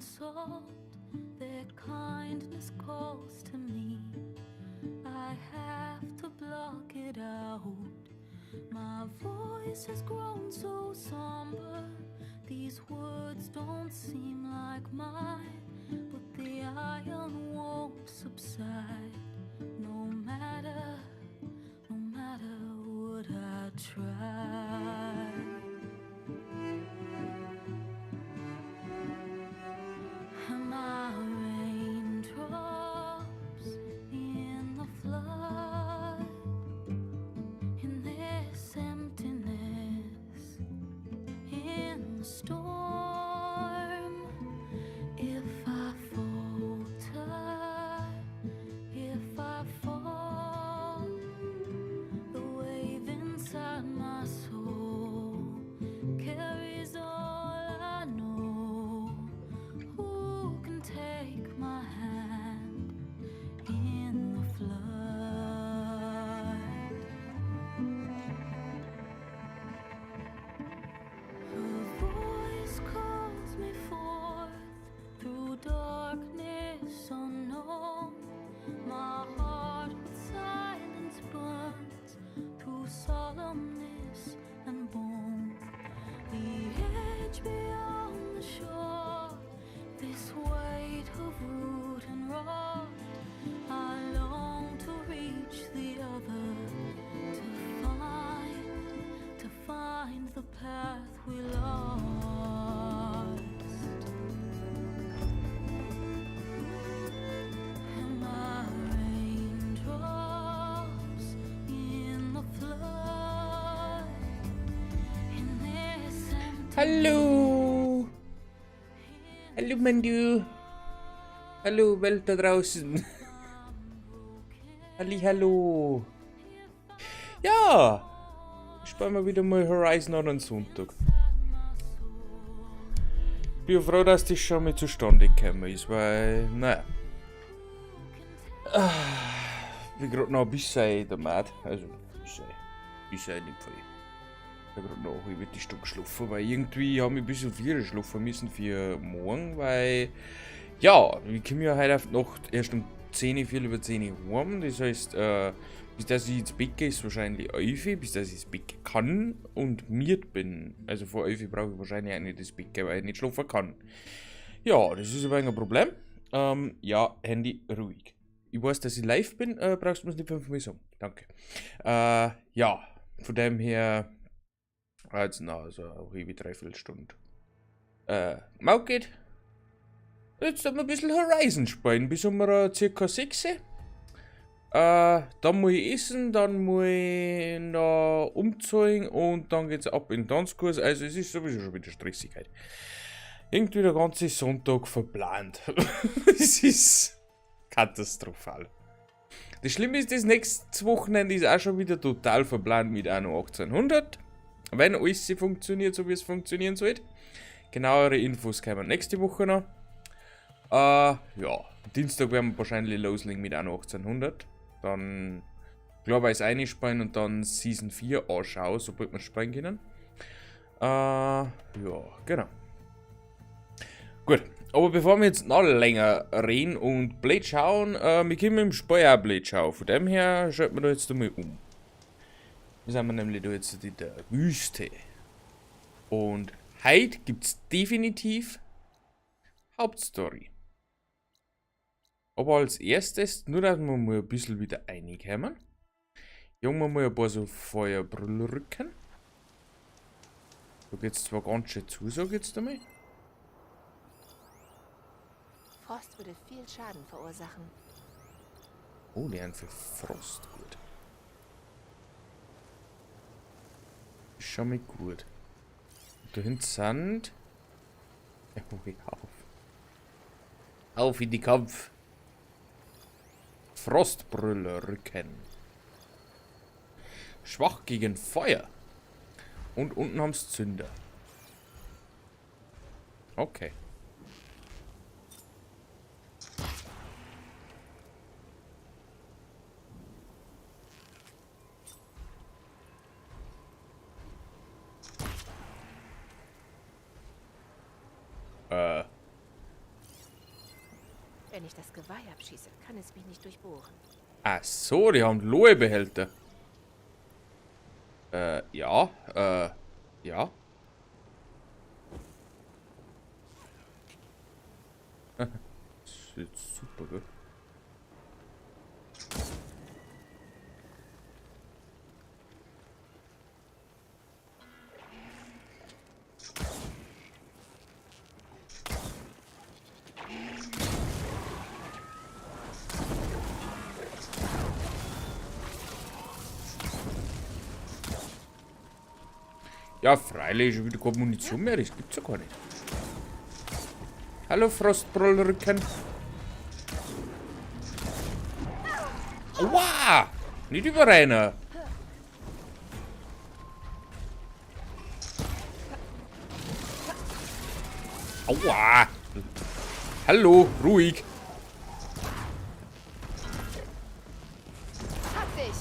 salt. Their kindness calls to me. I have to block it out. My voice has grown so somber. These words don't seem like mine, but the iron won't subside. No matter, no matter what I try. Am I raindrops in the flood? In this emptiness, in the storm, if I falter, if I fall, the wave inside my soul carries all I know. Who can take my hand in the flood? Her voice calls me forth through darkness unknown. My heart with silence burns through solemnness and bone. The edge beyond the shore, this weight of root and rot. I long to reach the other, to find the path we lost. Am I raindrops in the flood? In this emptiness, Hallo! Hallo Mandu! Hallo Welt da draußen! Halli, hallo! Ja! Ich spiele mal wieder mal Horizon an einem Sonntag. Bin ja froh, dass das schon mal zustande gekommen ist, weil, naja. Ich bin grad noch ein bisschen der Mad, also ein bisschen in dem Fall. Ich hab grad noch eine halbe Stunde geschlafen, weil irgendwie hab ich ein bisschen früher schlafen müssen für morgen, weil, ja, wir kommen ja heute auf die Nacht erst um 10, viertel über 10 heim. Das heißt, bis dass ich ins Bett gehe, ist wahrscheinlich 11, bis dass ich ins Bett gehen kann und miert bin. Also vor 11 brauche ich wahrscheinlich auch nicht ins Bett gehen, weil ich nicht schlafen kann. Ja, das ist aber ein Problem. Ja, Handy ruhig. Ich weiß, dass ich live bin, brauchst du mir's nicht 5-mal sagen. Danke. Ja, von dem her, jetzt noch so eine halbe, dreiviertel Stunde. Mau geht. Jetzt werden wir ein bisschen Horizon spielen, bis um circa 6. Dann muss ich essen, dann muss ich noch umziehen und dann geht's ab in den Tanzkurs. Also es ist sowieso schon wieder stressig heute. Irgendwie der ganze Sonntag verplant. Es ist katastrophal. Das Schlimme ist, das nächste Wochenende ist auch schon wieder total verplant mit Anno 1800. Wenn alles funktioniert, so wie es funktionieren sollte. Genauere Infos kommen nächste Woche noch. Ja, Dienstag werden wir wahrscheinlich loslegen mit Anno 1800. Dann klarweise einspielen und dann Season 4 anschauen, sobald wir spielen können. Ja, genau. Gut, aber bevor wir jetzt noch länger reden und blöd schauen, wir können im Spiel auch blöd schauen. Von dem her schalten wir da jetzt einmal um. Wir sind nämlich da jetzt in der Wüste. Und heute gibt's definitiv Hauptstory. Aber als erstes, nur dass wir mal ein bisschen wieder reinkommen, jagen wir mal ein paar so Feuerbrüllrücken. Da geht's zwar ganz schön zu, sag ich jetzt einmal. Frost würde viel Schaden verursachen. Oh, die sind für Frost gut. Ist schon mal gut. Und da hinten sind... Ja, wo geh ich auf? Auf in die Kampf! Frostbrüllerrücken. Schwach gegen Feuer. Und unten haben's Zünder. Okay. Wenn ich das Geweih abschieße, kann es mich nicht durchbohren. Ach so, die haben Lohebehälter. Ja, ja. Das ist jetzt super, gell? Ja, freilich, schon wieder keine Munition mehr, das gibt's ja gar nicht. Hallo, Frostprollrücken. Aua! Nicht überrennen! Aua! Hallo, ruhig! Hab dich!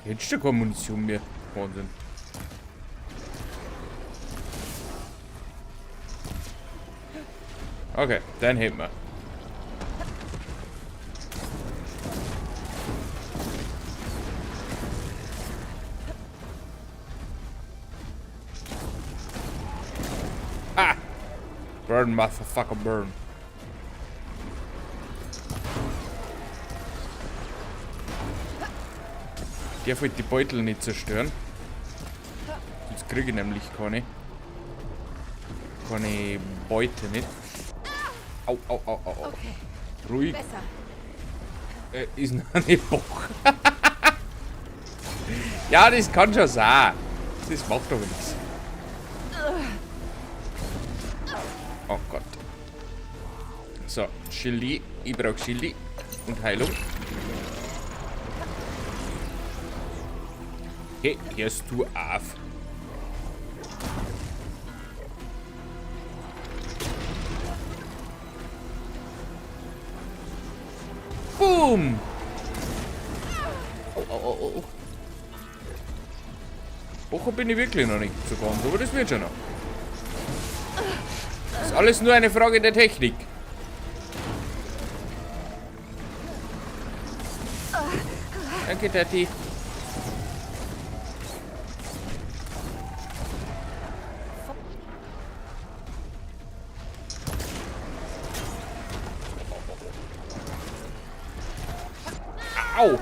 Jetzt ist ja keine Munition mehr. Wahnsinn. Okay, dann hätten wir. Ah! Burn, motherfucker, burn. Der wollte die Beutel nicht zerstören. Sonst kriege ich nämlich keine. Keine Beute nicht. Au, au, au, au, au. Okay. Ruhig. Besser. Ist noch nicht Bock. Ja, das kann schon sein. Das macht aber nichts. Oh Gott. So, Chili. Ich brauch Chili. Und Heilung. Hey, hörst du auf? Boom! Au, au, au, au. Woche bin ich wirklich noch nicht so ganz, aber das wird schon noch. Ist alles nur eine Frage der Technik. Danke, Tati. Au!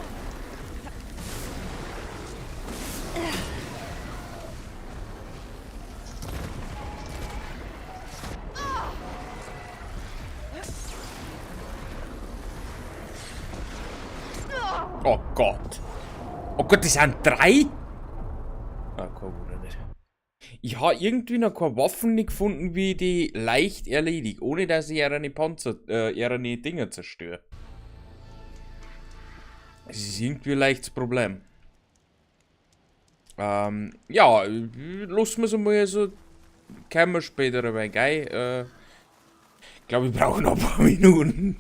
Oh Gott. Oh Gott, das sind 3? Ah, kein Wunder nicht. Ich hab irgendwie noch keine Waffen nicht gefunden, wie die leicht erledigt, ohne dass ich ihre Panzer, ihre Dinger zerstöre. Das ist irgendwie ein leichtes Problem. Ja, lassen wir's einmal so. Kommen wir später ein wenig ein. Ich glaub, ich brauche noch ein paar Minuten.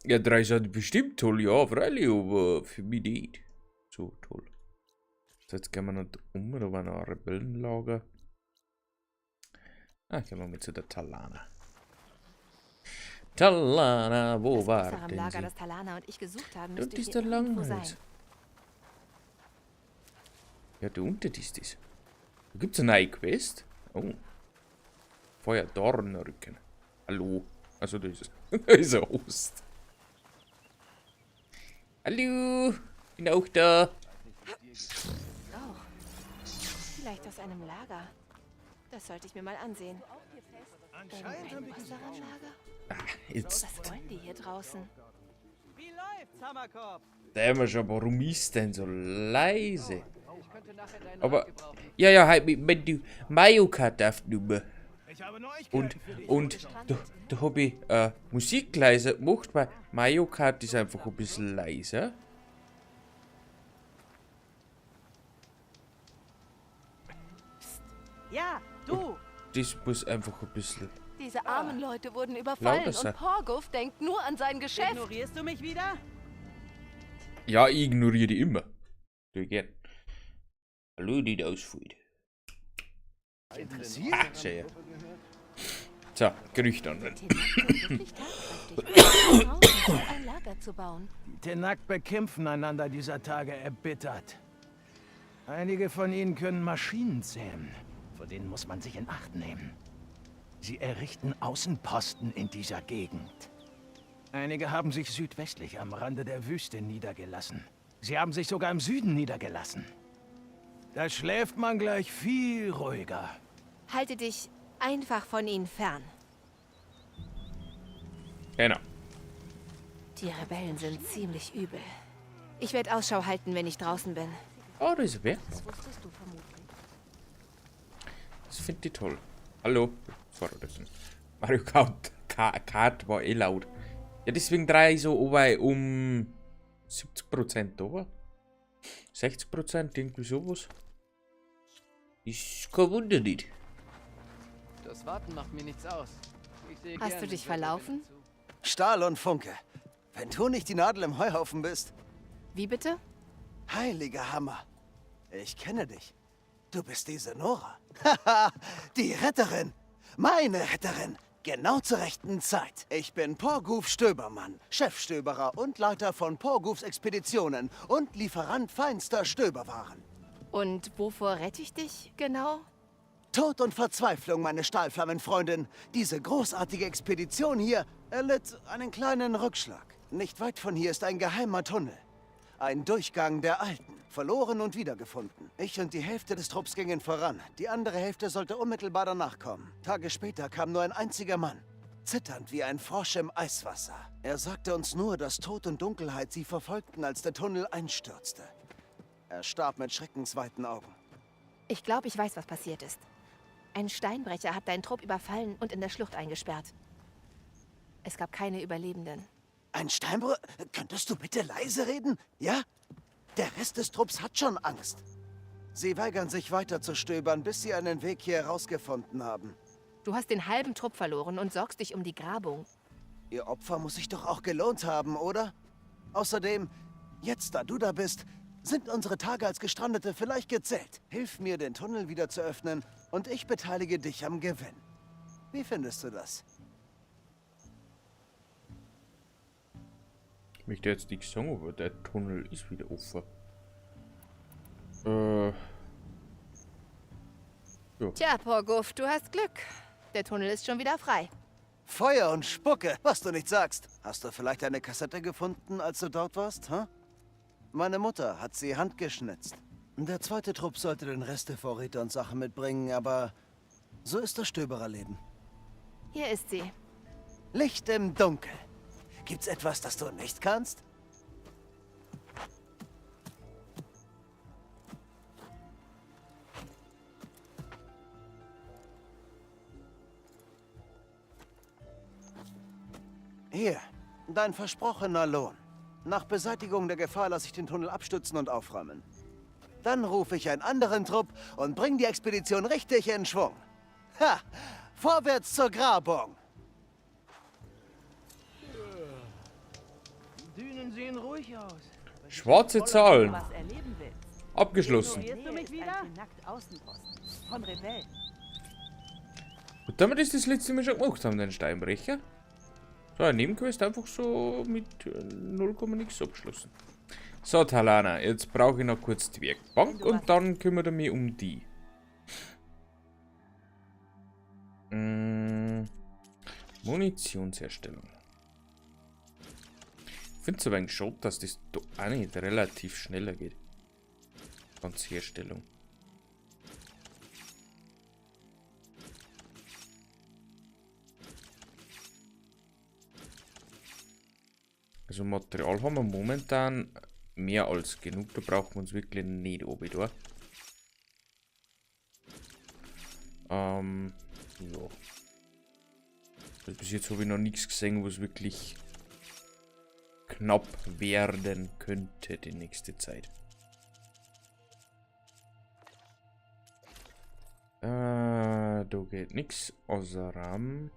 Ja, 3 sind bestimmt toll, ja, freilich, aber für mich nicht. So toll. So, jetzt gehen wir noch um, da war noch ein Rebellenlager. Ah, gehen wir mal zu der Talana. Talana, wo Das war Wasser am denn Lager, sie? das Talana und ich gesucht haben, Dort müsste ist hier der irgendwo Langhals. sein. Ja, da unten ist das. Da gibt's eine neue Quest. Oh. Feuerdornrücken. Hallo. Also, da ist es. Da ist ein Host. Hallo. Bin auch da. Rauch. Vielleicht aus einem Lager. Das sollte ich mir mal ansehen. Irgendein Wasseranlager? Ah, jetzt. Was wollen die hier draußen? Wie läuft's, Hammerkopf? Da immer schon, warum ist denn so leise? Ich könnte nachher deinen Aber, Rat gebrauchen. ja, ja, halt, wenn du Mario Kart darfst du mehr. Ich habe Neuigkeiten Und, für dich. und da hab ich Musik leiser gemacht, weil Mario Kart ist einfach ein bisschen leiser. Psst. Ja, du! Und das muss einfach ein bisschen Diese armen Leute wurden überfallen lauter sein. und Porguf denkt nur an sein Geschäft. Ignorierst du mich wieder? Ja, ich ignoriere die immer. Tu ich gern. Hallo, die da ausfällt. Interessiert? Ah, schön. So, Gerücht anhören. Tenakt sind wirklich tatkräftig. Draußen so ein Lager zu bauen. Die Tenakt bekämpfen einander dieser Tage erbittert. Einige von ihnen können Maschinen zähmen. Vor denen muss man sich in Acht nehmen. Sie errichten Außenposten in dieser Gegend. Einige haben sich südwestlich am Rande der Wüste niedergelassen. Sie haben sich sogar im Süden niedergelassen. Da schläft man gleich viel ruhiger. Halte dich einfach von ihnen fern. Genau. Die Rebellen sind ziemlich übel. Ich werde Ausschau halten, wenn ich draußen bin. Oh, da ist ein Berg. Das wusstest du vermutlich. Das finde ich toll. Hallo. Sorry, das ist Mario Kart, Kart war eh laut. Ja, deswegen drehe ich so ober um 70% oder? 60%, irgendwie sowas. Ist kein Wunder nicht. Das Warten macht mir nichts aus. Ich sehe Hast gern du den dich verlaufen? Wetterwind zu. Stahl und Funke. Wenn du nicht die Nadel im Heuhaufen bist. Wie bitte? Heiliger Hammer. Ich kenne dich. Du bist diese Nora. Haha, die Retterin. Meine Retterin. Genau zur rechten Zeit. Ich bin Porguf Stöbermann, Chefstöberer und Leiter von Porgufs Expeditionen und Lieferant feinster Stöberwaren. Und wovor rette ich dich genau? Tod und Verzweiflung, meine Stahlflammenfreundin. Diese großartige Expedition hier erlitt einen kleinen Rückschlag. Nicht weit von hier ist ein geheimer Tunnel. Ein Durchgang der Alten, verloren und wiedergefunden. Ich und die Hälfte des Trupps gingen voran. Die andere Hälfte sollte unmittelbar danach kommen. Tage später kam nur ein einziger Mann. Zitternd wie ein Frosch im Eiswasser. Er sagte uns nur, dass Tod und Dunkelheit sie verfolgten, als der Tunnel einstürzte. Er starb mit schreckensweiten Augen. Ich glaube, ich weiß, was passiert ist. Ein Steinbrecher hat deinen Trupp überfallen und in der Schlucht eingesperrt. Es gab keine Überlebenden. Ein Steinbruch? Könntest du bitte leise reden? Ja? Der Rest des Trupps hat schon Angst. Sie weigern sich weiter zu stöbern, bis sie einen Weg hier herausgefunden haben. Du hast den halben Trupp verloren und sorgst dich um die Grabung. Ihr Opfer muss sich doch auch gelohnt haben, oder? Außerdem, jetzt da du da bist, sind unsere Tage als Gestrandete vielleicht gezählt. Hilf mir, den Tunnel wieder zu öffnen und ich beteilige dich am Gewinn. Wie findest du das? Ich möchte jetzt nichts sagen, aber der Tunnel ist wieder offen. Tja, Porguf, du hast Glück. Der Tunnel ist schon wieder frei. Feuer und Spucke, was du nicht sagst. Hast du vielleicht eine Kassette gefunden, als du dort warst, hä? Meine Mutter hat sie handgeschnitzt. Der zweite Trupp sollte den Rest der Vorräte und Sachen mitbringen, aber so ist das Stöbererleben. Hier ist sie. Licht im Dunkel. Gibt's etwas, das du nicht kannst? Hier, dein versprochener Lohn. Nach Beseitigung der Gefahr lasse ich den Tunnel abstützen und aufräumen. Dann rufe ich einen anderen Trupp und bringe die Expedition richtig in Schwung. Ha! Vorwärts zur Grabung! Die Dünen sehen ruhig aus. Schwarze Zahlen. Was erleben willst. Abgeschlossen. Ignorierst du mich wieder? Außenposten von Rebellen. Und damit ist das letzte Mal schon gemacht haben, den Steinbrecher. So, ein Nebenquest einfach so mit 0, nix abgeschlossen. So, Talana, jetzt brauche ich noch kurz die Werkbank und dann kümmere ich mich um die. Munitionsherstellung. Ich finde es aber ein Schade, dass das da auch nicht relativ schneller geht. Ganz Herstellung. Also Material haben wir momentan mehr als genug. Da brauchen wir uns wirklich nicht oben da. Ja. Also bis jetzt habe ich noch nichts gesehen, was wirklich knapp werden könnte die nächste Zeit. Da geht nix außer Rahmen.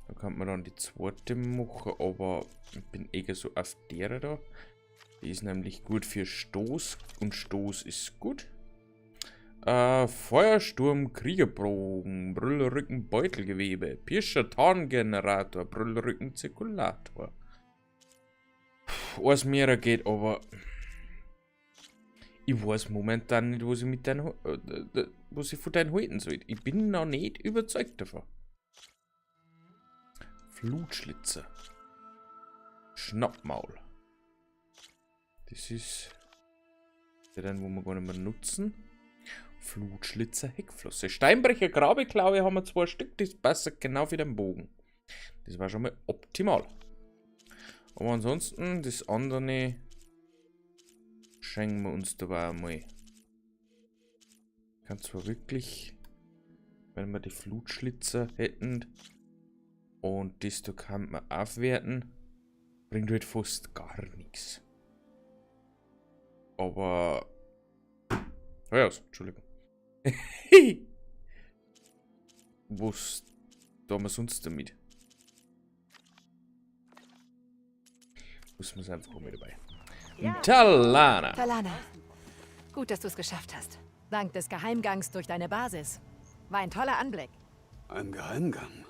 Da kann man dann die zweite machen, aber ich bin eher so auf der da. Die ist nämlich gut für Stoß und Stoß ist gut. Feuersturm, Kriegerbogen, Brüllrücken, Beutelgewebe, Pirscher Tarngenerator, Brüllrücken, Zirkulator. Alles mehrer geht, aber ich weiß momentan nicht, was ich mit deinen, was ich von deinen halten soll. Ich bin noch nicht überzeugt davon. Flutschlitzer. Schnappmaul. Das ist der, den, wo wir gar nicht mehr nutzen. Flutschlitzer, Heckflosse. Steinbrecher, Grabeklaue haben wir 2 Stück. Das passt genau für den Bogen. Das war schon mal optimal. Aber ansonsten, das andere schenken wir uns dabei einmal. Kann zwar wirklich, wenn wir die Flutschlitzer hätten, und das da kann man aufwerten, bringt halt fast gar nichts. Aber, oh ja, Entschuldigung. Was tun wir sonst damit? Muss man es einfach mal dabei. Ja. Talana. Talana, gut, dass du es geschafft hast. Dank des Geheimgangs durch deine Basis. War ein toller Anblick. Ein Geheimgang?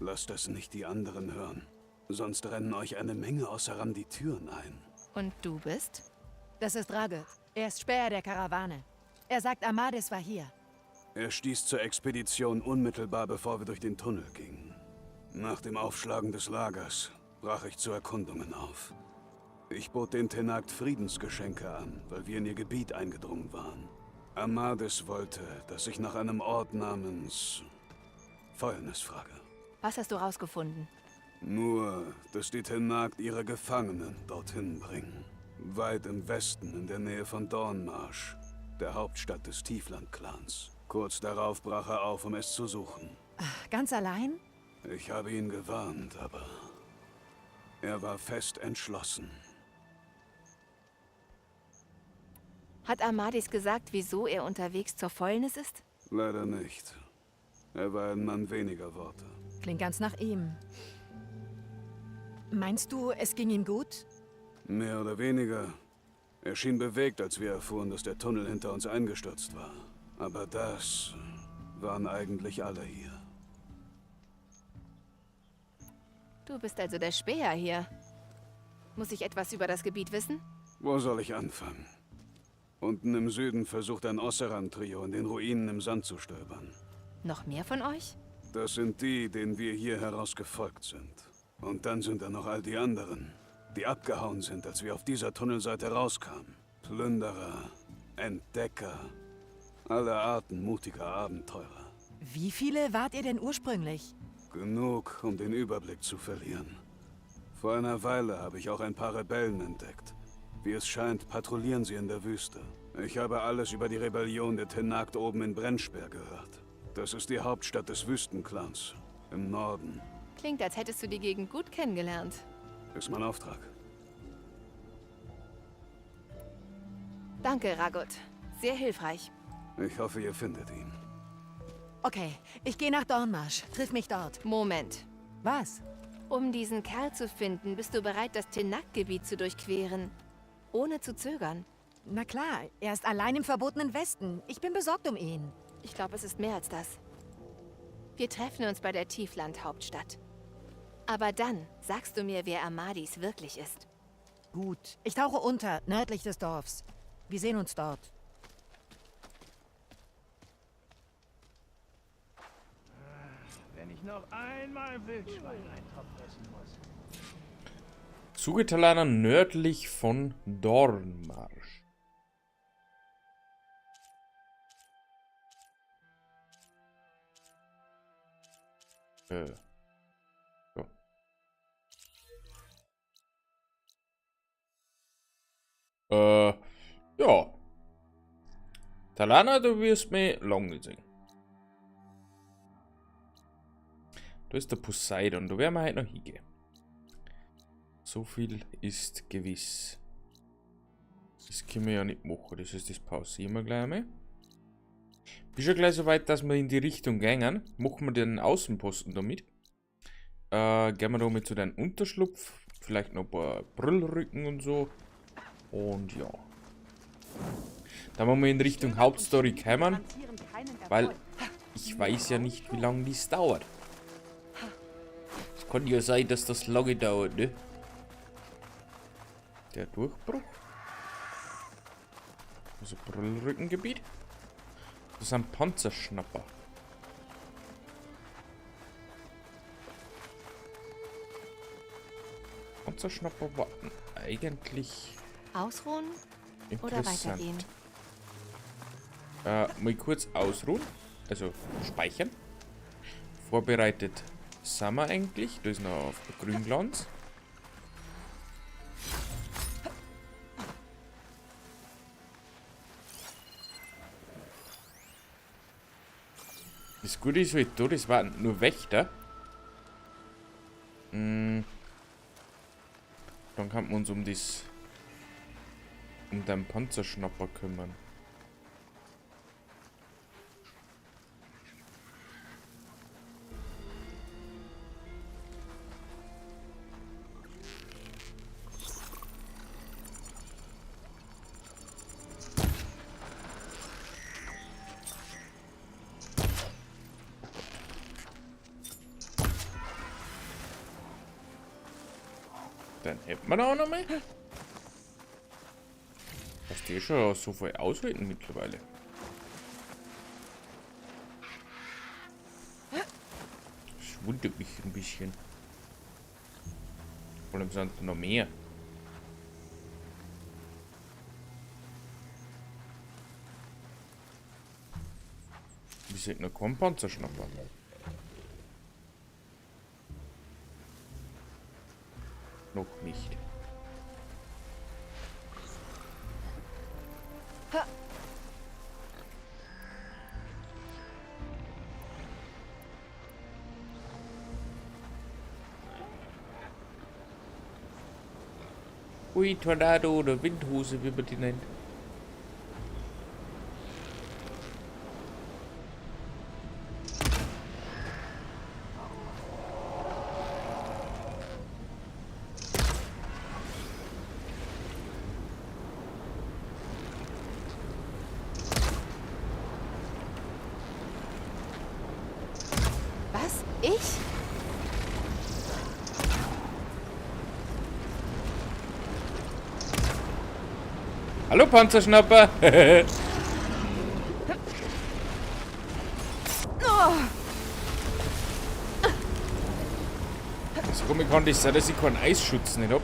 Lasst das nicht die anderen hören. Sonst rennen euch eine Menge Oseram die Türen ein. Und du bist? Das ist Ragot. Er ist Späher der Karawane. Er sagt, Amadis war hier. Er stieß zur Expedition unmittelbar, bevor wir durch den Tunnel gingen. Nach dem Aufschlagen des Lagers brach ich zu Erkundungen auf. Ich bot den Tenakth Friedensgeschenke an, weil wir in ihr Gebiet eingedrungen waren. Amadis wollte, dass ich nach einem Ort namens Fäulnis frage. Was hast du rausgefunden? Nur, dass die Tenakth ihre Gefangenen dorthin bringen. Weit im Westen, in der Nähe von Dornmarsch, der Hauptstadt des Tiefland-Clans. Kurz darauf brach er auf, um es zu suchen. Ach, ganz allein? Ich habe ihn gewarnt, aber er war fest entschlossen. Hat Amadis gesagt, wieso er unterwegs zur Fäulnis ist? Leider nicht. Er war ein Mann weniger Worte. Klingt ganz nach ihm. Meinst du, es ging ihm gut? Mehr oder weniger. Er schien bewegt, als wir erfuhren, dass der Tunnel hinter uns eingestürzt war. Aber das waren eigentlich alle hier. Du bist also der Späher hier. Muss ich etwas über das Gebiet wissen? Wo soll ich anfangen? Unten im Süden versucht ein Oseram-Trio in den Ruinen im Sand zu stöbern. Noch mehr von euch? Das sind die, denen wir hier heraus gefolgt sind. Und dann sind da noch all die anderen, die abgehauen sind, als wir auf dieser Tunnelseite rauskamen. Plünderer, Entdecker, alle Arten mutiger Abenteurer. Wie viele wart ihr denn ursprünglich? Genug, um den Überblick zu verlieren. Vor einer Weile habe ich auch ein paar Rebellen entdeckt. Wie es scheint, patrouillieren sie in der Wüste. Ich habe alles über die Rebellion der Tenakth oben in Brennspeer gehört. Das ist die Hauptstadt des Wüstenclans, im Norden. Klingt, als hättest du die Gegend gut kennengelernt. Ist mein Auftrag. Danke, Ragot. Sehr hilfreich. Ich hoffe, ihr findet ihn. Okay, ich gehe nach Dornmarsch. Triff mich dort. Moment. Was? Um diesen Kerl zu finden, bist du bereit, das Tenakth-Gebiet zu durchqueren. Ohne zu zögern. Na klar, er ist allein im verbotenen Westen. Ich bin besorgt um ihn. Ich glaube, es ist mehr als das. Wir treffen uns bei der Tiefland-Hauptstadt. Aber dann sagst du mir, wer Amadis wirklich ist. Gut, ich tauche unter, nördlich des Dorfs. Wir sehen uns dort. Wenn ich noch einmal Wildschwein-Eintopf essen muss. Suche Talana nördlich von Dornmarsch. So. Ja. Talana, du wirst mich lange sehen. Da ist der Poseidon, da werden wir heute noch hingehen. So viel ist gewiss. Das können wir ja nicht machen, das heißt, das pausieren wir gleich einmal. Bin schon gleich so weit, dass wir in die Richtung gehen. Machen wir den Außenposten damit. Gehen wir da mit zu deinem Unterschlupf. Vielleicht noch ein paar Brüllrücken und so. Und ja. Da wollen wir in Richtung Hauptstory kommen, weil ich weiß ja nicht, wie lange dies dauert. Es kann ja sein, dass das lange dauert, ne? Der Durchbruch. Also Brüllrückengebiet. Das ist ein Panzerschnapper. Panzerschnapper warten eigentlich Ausruhen oder interessant. weitergehen? Mal kurz ausruhen. Also speichern. Vorbereitet sind wir eigentlich. Da ist noch auf Grünglanz. Das Gute ist halt da, das waren nur Wächter. Dann kann man uns um den Panzerschnapper kümmern. Dann hätten wir da auch noch mal. Was die schon so viel aushalten mittlerweile. Das wundert mich ein bisschen. Vor allem sind da noch mehr. Wir sind noch kein Panzerschnapper. Noch nicht. Ui, Tornado oder Windhose, wie man die nennt. Was? Ich? Hallo Panzerschnapper! Das komisch kann das sein, dass ich keinen Eisschutz nicht hab.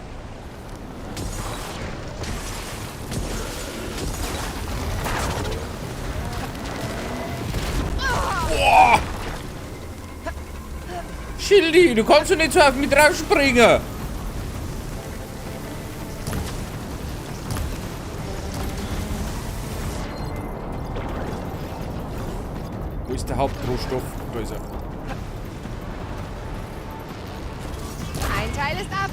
Boah! Schildi, du kannst doch nicht so auf mich drauf springen! Wo ist der Hauptrohstoff? Da ist er. Ein Teil ist ab.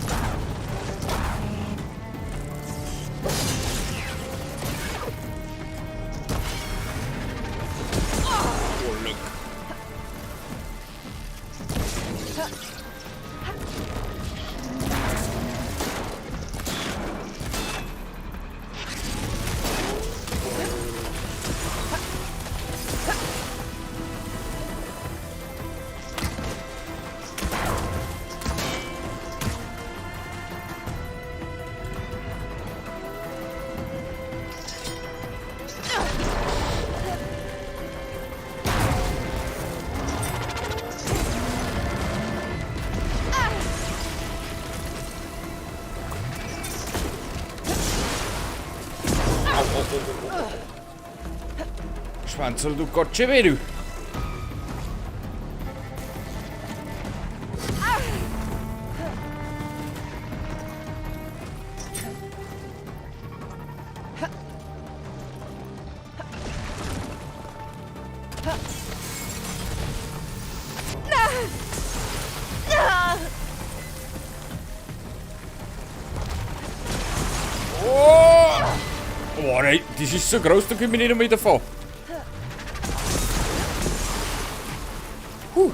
Oh, leck. Schwanzel, du Gott, schon weh, du. Oh! Boah, ey, das ist so groß, da komm ich nicht einmal davon. Puh.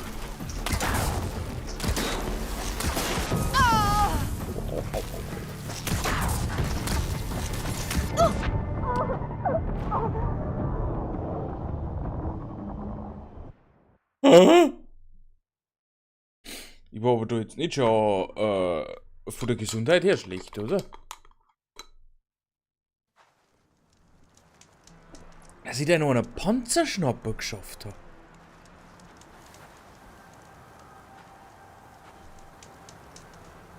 Ich war aber da jetzt nicht schon von der Gesundheit her schlecht, oder? Dass ich da noch einen Panzerschnapper geschafft habe.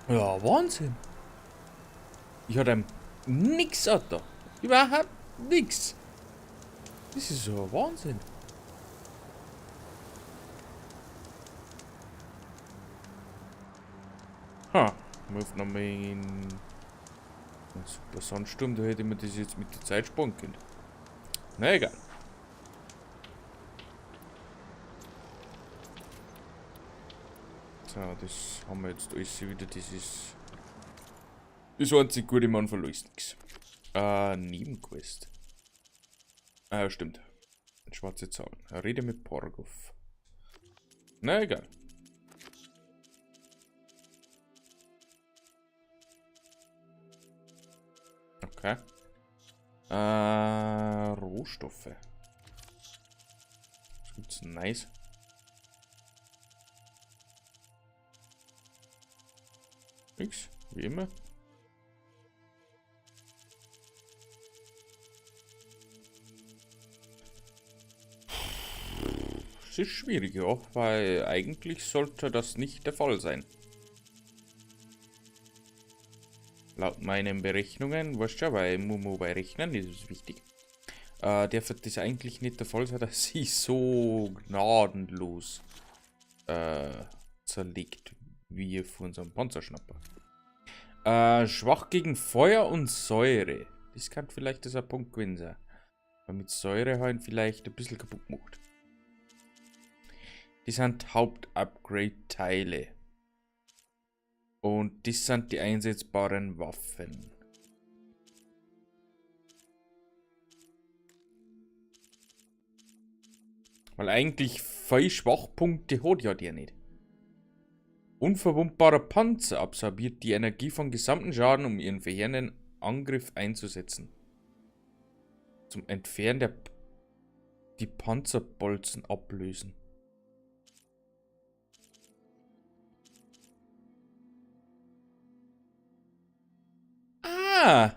Ja, Wahnsinn. Ich hatte nix, Alter. Überhaupt nix. Das ist so ein Wahnsinn. Ha, Aufnahme in super Sandsturm, da hätte ich mir das jetzt mit der Zeit sparen können. Na egal. So, das haben wir jetzt alles wieder. Das ist das einzig Gute, man verlöst nichts. Nebenquest. Ah, stimmt. Schwarze Zahlen. Rede mit Porguf. Na egal. Okay. Rohstoffe. Was gibt's denn nice? Nix, wie immer. Es ist schwierig, ja, weil eigentlich sollte das nicht der Fall sein. Laut meinen Berechnungen, weißt du ja, weil Mumu bei Rechnen, das ist wichtig, darf das eigentlich nicht der Fall sein, dass sie so gnadenlos zerlegt wie von unserem Panzerschnapper. Schwach gegen Feuer und Säure. Das kann vielleicht das ein Punkt gewesen sein. Weil mit Säure halt vielleicht ein bisschen kaputt gemacht. Das sind Haupt-Upgrade-Teile. Und das sind die einsetzbaren Waffen. Weil eigentlich viele Schwachpunkte hat ja der nicht. Unverwundbarer Panzer absorbiert die Energie von gesamten Schaden, um ihren verheerenden Angriff einzusetzen. Zum Entfernen der die Panzerbolzen ablösen. Ah!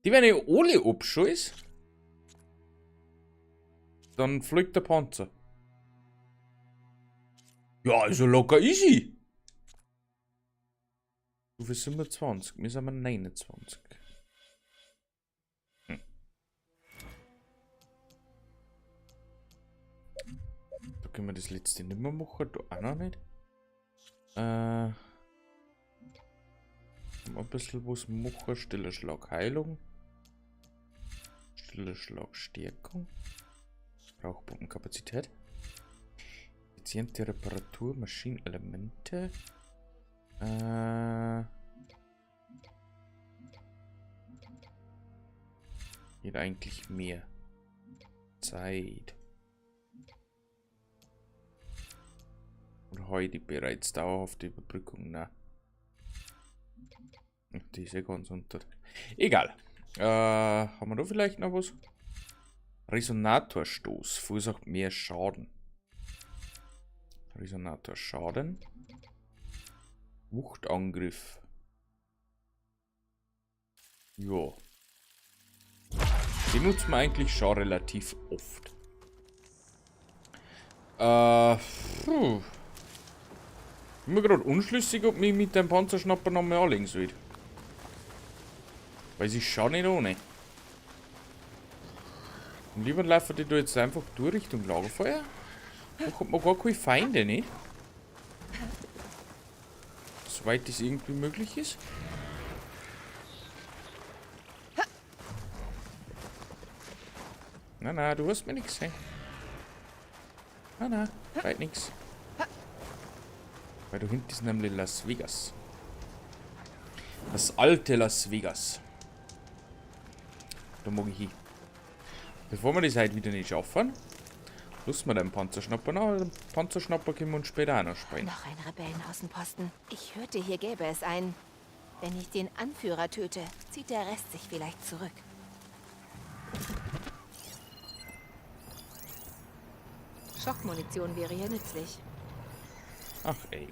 Die werden ja alle abschießen. Dann fliegt der Panzer. Ja, also locker easy. Stufe 27, wir sind 29. Da können wir das letzte nicht mehr machen, da auch noch nicht. Ein bisschen was machen. Stiller Schlag Heilung. Stiller Schlag Stärkung. Rauchbombenkapazität. Effiziente Reparatur, Maschinenelemente. Geht eigentlich mehr. Zeit. Und heute bereits dauerhafte Überbrückung. Na. Die ist ja ganz unter. Egal. Haben wir da vielleicht noch was? Resonatorstoß verursacht mehr Schaden. Resonatorschaden. Wuchtangriff. Jo. Den nutzt man eigentlich schon relativ oft. Puh. Bin mir grad unschlüssig, ob mich mit dem Panzerschnapper nochmal anlegen soll. Weil sie schauen nicht ohne. Und lieber laufen die da jetzt einfach durch Richtung Lagerfeuer. Da kommt man gar keine Feinde, nicht? Soweit das irgendwie möglich ist. Na, na, du hast mir nichts gesehen. Na, na, weit nix. Weil da hinten ist nämlich Las Vegas. Das alte Las Vegas. Da mag ich hin. Bevor wir das heute wieder nicht schaffen, lassen wir den Panzerschnapper noch. Den Panzerschnapper können wir uns später auch noch spielen. Noch ein Rebellenaußenposten. Ich hörte, hier gäbe es einen. Wenn ich den Anführer töte, zieht der Rest sich vielleicht zurück. Schockmunition wäre hier nützlich. Ach, Aloy.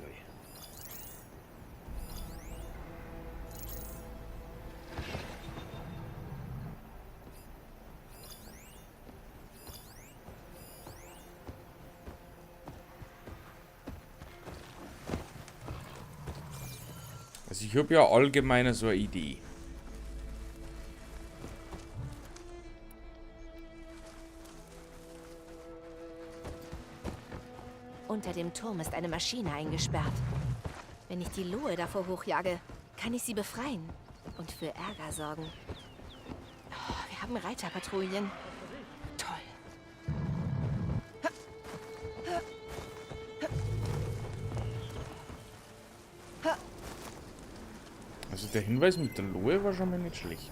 Also ich habe ja allgemein so eine Idee. Unter dem Turm ist eine Maschine eingesperrt. Wenn ich die Lohe davor hochjage, kann ich sie befreien und für Ärger sorgen. Oh, wir haben Reiterpatrouillen. Toll. Also der Hinweis mit der Lohe war schon mal nicht schlecht.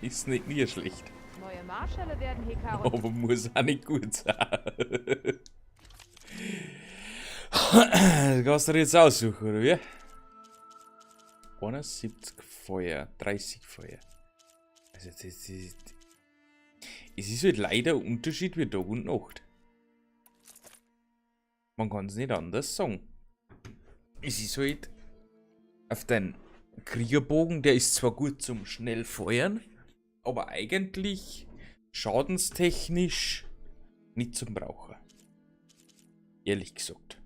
Ist nicht nie schlecht. Neue Marschälle werden Hekaron Aber muss auch nicht gut sein. Das kannst du dir jetzt aussuchen, oder wie? 71 Feuer, 30 Feuer. Also das ist... Es ist halt leider ein Unterschied wie Tag und Nacht. Man kann es nicht anders sagen. Es ist halt auf den Kriegerbogen, der ist zwar gut zum schnell feuern, aber eigentlich schadenstechnisch nicht zum Brauchen. Ehrlich gesagt.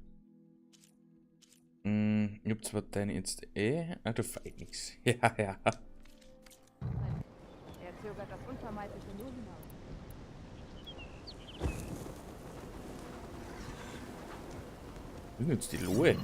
Ich hab zwar deine jetzt eh. Ah, du feit nix. Ja, ja. Er zögert das Unvermeidliche nur hinaus. Wo ist denn jetzt die Lohe?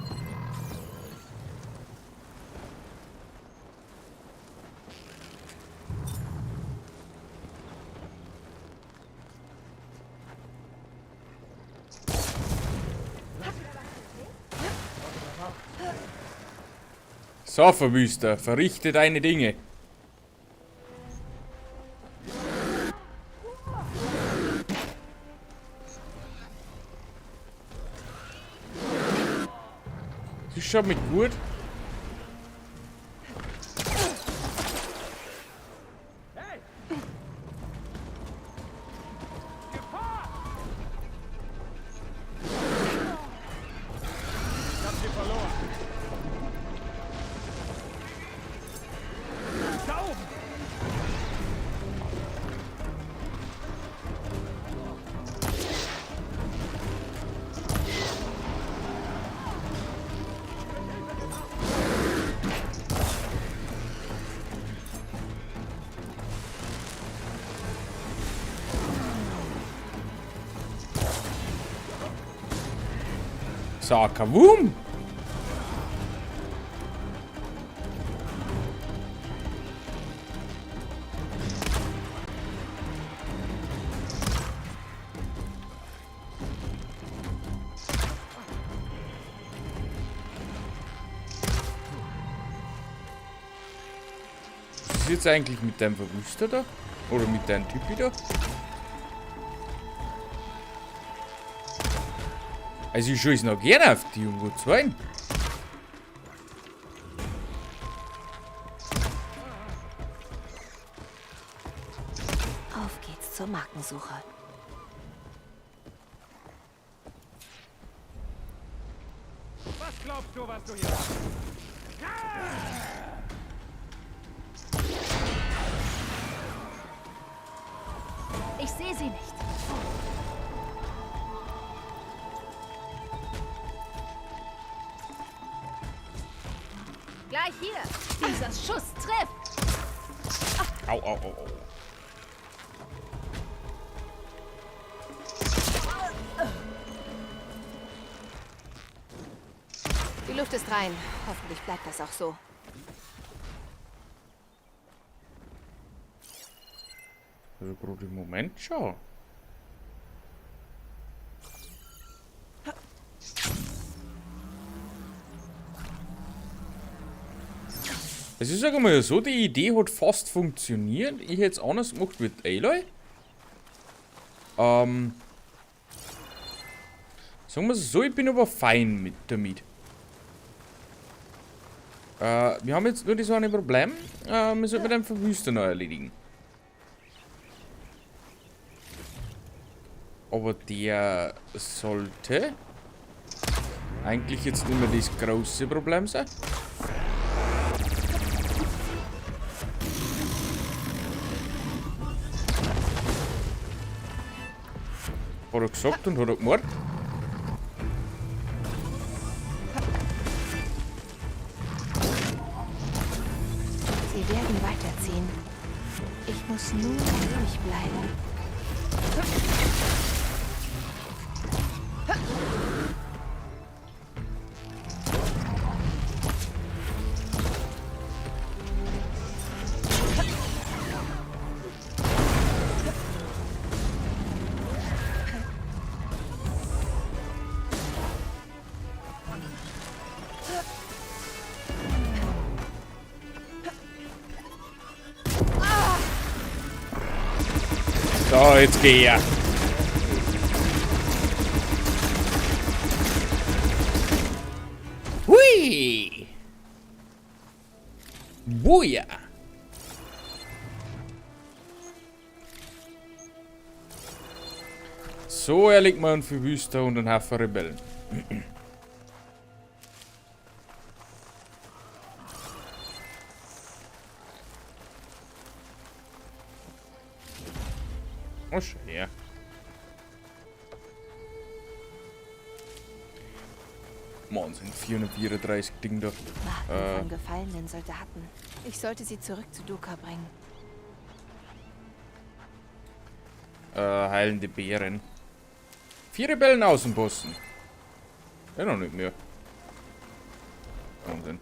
So, Verwüster, verrichte deine Dinge. Das schaut mir gut. So, kavum! Was ist jetzt eigentlich mit deinem Verwüster da? Oder mit deinem Typi da? Also ich schieße noch gerne auf die, um Gottes Willen. Auf geht's zur Markensuche. Was glaubst du, was du hier machst? Ich sehe sie nicht. Gleich hier. Dieser Schuss trifft. Au, au, au, au. Die Luft ist rein. Hoffentlich bleibt das auch so. Also gerade im Moment schon. Also ich sage mal so, die Idee hat fast funktioniert. Ich hätte es anders gemacht mit Aloy. Sagen wir es so, ich bin aber fein damit. Wir haben jetzt nur das eine Problem. Wir sollten mit dem Verwüster noch erledigen. Aber der sollte eigentlich jetzt nicht mehr das große Problem sein. Hat er gesagt und hat er gemacht. Sie werden weiterziehen. Ich muss nur ruhig bleiben. So, jetzt geh her. Hui! Buja! So erlegt man einen Verwüster und einen Haufen Rebellen. Oh, schön, ja. Mann, sind 434 Ding da. Wachen von gefallenen Soldaten. Ich sollte sie zurück zu Duka bringen. Heilende Bären. 4 Rebellen Außenposten. Ja, noch nicht mehr. Wahnsinn.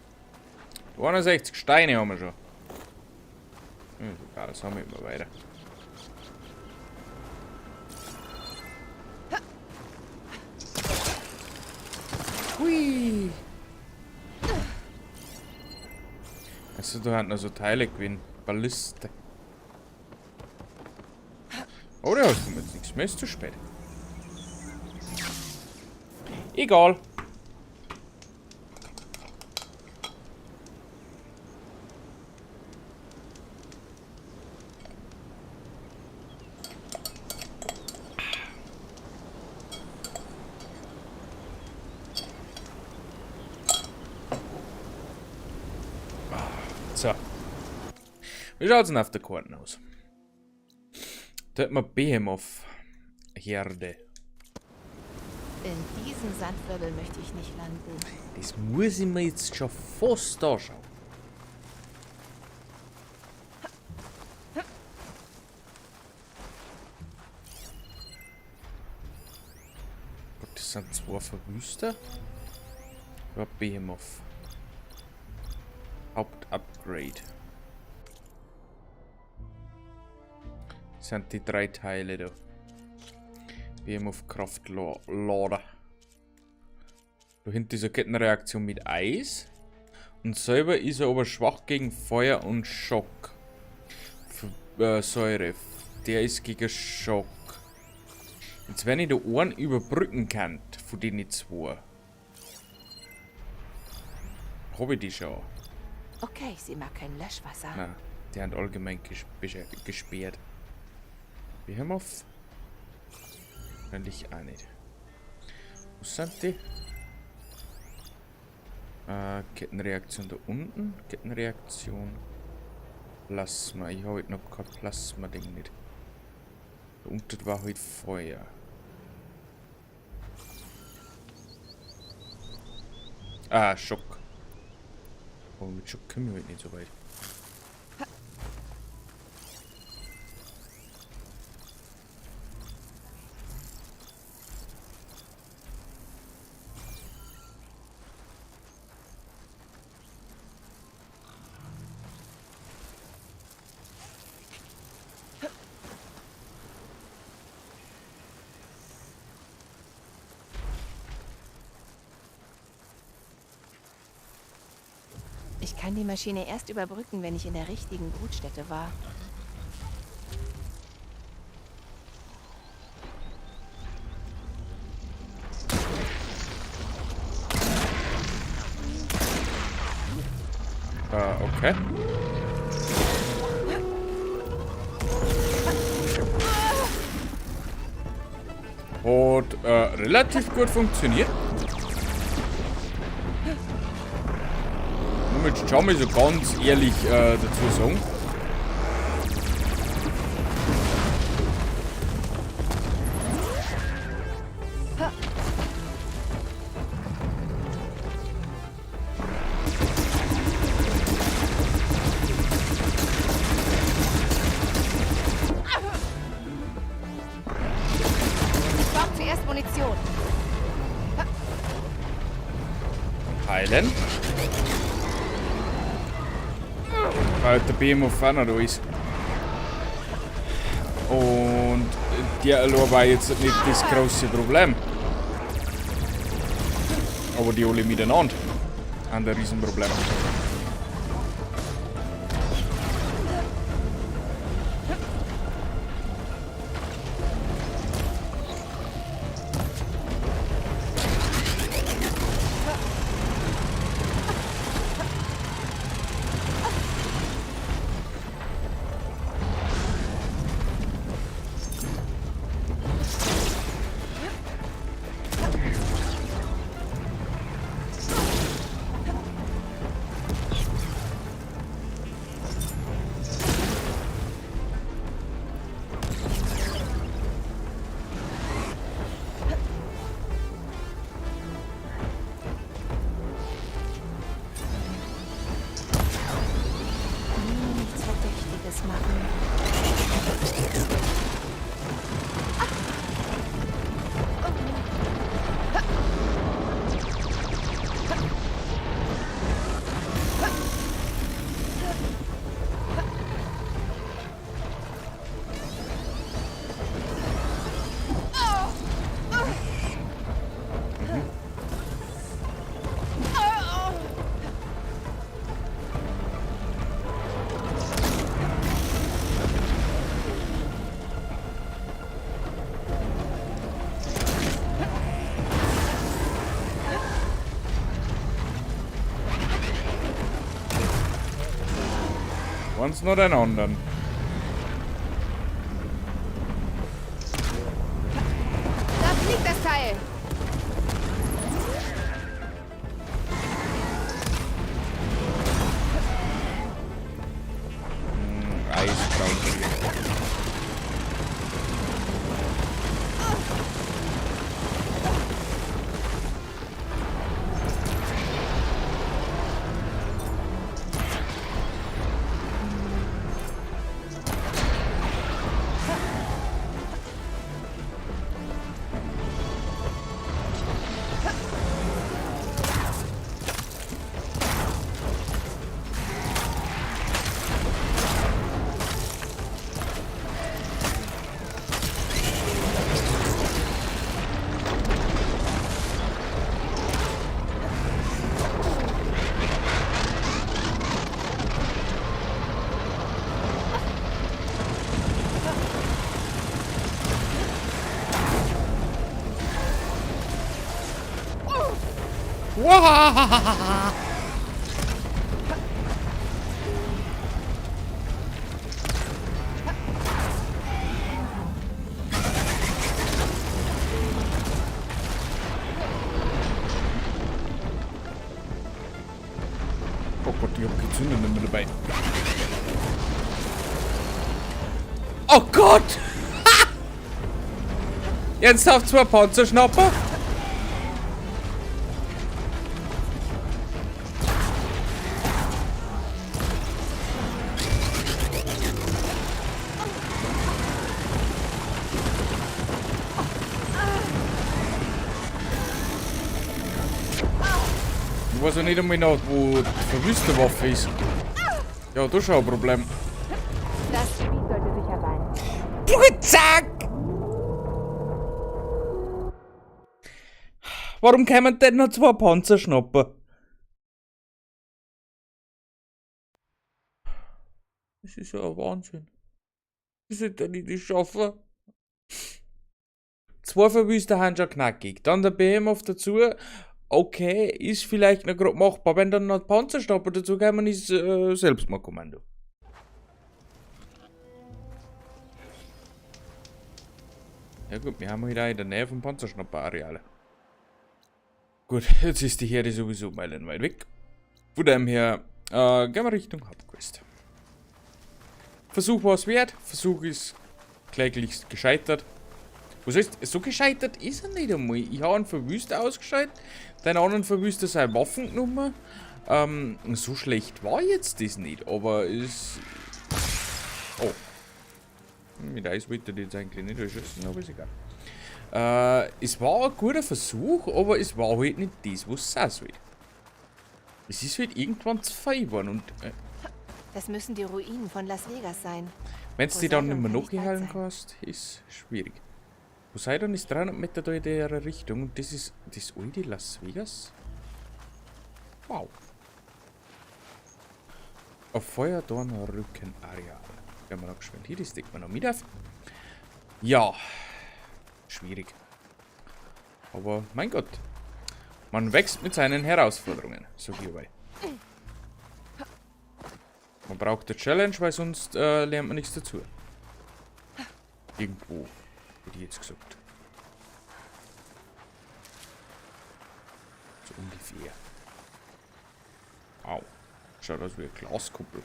61 Steine haben wir schon. Ist egal, das haben wir immer weiter. Hui. Also da hat noch so Teile gewinnen. Balliste. Oh, da hast du jetzt nichts mehr, ist zu spät. Egal. So. Wie schaut's denn auf der Karte aus? Da hat man Behemoth Herde. In diesem Sandwirbel möchte ich nicht landen. Das muss ich mir jetzt schon fast anschauen. Gott, das sind 2 Verwüster. Ja, Behemoth. Hauptupgrade. Das sind die 3 Teile da. Behemoth Kraftlader. Da hinten ist eine Kettenreaktion mit Eis. Und selber ist er aber schwach gegen Feuer und Schock. Säure. Der ist gegen Schock. Jetzt, wenn ich da einen überbrücken kann, von denen 2. Hab ich die schon? Okay, sie mag kein Löschwasser. Nein, die haben allgemein gesperrt. Behemoth? Wahrscheinlich auch nicht. Was sind die? Kettenreaktion da unten. Kettenreaktion. Plasma. Ich hab halt noch kein Plasma-Ding nicht. Da unten war halt Feuer. Ah, Schock. Aber mit Schock kommen wir halt nicht so weit. Ich kann die Maschine erst überbrücken, wenn ich in der richtigen Brutstätte war. Okay. Hat relativ gut funktioniert. Nur mit Schau mal so ganz ehrlich dazu sagen. Heilen. Der Behemoth auch noch da ist. Und der allein war jetzt nicht das große Problem. Aber die alle miteinander haben ein Riesenproblem. Eins nur den anderen. Da fliegt das Teil. Oh Gott, ich hab die Zünder nicht mehr dabei. Oh Gott! Ernsthaft, zwei Panzerschnapper? Ich weiß ja nicht einmal noch, wo die verwüste Waffe ist. Ja, das ist schon ein Problem. Das Gebiet sollte sicher sein. Zack! Warum kämen denn noch zwei Panzerschnapper? Das ist ja ein Wahnsinn. Das sollte ja nicht schaffen. Zwei Verwüster haben schon knackig. Dann der Behemoth dazu. Okay, ist vielleicht noch gerade machbar. Wenn dann noch Panzerstapel dazu kommen, ist Selbstmordkommando. Ja gut, wir haben heute auch in der Nähe vom Panzerschnapper-Areal. Gut, jetzt ist die Herde sowieso meilenweit weg. Von dem her, gehen wir Richtung Hauptquest. Versuch war es wert, Versuch ist kläglichst gescheitert. Was heißt, so gescheitert ist er nicht einmal. Ich habe einen Verwüster ausgeschaltet, den anderen Verwüster seine Waffen genommen. So schlecht war jetzt das nicht, aber es... Oh. Mit Eis wollte ich jetzt eigentlich nicht erschießen, aber ist egal. Es war ein guter Versuch, aber es war halt nicht das, was es sein sollte. Es ist halt irgendwann zu fein geworden und... Das müssen die Ruinen von Las Vegas sein. Wenn du die dann nicht mehr Poseidon kann nicht weit nachheilen sein. kannst, ist schwierig. Poseidon ist 300 Meter da in der Richtung und das ist das alte Las Vegas? Wow. Auf Feuerdornrückenareal. Gehen wir noch geschwind hier, das deckt man noch mit auf. Ja. Schwierig. Aber mein Gott. Man wächst mit seinen Herausforderungen, so hierbei. Man braucht eine Challenge, weil sonst lernt man nichts dazu. Irgendwo, hätte ich jetzt gesagt. So ungefähr. Au. Schaut aus wie eine Glaskuppel.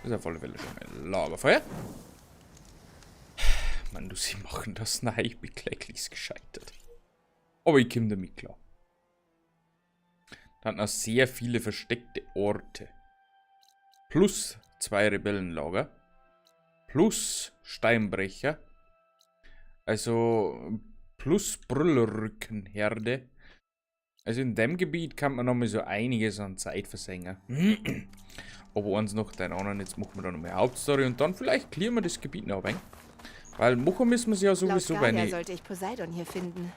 Das ist auf alle Fälle schon ein Lagerfeuer. Mann, du, sie machen das. Nein, ich bin kläglichst gescheitert. Aber ich komme damit klar. Da hat noch sehr viele versteckte Orte. Plus 2 Rebellenlager. Plus Steinbrecher. Also plus Brüllrückenherde. Also in dem Gebiet kann man nochmal so einiges an Zeit versenken. Aber eins noch den anderen, jetzt machen wir da nochmal Hauptstory und dann vielleicht clearen wir das Gebiet noch ein wenig. Weil machen müssen wir es ja sowieso, Laut weil Gaia ich sollte ich Poseidon hier finden.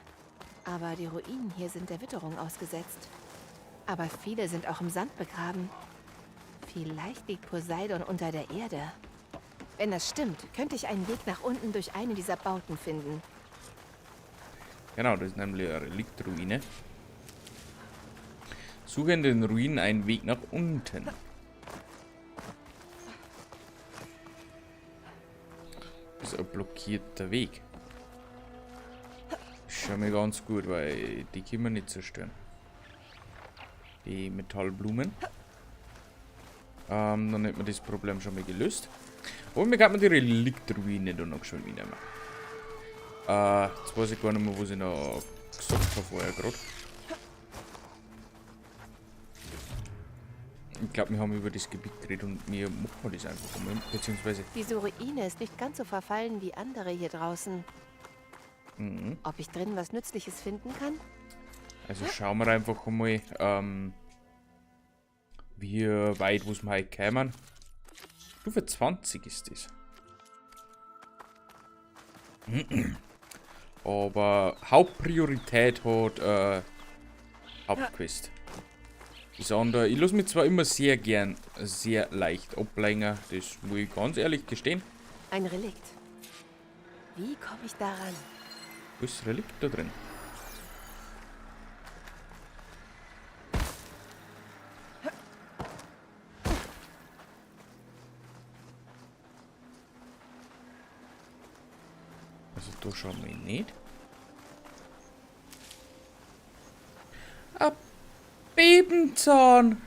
Aber die Ruinen hier sind der Witterung ausgesetzt. Aber viele sind auch im Sand begraben. Vielleicht liegt Poseidon unter der Erde. Wenn das stimmt, könnte ich einen Weg nach unten durch eine dieser Bauten finden. Genau, das ist nämlich eine Reliktruine. Suche in den Ruinen einen Weg nach unten. Das ist ein blockierter Weg. Ist schon mal ganz gut, weil die können wir nicht zerstören. Die Metallblumen. Dann hätten wir das Problem schon mal gelöst. Aber mir kann man die Reliktruine da noch schön mitnehmen. Jetzt weiß ich gar nicht mehr, was ich noch gesagt habe vorher grad. Ich glaub, wir haben über das Gebiet geredet und wir machen das einfach mal. Beziehungsweise. Diese Ruine ist nicht ganz so verfallen wie andere hier draußen. Ob ich drin was Nützliches finden kann? Also schauen wir einfach mal, wie weit wo wir heute kommen. Stufe 20 ist das. Aber Hauptpriorität hat Hauptquest. Das andere, ich lasse mich zwar immer sehr gern sehr leicht ablenken, das muss ich ganz ehrlich gestehen. Ein Relikt. Wie komme ich daran? Wo ist das Relikt da drin? Also da schauen wir nicht. Ein Bebenzahn.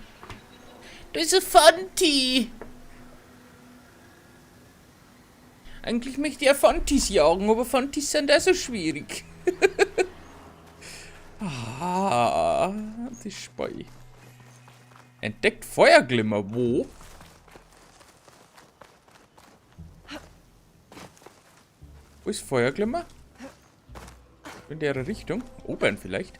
Das ist ein Fanti. Eigentlich möchte ich ja Fantis jagen, aber Fantis sind auch so schwierig. Ah, das Spei. Entdeckt Feuerglimmer. Wo? Wo ist Feuerglimmer? In der Richtung? Oben vielleicht?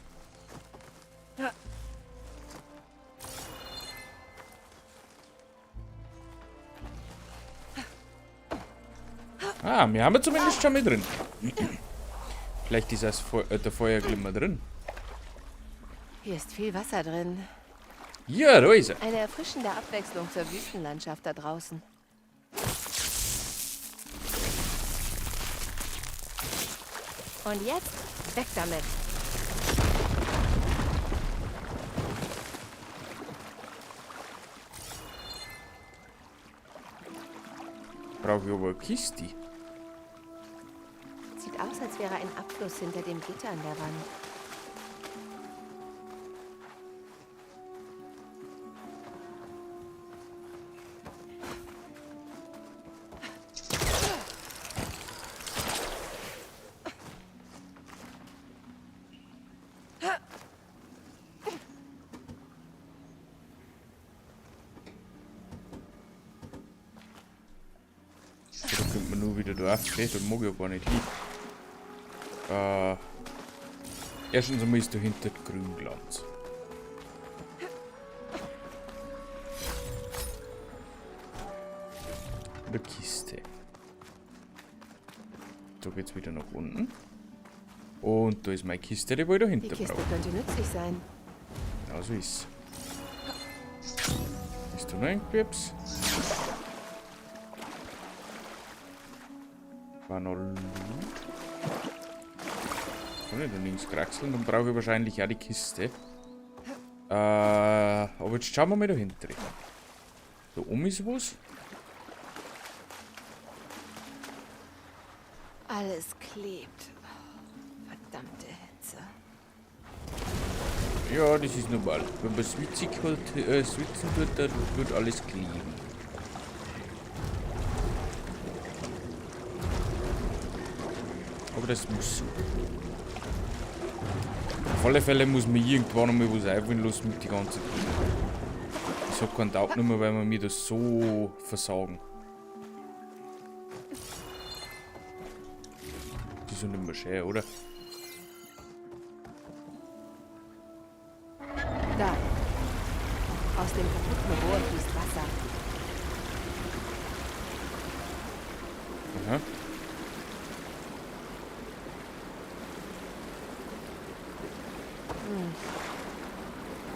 Ah, wir haben ja zumindest schon mit drin. Vielleicht ist das der Feuerglimmer drin. Hier ist viel Wasser drin. Ja, da ist er. Eine erfrischende Abwechslung zur Wüstenlandschaft da draußen. Und jetzt weg damit. Brauche ich aber eine Kiste. Sieht aus, als wäre ein Abfluss hinter dem Gitter an der Wand. Da könnte man nur wieder da auf. Okay, da mag ich ja gar nicht hin. Erstens einmal ist dahinter Grünglanz. Eine Kiste. Da geht's wieder nach unten. Und da ist meine Kiste, die ich dahinter Die Kiste brauche. könnte nützlich sein. Genau so ist's. Ist da noch ein Grips? War noch Loot. Kann ich da links kraxeln, dann brauche ich wahrscheinlich auch die Kiste. Aber jetzt schauen wir mal dahinter. Da oben ist was. Alles klebt. Verdammte Hitze. Ja, das ist normal. Wenn man schwitzig halt, schwitzen tut, dann wird alles kleben. Aber das muss so. Auf alle Fälle muss mir irgendwann einmal was einfallen lassen mit den ganzen Dingen. Ich hab keinen Taugt mehr, weil wir mir das so versagen. Das ist ja nicht mehr schön, oder? Da. Aus dem kaputten Rohr fließt Wasser. Aha.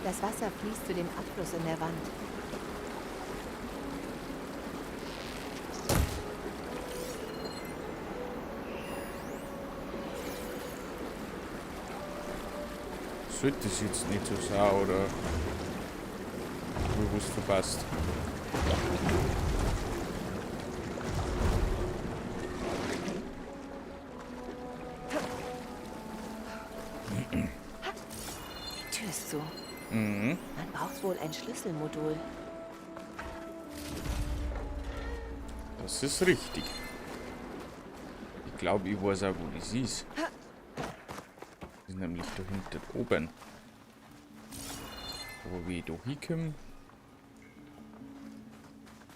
Das Wasser fließt zu dem Abfluss in der Wand. Sollte es jetzt nicht so sein, oder? Hab ich was verpasst? Die Tür ist zu. Man braucht wohl ein Schlüsselmodul. Das ist richtig. Ich glaube, ich weiß auch, wo das ist. Das ist nämlich da hinten oben. Aber wie ich da hinkomme,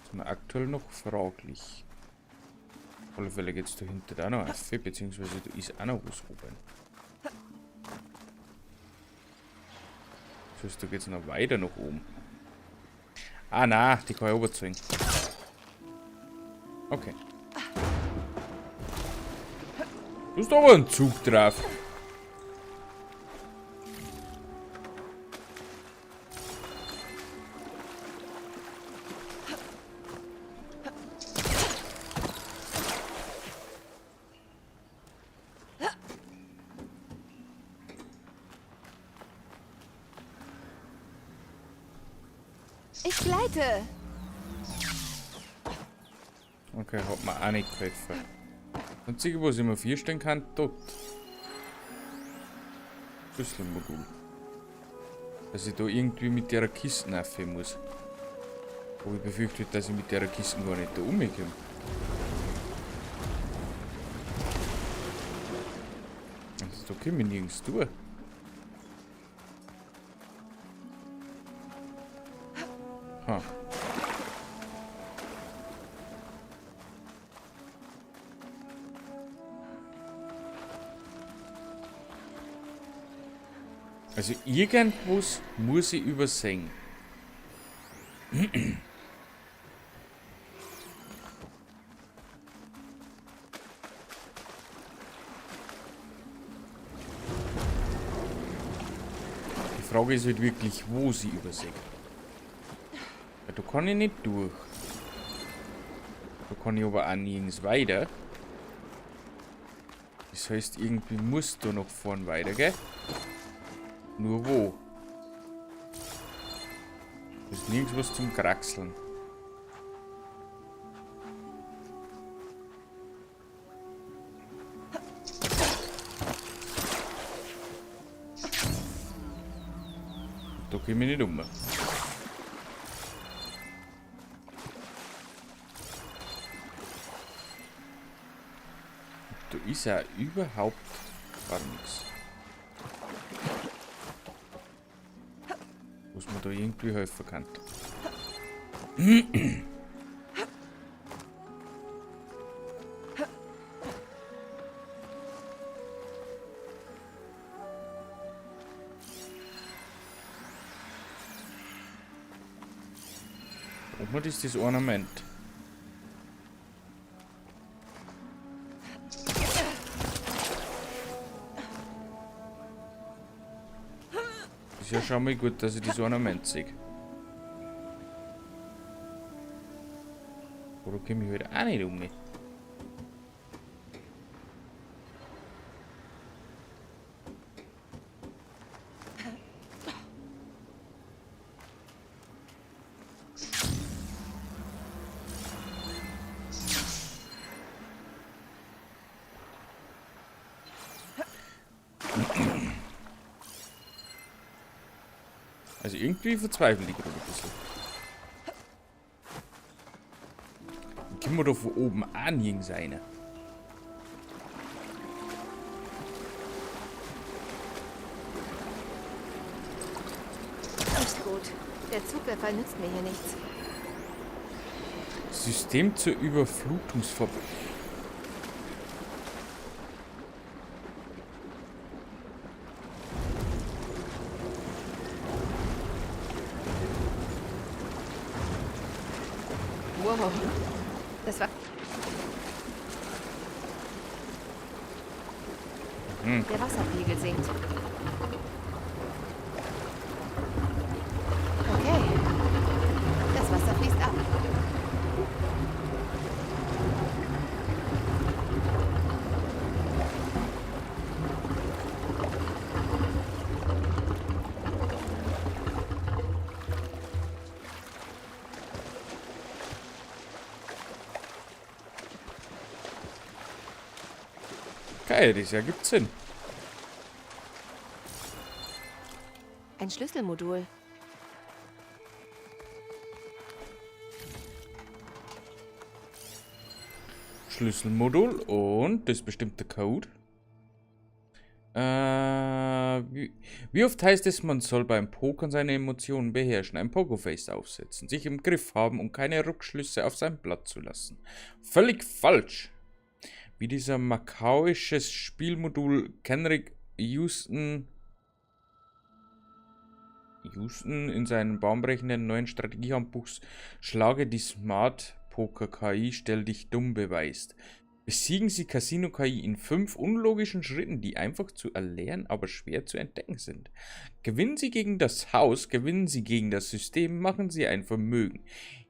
ist mir aktuell noch fraglich. Auf alle Fälle geht's da hinten auch noch auf, beziehungsweise da ist auch noch was oben. Das heißt, da geht's noch weiter nach oben. Ah, nein, die kann ich runterziehen. Okay. Du hast aber einen Zug drauf. Ich gleite. Okay, hat mir auch nicht geholfen. Einzige, was ich mir vorstellen kann, dort. Schlüsselmodul. Dass ich da irgendwie mit der Kiste rauf muss. Aber ich befürchte, dass ich mit der Kiste gar nicht da rumkomme. Also da komme ich nirgends durch. Ha. Also irgendwas muss ich übersehen. Die Frage ist halt wirklich, wo sie übersehen. Ja, da kann ich nicht durch. Da kann ich aber auch nirgends weiter. Das heißt, irgendwie muss da noch vorn weiter, gell? Nur wo? Da ist nirgends was zum Kraxeln. komme ich nicht um. Da ist ja überhaupt gar nichts. Was man da irgendwie helfen kann. Oben ist das Ornament. Ist ja schon mal gut, dass ich das Ornament sehe. Oder komme ich halt auch nicht um mich? Also irgendwie verzweifle ich gerade ein bisschen. Können wir doch von oben auch nirgends rein. Nicht gut. Der Zugwerfer nützt mir hier nichts. System zur Überflutungsverbot. Wow. Das war. Der Wasserpegel sinkt. Okay. Das Wasser fließt ab. Okay, das ergibt Sinn. Ein Schlüsselmodul. Schlüsselmodul und das bestimmte Code. Wie oft heißt es, man soll beim Pokern seine Emotionen beherrschen, ein Pokerface aufsetzen, sich im Griff haben und keine Rückschlüsse auf sein Blatt zu lassen. Völlig falsch! Wie dieser makauische Spielmodul Kenrick Houston in seinem bahnbrechenden neuen Strategiehandbuch Schlage die Smart Poker KI, stell dich dumm beweist. Besiegen Sie Casino KI in 5 unlogischen Schritten, die einfach zu erlernen, aber schwer zu entdecken sind. Gewinnen Sie gegen das Haus, gewinnen Sie gegen das System, machen Sie ein Vermögen.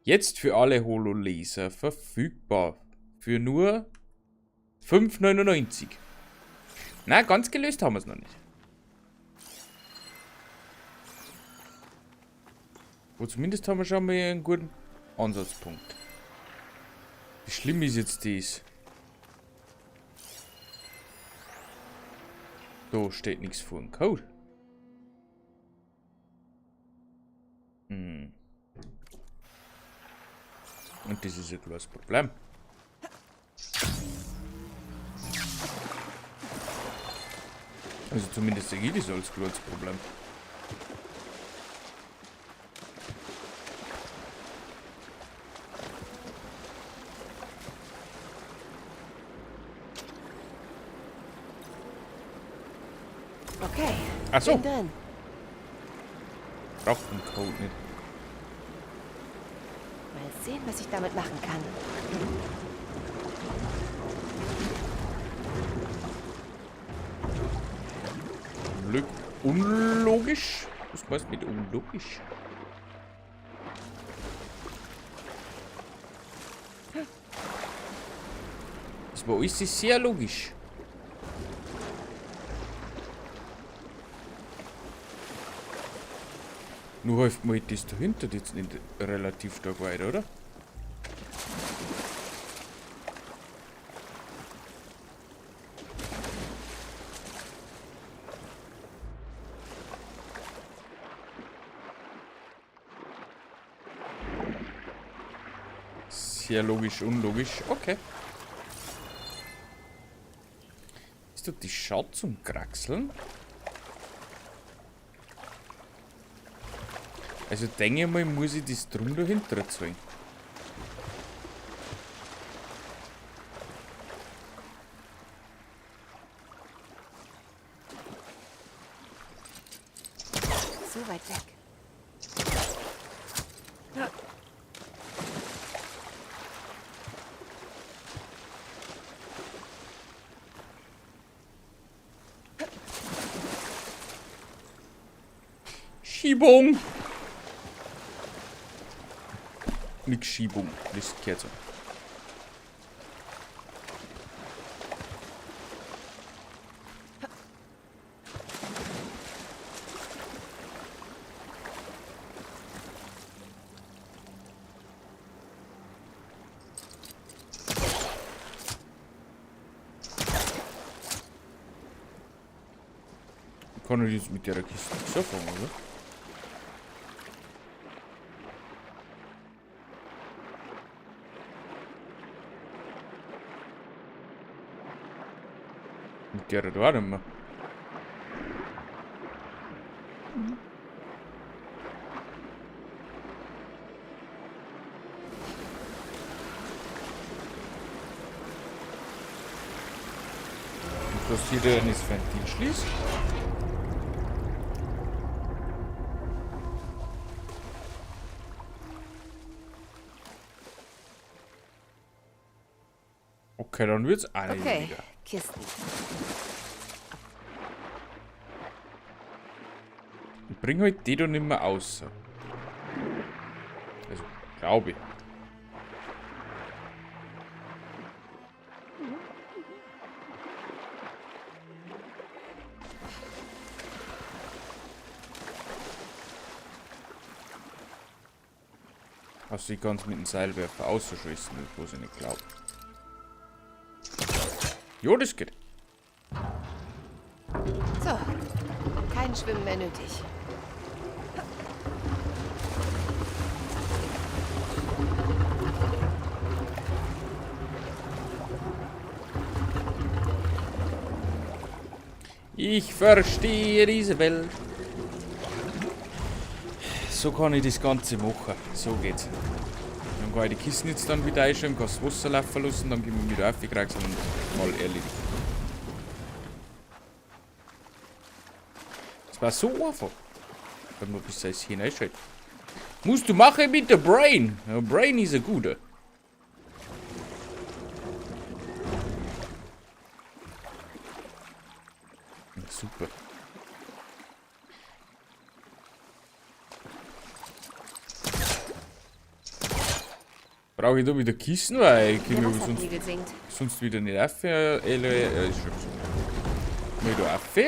Jetzt für alle Hololeser verfügbar. Für nur 5,99. Na, ganz gelöst haben wir's noch nicht. Wo zumindest haben wir schon mal einen guten Ansatzpunkt. Wie schlimm ist jetzt das? Da steht nichts vor dem Code. Und das ist ein kleines Problem. Also zumindest sehe ich das als kleines Problem. Okay. Ach so. Bin drin. Braucht den Code nicht. Mal sehen, was ich damit machen kann. Unlogisch? Was meinst du mit unlogisch? Das war alles sehr logisch. Nur hilft mir das dahinter jetzt nicht relativ stark weiter, oder? Sehr logisch, unlogisch. Okay. Ist das die Schau zum Kraxeln? Also denke ich mal, muss ich das drum dahinter ziehen. So weit weg. Schiebung! Nix Schiebung, das gehört so. Kann ich jetzt mit der Kiste nichts anfangen, oder? Mit der da auch nicht mehr. Und was hier denn ist Ventilschließ? Okay, dann wird's auch nicht Okay, weniger. Kisten. Ich bring halt die da nicht mehr raus. Also, glaube ich. Also, ich kann es mit dem Seilwerfer ausschießen, was ich nicht glaube. Jo, das geht. So, kein Schwimmen mehr nötig. Ich verstehe diese Welt. So kann ich das Ganze machen. So geht's. Dann kann ich die Kisten jetzt dann wieder einschreiben, kann das Wasser laufen lassen, dann gehen wir wieder aufgekraxeln und mal erledigt. Das war so einfach. Wenn man bis das hineinschaltet. Musst du machen mit der Brain. Der Brain ist ein guter. Super. Brauche ich da wieder Kissen, weil ich Der komme sonst, Wasserpegel sinkt. sonst wieder nicht auf. Ist schon so. Mal da auf.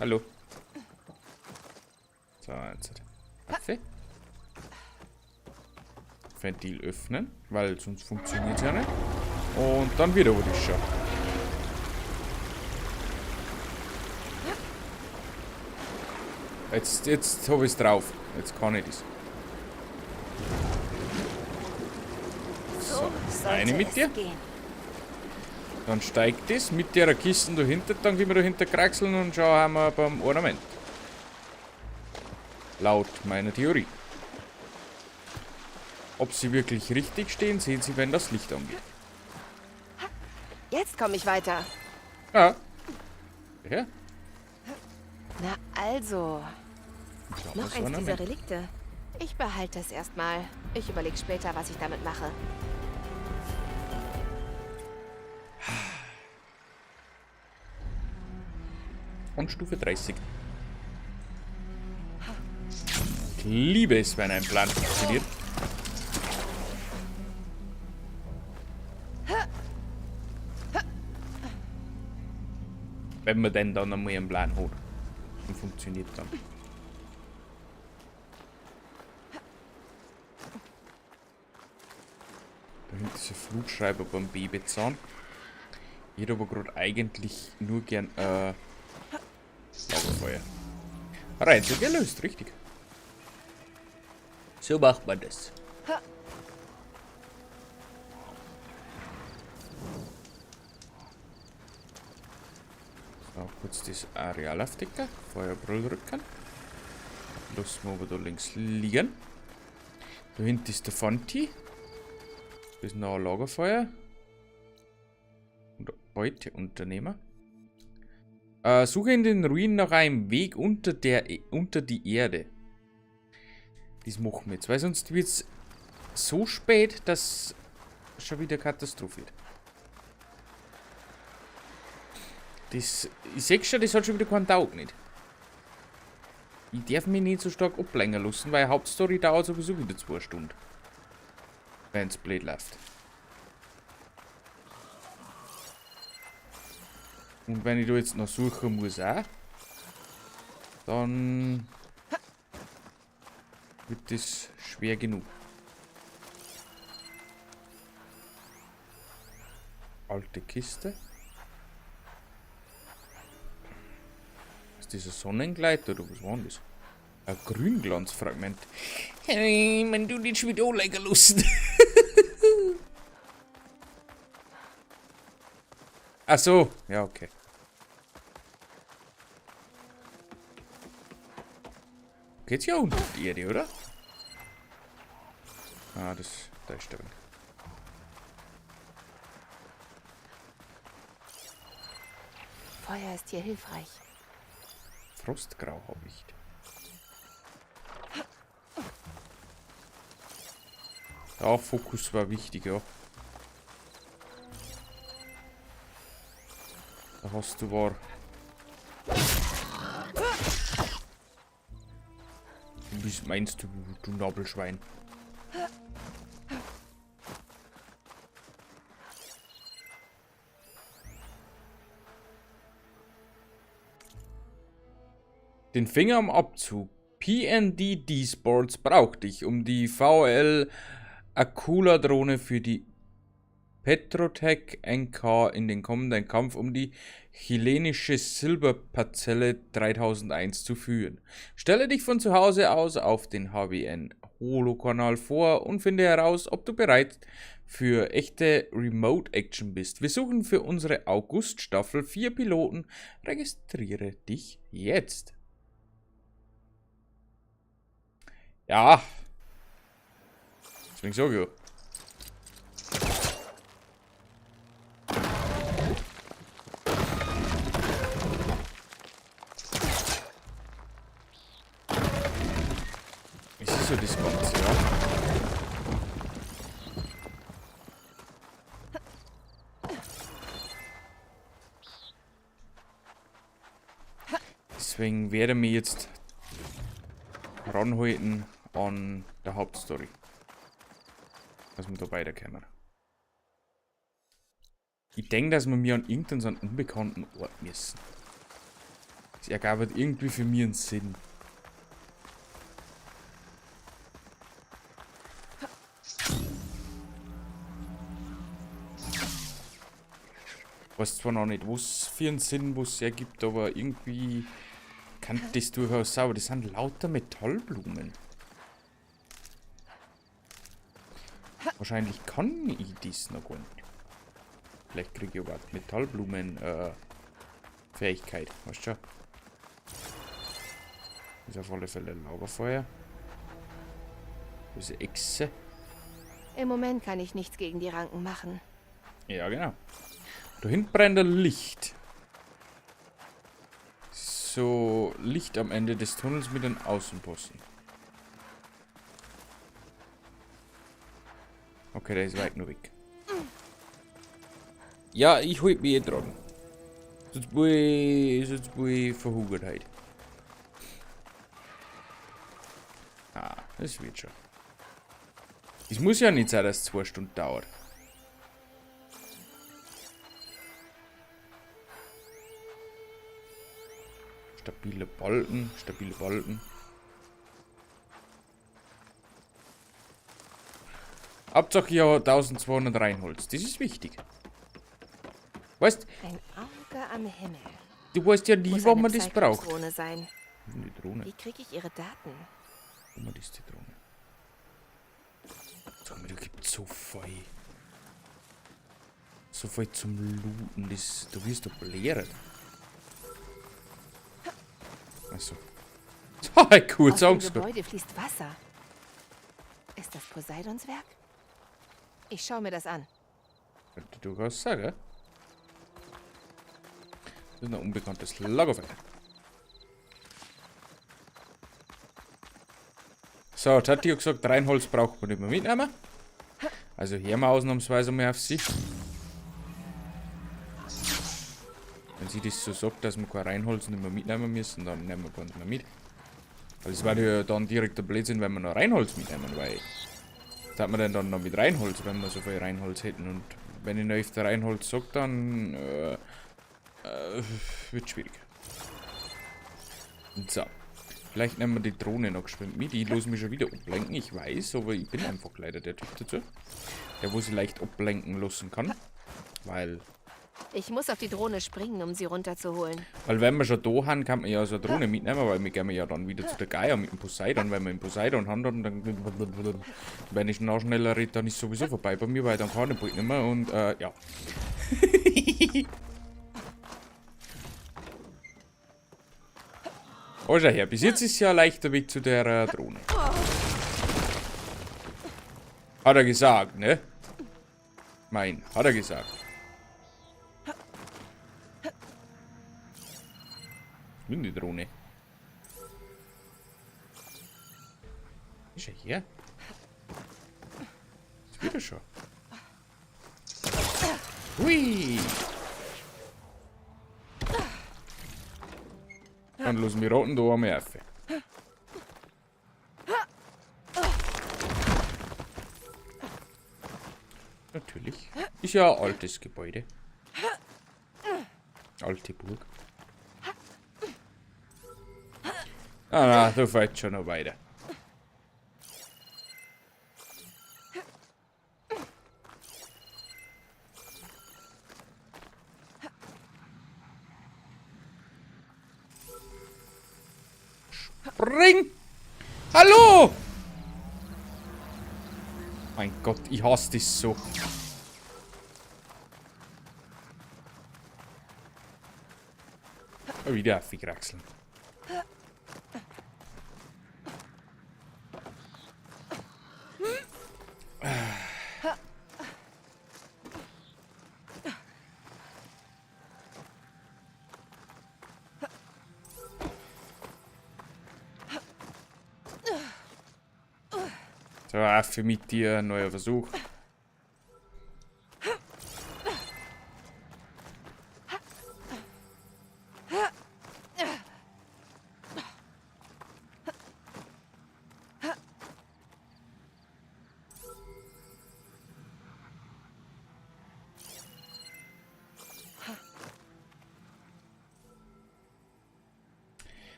Hallo. So, jetzt. Auf. Ventil öffnen, weil sonst funktioniert es ja nicht. Und dann wieder wo das schon. Jetzt habe ich es drauf. Jetzt kann ich das. So sollte eine mit es dir. gehen. Dann steigt das mit der Kiste dahinter, dann gehen wir dahinter kraxeln und schauen haben wir beim Ornament. Laut meiner Theorie. Ob sie wirklich richtig stehen, sehen Sie, wenn das Licht angeht. Jetzt komme ich weiter. Ja. Ja. Na also, Schauen noch wir das eins dieser Ornament. Relikte. Ich behalte es erstmal. Ich überlege später, was ich damit mache. Und Stufe 30. Ich liebe es, wenn ein Plan funktioniert. Wenn man denn dann einmal einen Plan hat. Und funktioniert dann. Da hinten ist ein Flugschreiber beim Babyzahn. Ich hätte aber gerade eigentlich nur gern Lagerfeuer. Rätsel gelöst, richtig. So macht man das. So, kurz das Areal aufdecken. Feuerbrüll rücken. Lassen wir aber da links liegen. Da hinten ist der Fanti. Das ist noch ein Lagerfeuer. Und Beuteunternehmer. Suche in den Ruinen nach einem Weg unter die Erde. Das machen wir jetzt, weil sonst wird es so spät, dass schon wieder Katastrophe wird. Das, ich sehe schon, das hat schon wieder keinen Taug nicht. Ich darf mich nicht so stark ablenken lassen, weil Hauptstory dauert sowieso wieder 2 Stunden. Wenn's blöd läuft. Und wenn ich da jetzt noch suchen muss auch, dann wird das schwer genug. Alte Kiste. Ist das ein Sonnengleit oder was war denn das? Ein Grünglanzfragment. Hey, man tut den schon wieder anlegen lassen. Ach so, ja, okay. Geht's ja unter die Erde, oder? Ah, das, da ist der Weg. Feuer ist hier hilfreich. Frostgrau habe ich. Ja, Fokus war wichtig, ja. Da hast du wahr. Was meinst du, du Nabelschwein? Den Finger am Abzug. PND D-Sports braucht dich, um die VL Akula-Drohne für die Petrotech NK in den kommenden Kampf um die chilenische Silberparzelle 3001 zu führen. Stelle dich von zu Hause aus auf den HWN Holo-Kanal vor und finde heraus, ob du bereit für echte Remote-Action bist. Wir suchen für unsere August-Staffel 4 Piloten. Registriere dich jetzt. Ja. Deswegen sag ich ja. Es ist so das Ganze, ja. Deswegen werde ich mich jetzt ranhalten an der Hauptstory. Dass wir da weiterkommen. Ich denke, dass wir mir an irgendeinen so einen unbekannten Ort müssen. Das ergab halt irgendwie für mich einen Sinn. Ich weiß zwar noch nicht, was für einen Sinn was ergibt, aber irgendwie kann das durchaus sein. Aber das sind lauter Metallblumen. Wahrscheinlich kann ich das noch gar nicht. Vielleicht kriege ich aber auch Metallblumen, Fähigkeit, weißt du schon? Ist auf alle Fälle ein Lagerfeuer. Diese Echse. Im Moment kann ich nichts gegen die Ranken machen. Ja, genau. Da hinten brennt ein Licht. So, Licht am Ende des Tunnels mit den Außenposten. Okay, der ist weit nur weg. Ja, ich hol mich eh dran. Sonst bin ich verhungert halt. Ah, das wird schon. Es muss ja nicht sein, dass es 2 Stunden dauert. Stabile Balken, stabile Balken. Hauptsache ich habe 1200 Reinholz. Das ist wichtig. Weißt, Ein Auge am Himmel. Du weißt ja nie, Muss wann eine man das braucht. Psyclops-Drohne sein. Die Drohne. Wie kriege ich ihre Daten? Wo man ist die Drohne? Sag mal, da gibt so viel. So viel zum Looten. Das, du wirst doch belehren. Achso. Kurz Aus dem Angst gehabt. Gebäude fließt Wasser. Ist das Poseidons Werk? Ich schaue mir das an. Könnte durchaus sein, gell? Das ist ein unbekanntes Lagerfeuer. So, Tati hat gesagt, Reinholz braucht man nicht mehr mitnehmen. Also hören wir ausnahmsweise mal auf sie. Wenn sie das so sagt, dass wir kein Reinholz nicht mehr mitnehmen müssen, dann nehmen wir gar nicht mehr mit. Weil es wäre ja dann direkt der Blödsinn, wenn wir noch Reinholz mitnehmen, weil was hat man denn dann noch mit Reinholz, wenn wir so viel Reinholz hätten? Und wenn ich noch öfter Reinholz sage, dann wird schwierig. So. Vielleicht nehmen wir die Drohne noch geschwind mit. Ich lasse mich schon wieder ablenken, ich weiß, aber ich bin einfach leider der Typ dazu. Der, wo sie leicht ablenken lassen kann. Weil Ich muss auf die Drohne springen, um sie runterzuholen. Weil wenn wir schon da haben, kann man ja so eine Drohne mitnehmen, weil wir gehen ja dann wieder zu der Gaia mit dem Poseidon. Wenn wir den Poseidon haben, dann wenn ich noch schneller rede, dann ist sowieso vorbei bei mir, weil dann kann ich bald nicht mehr und ja. Oh, schau her, bis jetzt ist ja ein leichter Weg zu der Drohne. Hat er gesagt, ne? Mein, hat er gesagt. Nimm die Drohne. Ist er hier? Ist wieder schon. Hui! Dann lassen wir roten da einmal auf. Natürlich. Ist ja ein altes Gebäude. Alte Burg. Ah, na, da fällt schon noch weiter. Spring! Hallo! Mein Gott, ich hasse das so. Wieder aufgekraxeln. So, Affe mit dir, neuer Versuch.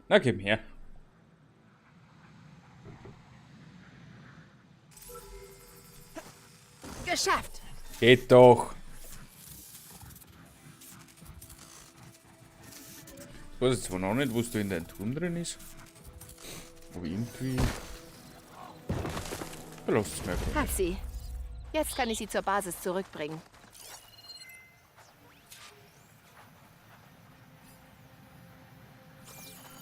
Na, komm her. Geschafft! Geht doch. Ich weiß zwar noch nicht, was da in deinem Turm drin ist. Aber irgendwie. Da lass es mir Hat sie. Jetzt kann ich sie zur Basis zurückbringen.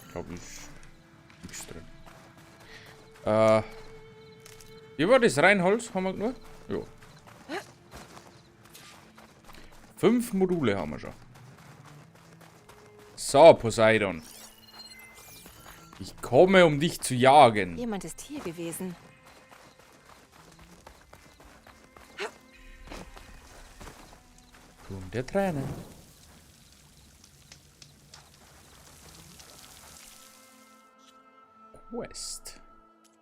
Ich glaube, ist nichts drin. Hier war das Reinholz, haben wir genug? Ja. 5 Module haben wir schon. So, Poseidon. Ich komme, um dich zu jagen. Jemand ist hier gewesen. Turm der Tränen. Quest.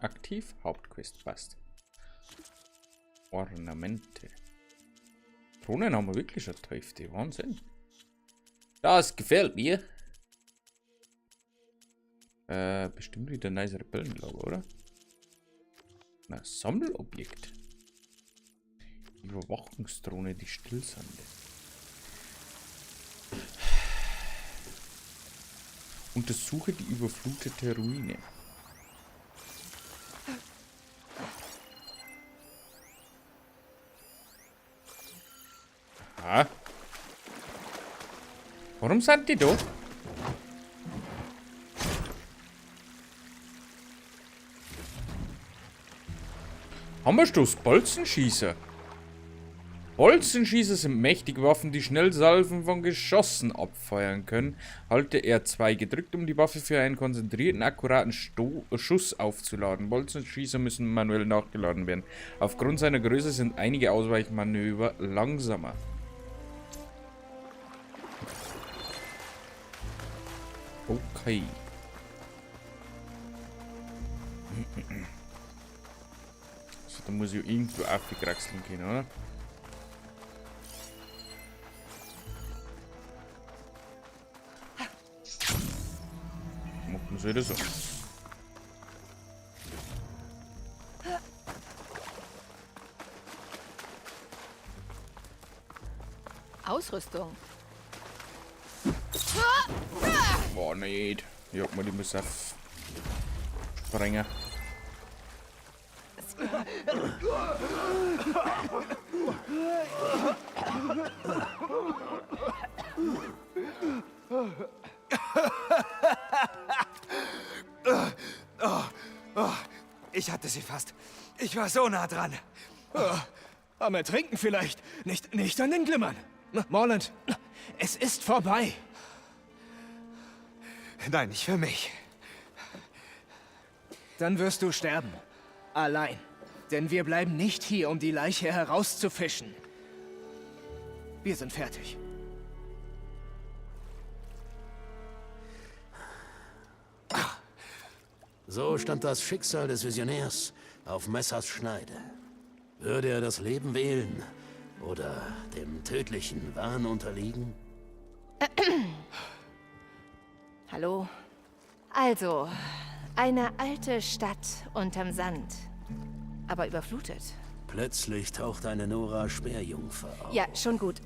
Aktiv, Hauptquest, passt. Ornamente. Drohnen haben wir wirklich schon tief, die Wahnsinn. Das gefällt mir. Bestimmt wieder ein nice Rebellenlager, oder? Na, Sammelobjekt. Überwachungsdrohne, die Stillsande. Untersuche die überflutete Ruine. Ah. Warum sind die da? Hammerstoß, Bolzenschießer. Bolzenschießer sind mächtige Waffen, die schnell Salven von Geschossen abfeuern können. Halte R2 gedrückt, um die Waffe für einen konzentrierten, akkuraten Schuss aufzuladen. Bolzenschießer müssen manuell nachgeladen werden. Aufgrund seiner Größe sind einige Ausweichmanöver langsamer. Okay. So, da muss ich irgendwo aufkraxeln können, oder? Machen wir es wieder so. Ausrüstung. Boah, nicht. Ja, man, die muss auf sprengen. Oh, ich hatte sie fast. Ich war so nah dran. Oh, am Ertrinken vielleicht. Nicht an den Glimmern. Morland, es ist vorbei. Nein, nicht für mich. Dann wirst du sterben. Allein. Denn wir bleiben nicht hier, um die Leiche herauszufischen. Wir sind fertig. So stand das Schicksal des Visionärs auf Messers Schneide. Würde er das Leben wählen oder dem tödlichen Wahn unterliegen? Hallo. Also, eine alte Stadt unterm Sand. Aber überflutet. Plötzlich taucht eine Nora Speerjungfer auf. Ja, schon gut.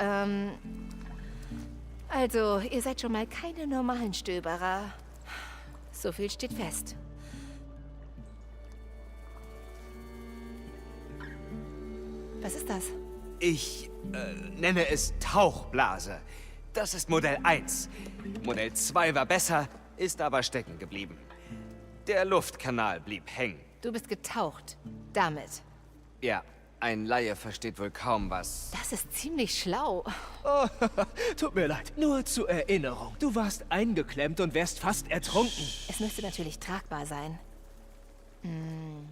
Also, ihr seid schon mal keine normalen Stöberer. So viel steht fest. Was ist das? Ich nenne es Tauchblase. Das ist Modell 1. Modell 2 war besser, ist aber stecken geblieben. Der Luftkanal blieb hängen. Du bist getaucht. Damit. Ja, ein Laie versteht wohl kaum was. Das ist ziemlich schlau. Oh, tut mir leid. Nur zur Erinnerung. Du warst eingeklemmt und wärst fast ertrunken. Es müsste natürlich tragbar sein. Hm.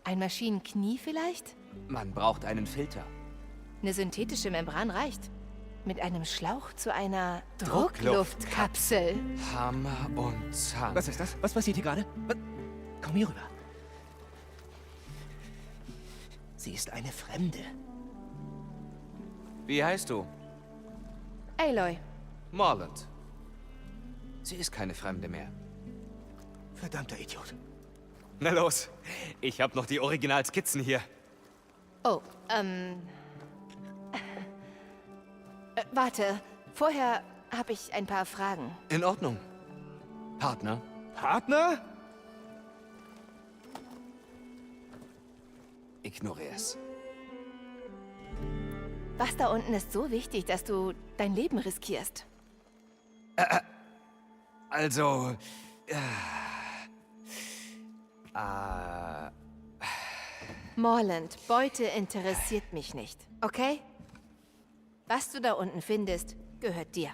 Ein Maschinenknie vielleicht? Man braucht einen Filter. Eine synthetische Membran reicht. Mit einem Schlauch zu einer Druckluftkapsel. Hammer und Zange. Was ist das? Was passiert hier gerade? Was? Komm hier rüber. Sie ist eine Fremde. Wie heißt du? Aloy. Morland. Sie ist keine Fremde mehr. Verdammter Idiot. Na los, ich hab noch die Originalskizzen hier. Oh, warte, vorher habe ich ein paar Fragen. In Ordnung. Partner? Partner? Ignoriere es. Was da unten ist so wichtig, dass du dein Leben riskierst? Also... Morland, Beute interessiert mich nicht, okay? Was du da unten findest, gehört dir.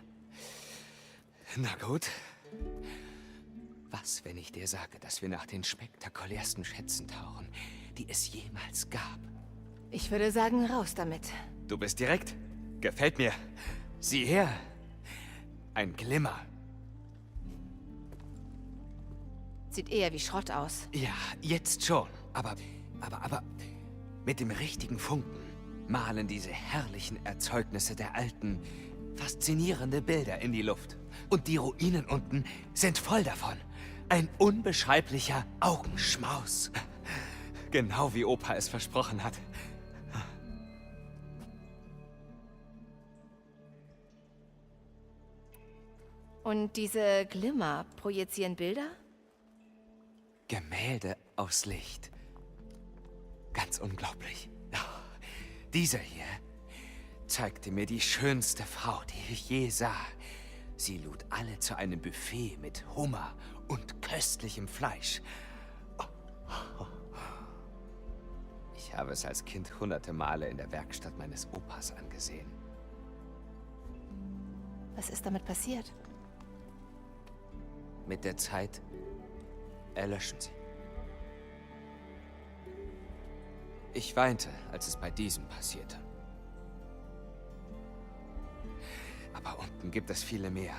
Na gut. Was, wenn ich dir sage, dass wir nach den spektakulärsten Schätzen tauchen, die es jemals gab? Ich würde sagen, raus damit. Du bist direkt. Gefällt mir. Sieh her. Ein Glimmer. Sieht eher wie Schrott aus. Ja, jetzt schon. Aber mit dem richtigen Funken malen diese herrlichen Erzeugnisse der Alten faszinierende Bilder in die Luft. Und die Ruinen unten sind voll davon. Ein unbeschreiblicher Augenschmaus. Genau wie Opa es versprochen hat. Und diese Glimmer projizieren Bilder? Gemälde aus Licht. Ganz unglaublich. Dieser hier zeigte mir die schönste Frau, die ich je sah. Sie lud alle zu einem Buffet mit Hummer und köstlichem Fleisch. Ich habe es als Kind hunderte Male in der Werkstatt meines Opas angesehen. Was ist damit passiert? Mit der Zeit erlöschen sie. Ich weinte, als es bei diesem passierte. Aber unten gibt es viele mehr.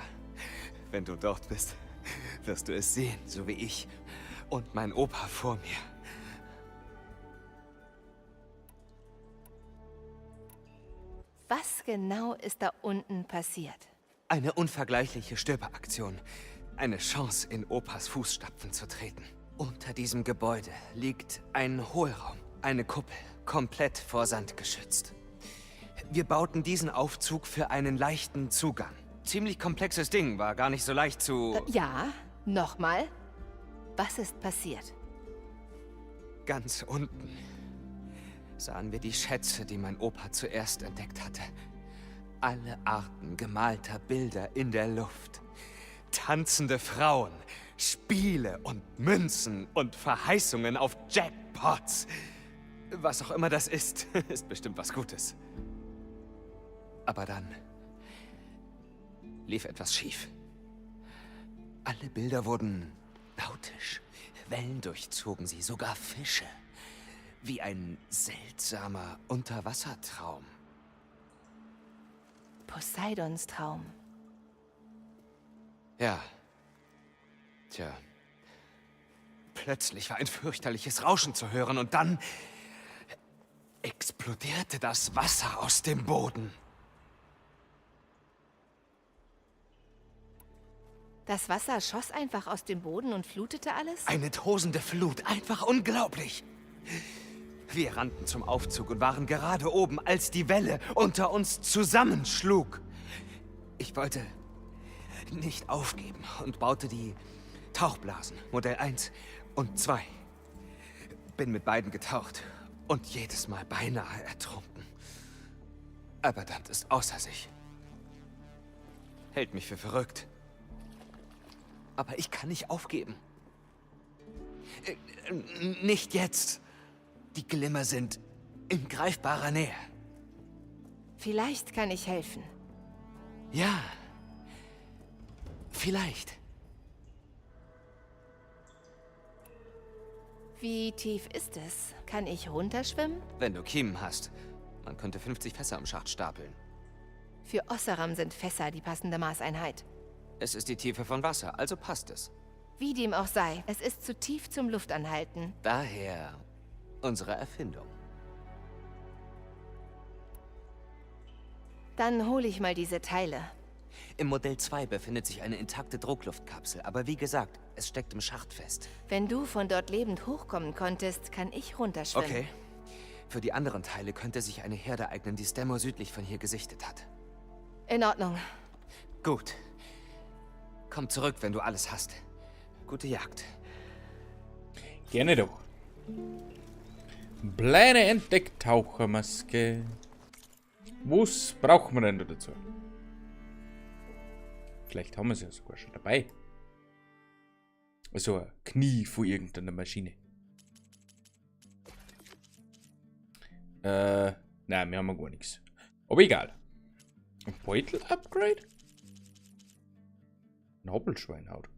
Wenn du dort bist, wirst du es sehen, so wie ich und mein Opa vor mir. Was genau ist da unten passiert? Eine unvergleichliche Stöberaktion. Eine Chance, in Opas Fußstapfen zu treten. Unter diesem Gebäude liegt ein Hohlraum, eine Kuppel, komplett vor Sand geschützt. Wir bauten diesen Aufzug für einen leichten Zugang. Ziemlich komplexes Ding, war gar nicht so leicht zu... Ja, nochmal. Was ist passiert? Ganz unten sahen wir die Schätze, die mein Opa zuerst entdeckt hatte. Alle Arten gemalter Bilder in der Luft. Tanzende Frauen, Spiele und Münzen und Verheißungen auf Jackpots. Was auch immer das ist, ist bestimmt was Gutes. Aber dann lief etwas schief. Alle Bilder wurden nautisch. Wellen durchzogen sie, sogar Fische. Wie ein seltsamer Unterwassertraum. Poseidons Traum. Ja. Tja. Plötzlich war ein fürchterliches Rauschen zu hören und dann explodierte das Wasser aus dem Boden. Das Wasser schoss einfach aus dem Boden und flutete alles? Eine tosende Flut, einfach unglaublich. Wir rannten zum Aufzug und waren gerade oben, als die Welle unter uns zusammenschlug. Ich wollte nicht aufgeben und baute die Tauchblasen, Modell 1 und 2. Bin mit beiden getaucht und jedes Mal beinahe ertrunken. Abadant ist außer sich. Hält mich für verrückt. Aber ich kann nicht aufgeben. Nicht jetzt. Die Glimmer sind in greifbarer Nähe. Vielleicht kann ich helfen. Ja. Vielleicht. Wie tief ist es? Kann ich runterschwimmen? Wenn du Kiemen hast. Man könnte 50 Fässer im Schacht stapeln. Für Osseram sind Fässer die passende Maßeinheit. Es ist die Tiefe von Wasser, also passt es. Wie dem auch sei, es ist zu tief zum Luftanhalten. Daher unsere Erfindung. Dann hole ich mal diese Teile. Im Modell 2 befindet sich eine intakte Druckluftkapsel, aber wie gesagt, es steckt im Schacht fest. Wenn du von dort lebend hochkommen konntest, kann ich runterschwimmen. Okay. Für die anderen Teile könnte sich eine Herde eignen, die Stemmo südlich von hier gesichtet hat. In Ordnung. Gut. Komm zurück, wenn du alles hast. Gute Jagd. Gerne doch. Kleine Entdecktauchermaske. Was brauchen wir denn da dazu? Vielleicht haben wir sie ja sogar schon dabei. Also ein Knie von irgendeiner Maschine. Nein, wir haben ja gar nichts. Aber egal. Ein Beutel-Upgrade? Ein Hoppelschweinhaut.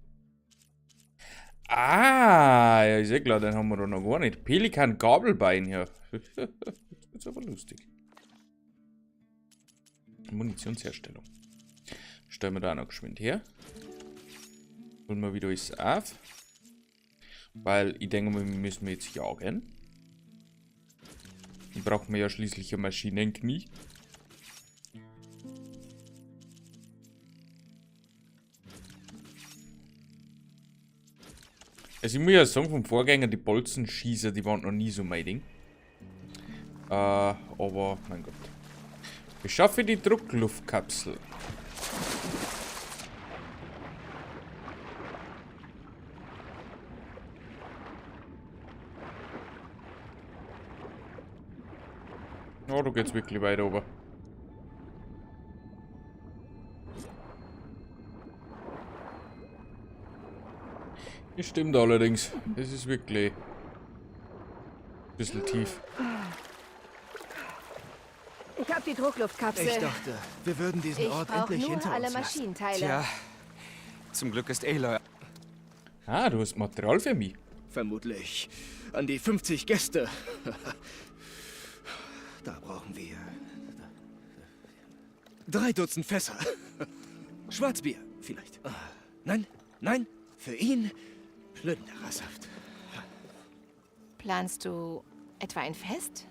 Ah, ja, ist eh klar, den haben wir doch noch gar nicht. Pelikan-Gabelbein hier. Das ist aber lustig. Munitionsherstellung. Stellen wir da noch geschwind her. Holen wir wieder alles auf. Weil ich denke mal, wir müssen jetzt jagen. Dann brauchen wir ja schließlich ein Maschinenknie. Also ich muss ja sagen, vom Vorgänger, die Bolzenschießer, die waren noch nie so mein Ding. Aber, mein Gott. Beschaffe die Druckluftkapsel. Oh, da geht's wirklich weiter oben. Das stimmt allerdings. Das ist wirklich ein bisschen tief. Ich habe die Druckluftkapsel. Ich dachte, wir würden diesen Ich Ort brauche endlich nur hinter alle uns lassen. Maschinenteile. Tja, zum Glück ist Aloy. Ah, du hast Material für mich. Vermutlich an die 50 Gäste. Da brauchen wir 3 Dutzend Fässer. Schwarzbier vielleicht. Nein, nein, für ihn Plünderersaft. Planst du etwa ein Fest?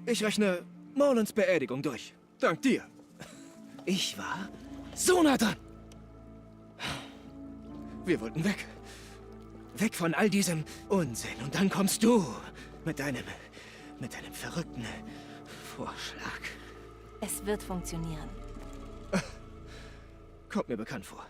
Ich rechne Morlands Beerdigung durch. Dank dir. Ich war so nah dran. Wir wollten weg. Weg von all diesem Unsinn. Und dann kommst du mit deinem verrückten Vorschlag. Es wird funktionieren. Kommt mir bekannt vor.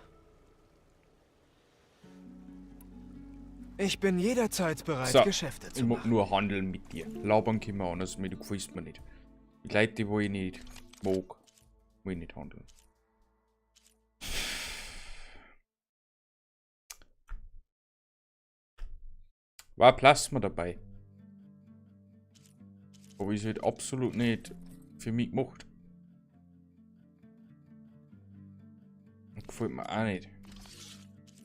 Ich bin jederzeit bereit, So, Geschäfte zu ich mag machen. nur handeln mit dir. Labern können wir anders, du gefällst mir nicht. Die Leute, die ich nicht mag, will ich nicht handeln. War Plasma dabei. Aber ist halt absolut nicht für mich gemacht. Gefällt mir auch nicht.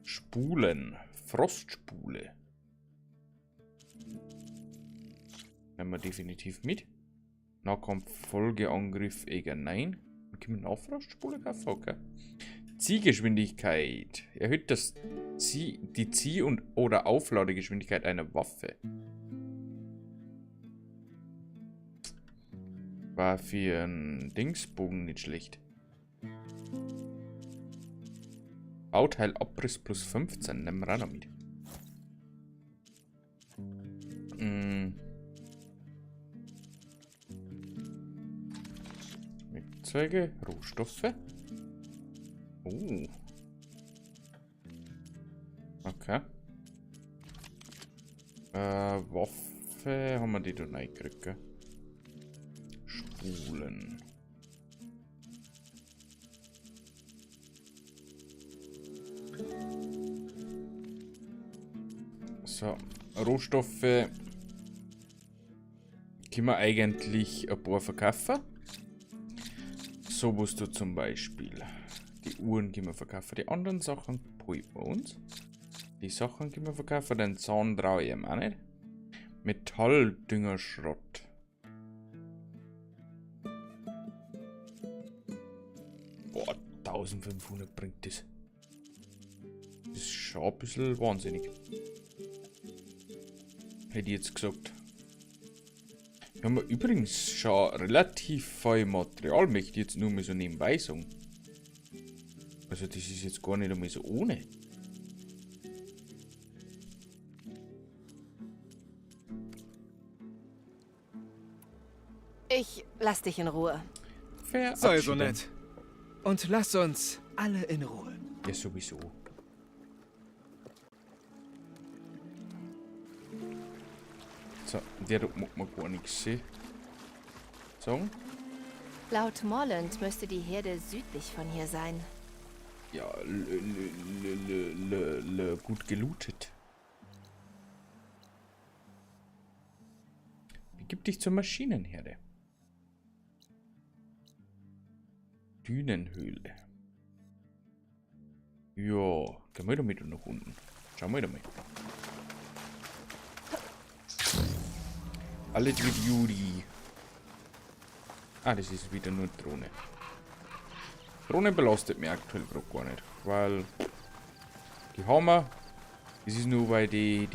Spulen. Frostspule. Nehmen wir definitiv mit. Nahkampf, Folgeangriff, egal nein. Können wir noch Frostspule kaufen? Okay. Ziehgeschwindigkeit. Erhöht das die Zieh- und oder Aufladegeschwindigkeit einer Waffe. War für einen Dingsbogen nicht schlecht. Bauteilabriss plus 15, nehmen wir auch noch mit. Werkzeuge, Rohstoffe. Oh. Okay. Waffe haben wir die da reingekriegt, gell? Spulen. So, Rohstoffe können wir eigentlich ein paar verkaufen. So was du zum Beispiel. Die Uhren können wir verkaufen, die anderen Sachen behalten wir uns. Die Sachen können wir verkaufen, den Zahn traue ich ihm auch nicht. Metalldüngerschrott. Boah, 1500 bringt das. Das ist schon ein bisschen wahnsinnig. Hätte ich jetzt gesagt. Wir haben übrigens schon relativ viel Material, möchte ich jetzt nur mal so nebenbei sagen. Also das ist jetzt gar nicht einmal so ohne. Ich lass dich in Ruhe. Sei so nett. Und lass uns alle in Ruhe. Ja, sowieso. So, der mag man gar nichts sehen. So. Laut Morland müsste die Herde südlich von hier sein. Ja, gut gelootet. Begib dich zur Maschinenherde. Dünenhöhle. Ja, gehen wir damit nach unten. Schauen wir damit. Alle mit Juri. Ah, das ist wieder nur Drohne. Drohne belastet mich aktuell gerade gar nicht, weil die haben wir. Das ist nur, weil die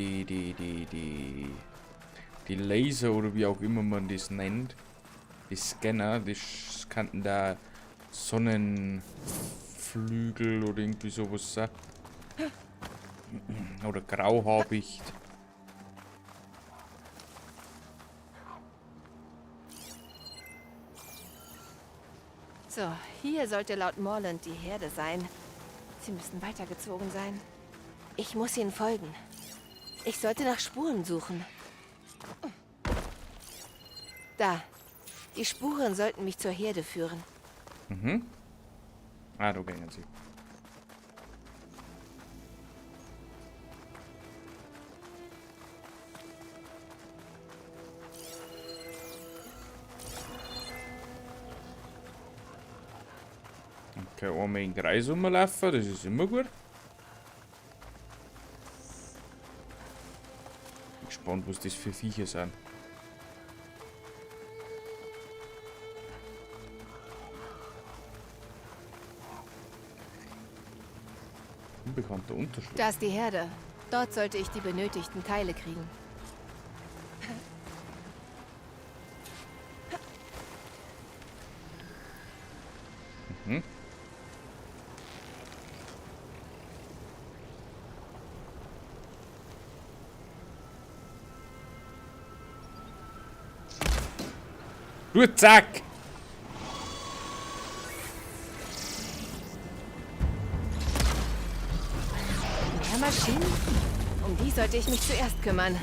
Laser oder wie auch immer man das nennt, die Scanner, das könnten da Sonnenflügel oder irgendwie sowas sein. Oder Grauhabicht. So, hier sollte laut Morland die Herde sein. Sie müssen weitergezogen sein. Ich muss ihnen folgen. Ich sollte nach Spuren suchen. Da. Die Spuren sollten mich zur Herde führen. Mhm. Ah, da gehen sie. Okay, einmal in den Kreis rumlaufen, das ist immer gut. Bin gespannt, was das für Viecher sind. Unbekannter Unterschlupf. Da ist die Herde. Dort sollte ich die benötigten Teile kriegen. Mhm. Du zack! Mehr Maschinen? Um die sollte ich mich zuerst kümmern.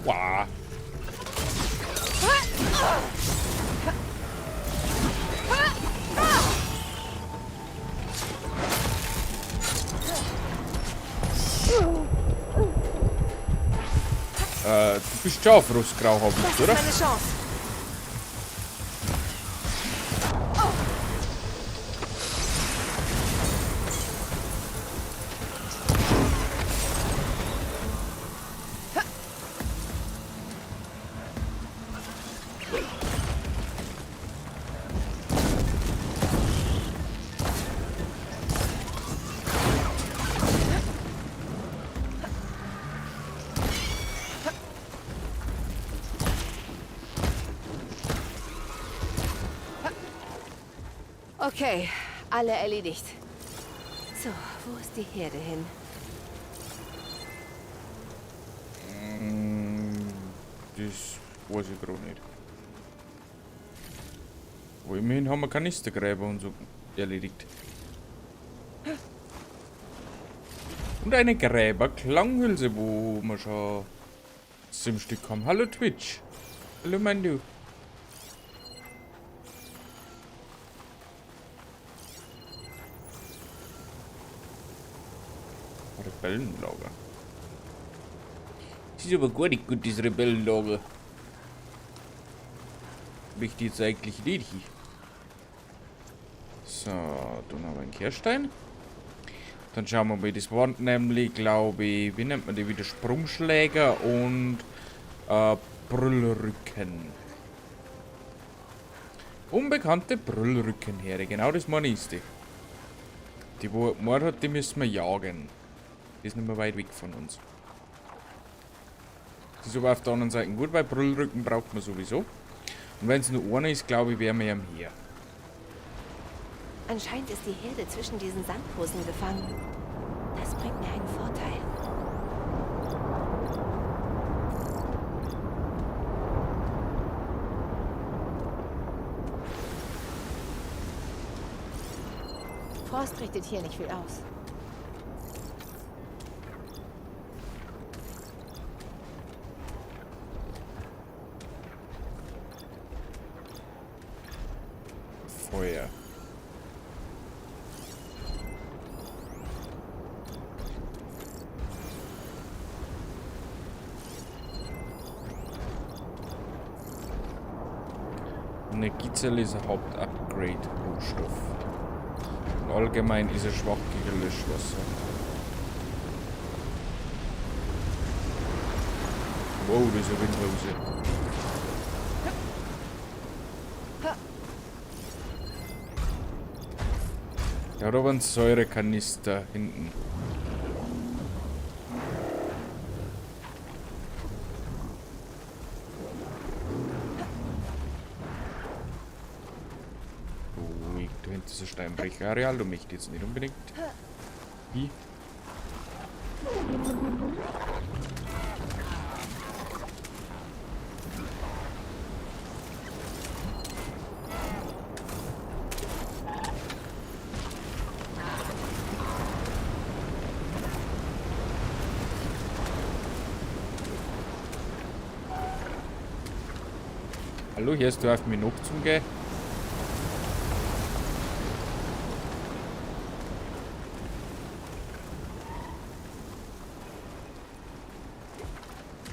Aua! Du bist schon auf Rostgrau, Das ist oder? meine Chance. Okay, alle erledigt. So, wo ist die Herde hin? Das weiß ich gerade nicht. Aber immerhin haben wir Kanistergräber und so erledigt. Und eine Gräberklanghülse, wo wir schon 7 Stück haben. Hallo Twitch. Hallo Mandu. Rebellenlager. Das ist aber gar nicht gut, dieses Rebellenlager. Möchte ich jetzt eigentlich nicht. So, dann haben wir einen Kehrstein. Dann schauen wir mal, das waren nämlich, glaube ich, wie nennt man die wieder? Sprungschläger und Brüllrücken. Unbekannte Brüllrückenheere, genau das meine ich. Die, die wo Mord hat, die müssen wir jagen. Die ist nicht mehr weit weg von uns. Das ist aber auf der anderen Seite gut, weil Brüllrücken braucht man sowieso. Und wenn es nur einer ist, glaube ich, wären wir am Heer. Anscheinend ist die Herde zwischen diesen Sandhosen gefangen. Das bringt mir einen Vorteil. Frost richtet hier nicht viel aus. Feuer. Energiezelle ist ein Haupt-Upgrade-Rohstoff. Und allgemein ist er schwach gegen Löschwasser. Wow, das ist eine Windhose. Der hat aber einen Säurekanister hinten. Ruhig, da hinten ist ein Steinbrecher-Areal, du möchtest jetzt nicht unbedingt. Wie? Hallo, hier ist du auf mich noch zum Gehen.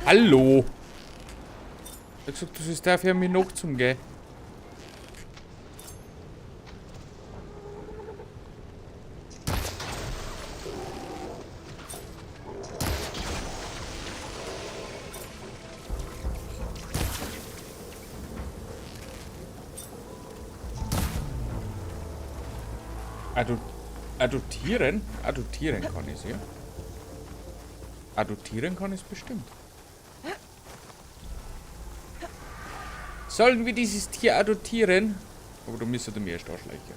Hallo! Ich hab gesagt, du sollst dafür mir noch zum gehen. Adoptieren? Adoptieren kann ich ja. Adoptieren kann ich bestimmt. Sollen wir dieses Tier adoptieren? Aber du müsstest mir erst anschleichen.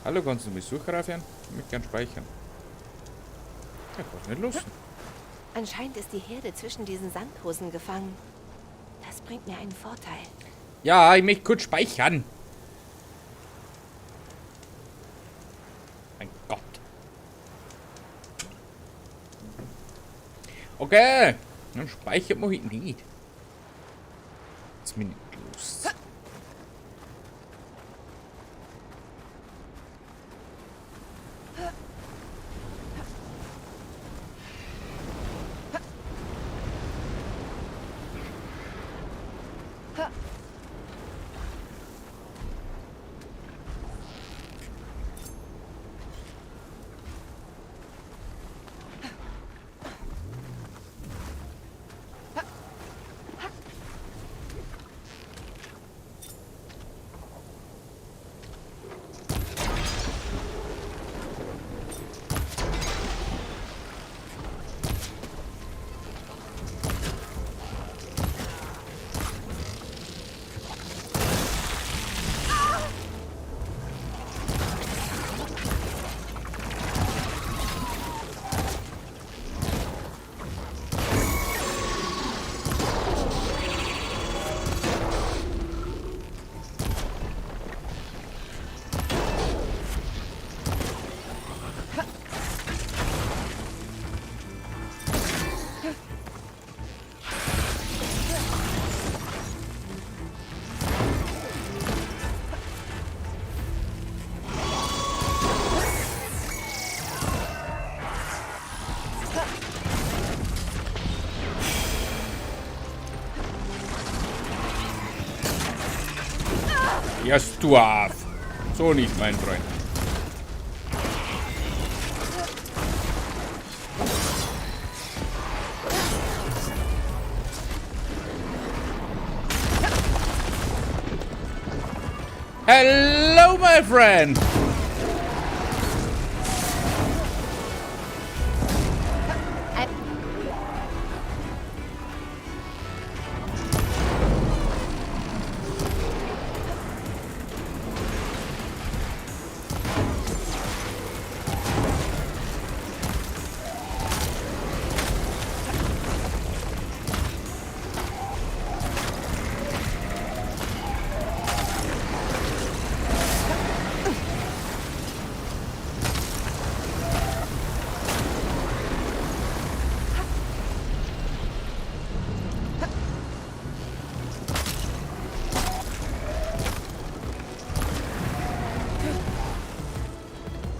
Hallo, kannst du mich suchen aufhören? Ich möchte gern speichern. Ja, kannst nicht los. Anscheinend ist die Herde zwischen diesen Sandhosen gefangen. Das bringt mir einen Vorteil. Ja, ich möchte kurz speichern. Mein Gott. Okay, dann speichert man halt nicht. Jetzt bin ich los. Erst du auf. So nicht, mein Freund. Hello, my friend.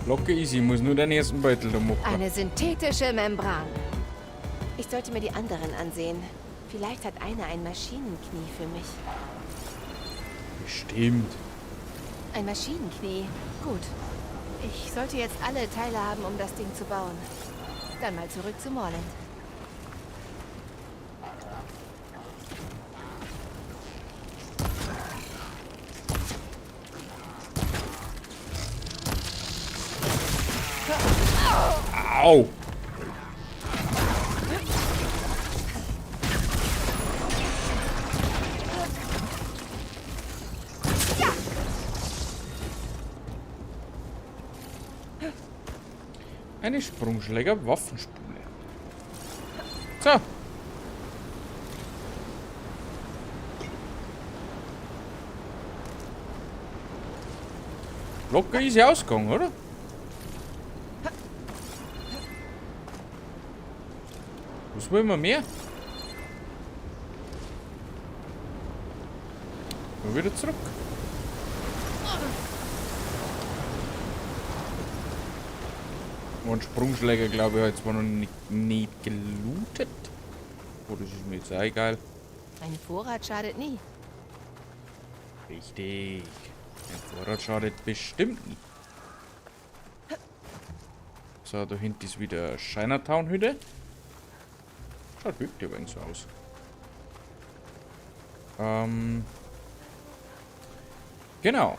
Locker easy, muss nur den ersten Beutel da machen. Eine synthetische Membran. Ich sollte mir die anderen ansehen. Vielleicht hat einer ein Maschinenknie für mich. Bestimmt. Ein Maschinenknie. Gut. Ich sollte jetzt alle Teile haben, um das Ding zu bauen. Dann mal zurück zu Morland. Au! Eine Sprungschläger Waffenspule. So. Locker easy Ausgang, oder? Was wollen wir mehr? Mal wieder zurück. Und Sprungschläger, glaube ich, hat zwar noch nicht gelootet. Aber das ist mir jetzt auch egal. Ein Vorrat schadet nie. Richtig. Ein Vorrat schadet bestimmt nie. So, da hinten ist wieder Chinatown-Hütte. Schaut wirklich übrigens so aus. Genau.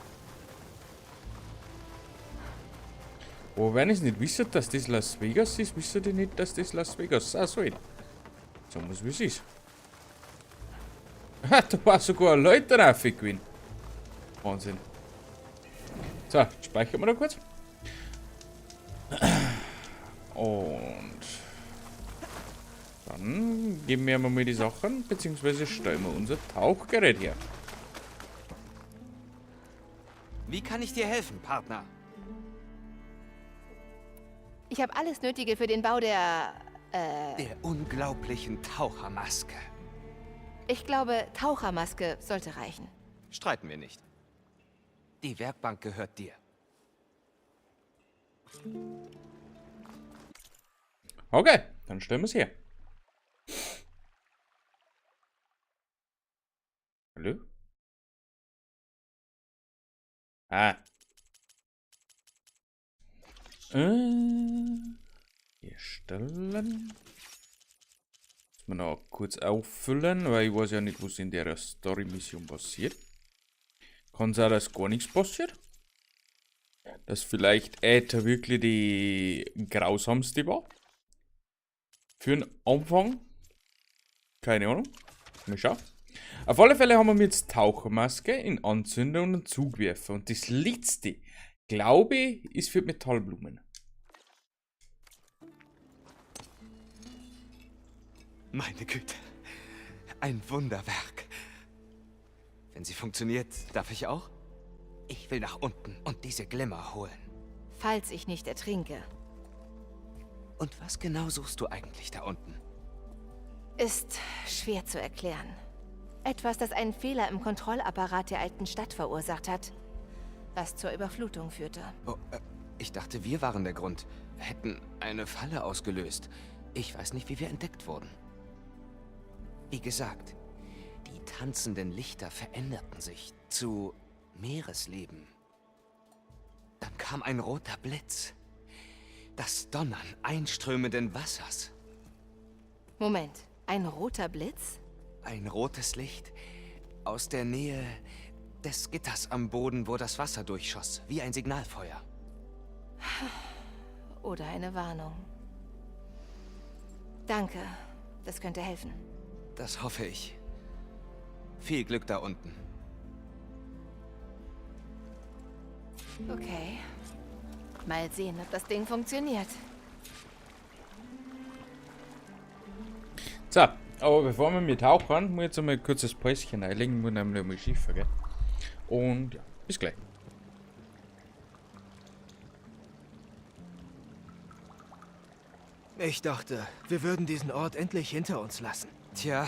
Aber wenn ich nicht wisse, dass das Las Vegas ist, wisse ich nicht, dass das Las Vegas sein soll. Sagen wir's, wie es ist. Ha, da war sogar ein Leute drauf gewesen. Wahnsinn. So, speichern wir da kurz. Und dann geben wir mal die Sachen, beziehungsweise stellen wir unser Tauchgerät her. Wie kann ich dir helfen, Partner? Ich habe alles Nötige für den Bau der... Der unglaublichen Tauchermaske. Ich glaube, Tauchermaske sollte reichen. Streiten wir nicht. Die Werkbank gehört dir. Okay, dann stellen wir's her. Hallo? Ah. Herstellen. Muss man noch kurz auffüllen, weil ich weiß ja nicht, was in der Story-Mission passiert. Kann sein, dass gar nichts passiert. Dass vielleicht Aether wirklich die grausamste war. Für den Anfang. Keine Ahnung. Mal schauen. Auf alle Fälle haben wir jetzt Tauchermaske in Anzünder und einen Zugwerfer. Und das letzte, glaube ich, ist für Metallblumen. Meine Güte. Ein Wunderwerk. Wenn sie funktioniert, darf ich auch? Ich will nach unten und diese Glimmer holen. Falls ich nicht ertrinke. Und was genau suchst du eigentlich da unten? Ist schwer zu erklären. Etwas, das einen Fehler im Kontrollapparat der alten Stadt verursacht hat, was zur Überflutung führte. Oh, ich dachte, wir waren der Grund. Hätten eine Falle ausgelöst. Ich weiß nicht, wie wir entdeckt wurden. Wie gesagt, die tanzenden Lichter veränderten sich zu Meeresleben. Dann kam ein roter Blitz. Das Donnern einströmenden Wassers. Moment, ein roter Blitz? Ein rotes Licht aus der Nähe des Gitters am Boden, wo das Wasser durchschoss, wie ein Signalfeuer. Oder eine Warnung. Danke, das könnte helfen. Das hoffe ich. Viel Glück da unten. Okay. Mal sehen, ob das Ding funktioniert. So, aber bevor wir mit tauchen, muss ich jetzt einmal ein kurzes Päuschen einlegen, muss nämlich einmal schiffen, gell? Und ja, bis gleich. Ich dachte, wir würden diesen Ort endlich hinter uns lassen. Tja,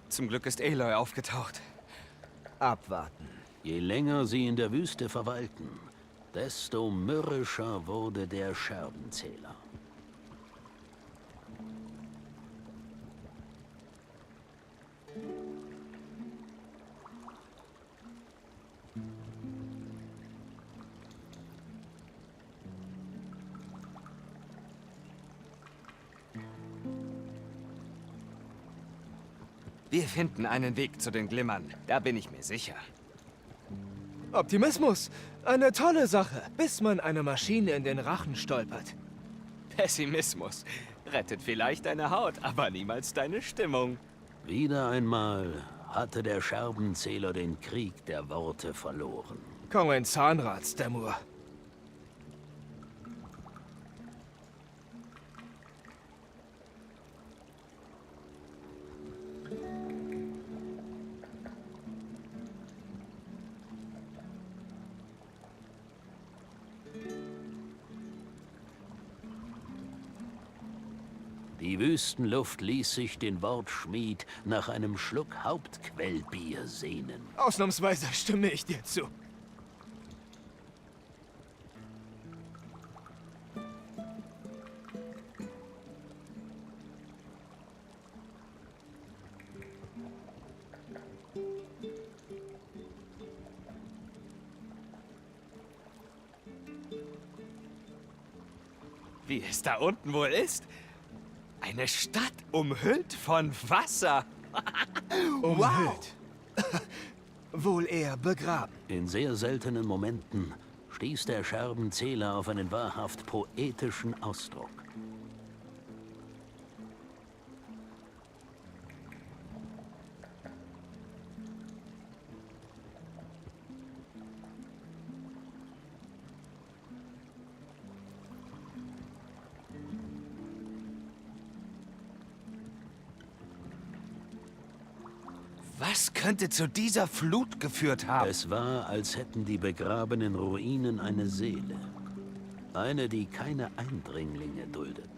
zum Glück ist Aloy aufgetaucht. Abwarten. Je länger sie in der Wüste verweilten, desto mürrischer wurde der Scherbenzähler. Wir finden einen Weg zu den Glimmern, da bin ich mir sicher. Optimismus! Eine tolle Sache, bis man eine Maschine in den Rachen stolpert. Pessimismus rettet vielleicht deine Haut, aber niemals deine Stimmung. Wieder einmal hatte der Scherbenzähler den Krieg der Worte verloren. Kaum ein Zahnrad, Stamur. Die Wüstenluft ließ sich den Wortschmied nach einem Schluck Hauptquellbier sehnen. Ausnahmsweise stimme ich dir zu. Wie es da unten wohl ist? Eine Stadt umhüllt von Wasser. Umhüllt. Wohl eher begraben. In sehr seltenen Momenten stieß der Scherbenzähler auf einen wahrhaft poetischen Ausdruck. Was könnte zu dieser Flut geführt haben? Es war, als hätten die begrabenen Ruinen eine Seele. Eine, die keine Eindringlinge duldet.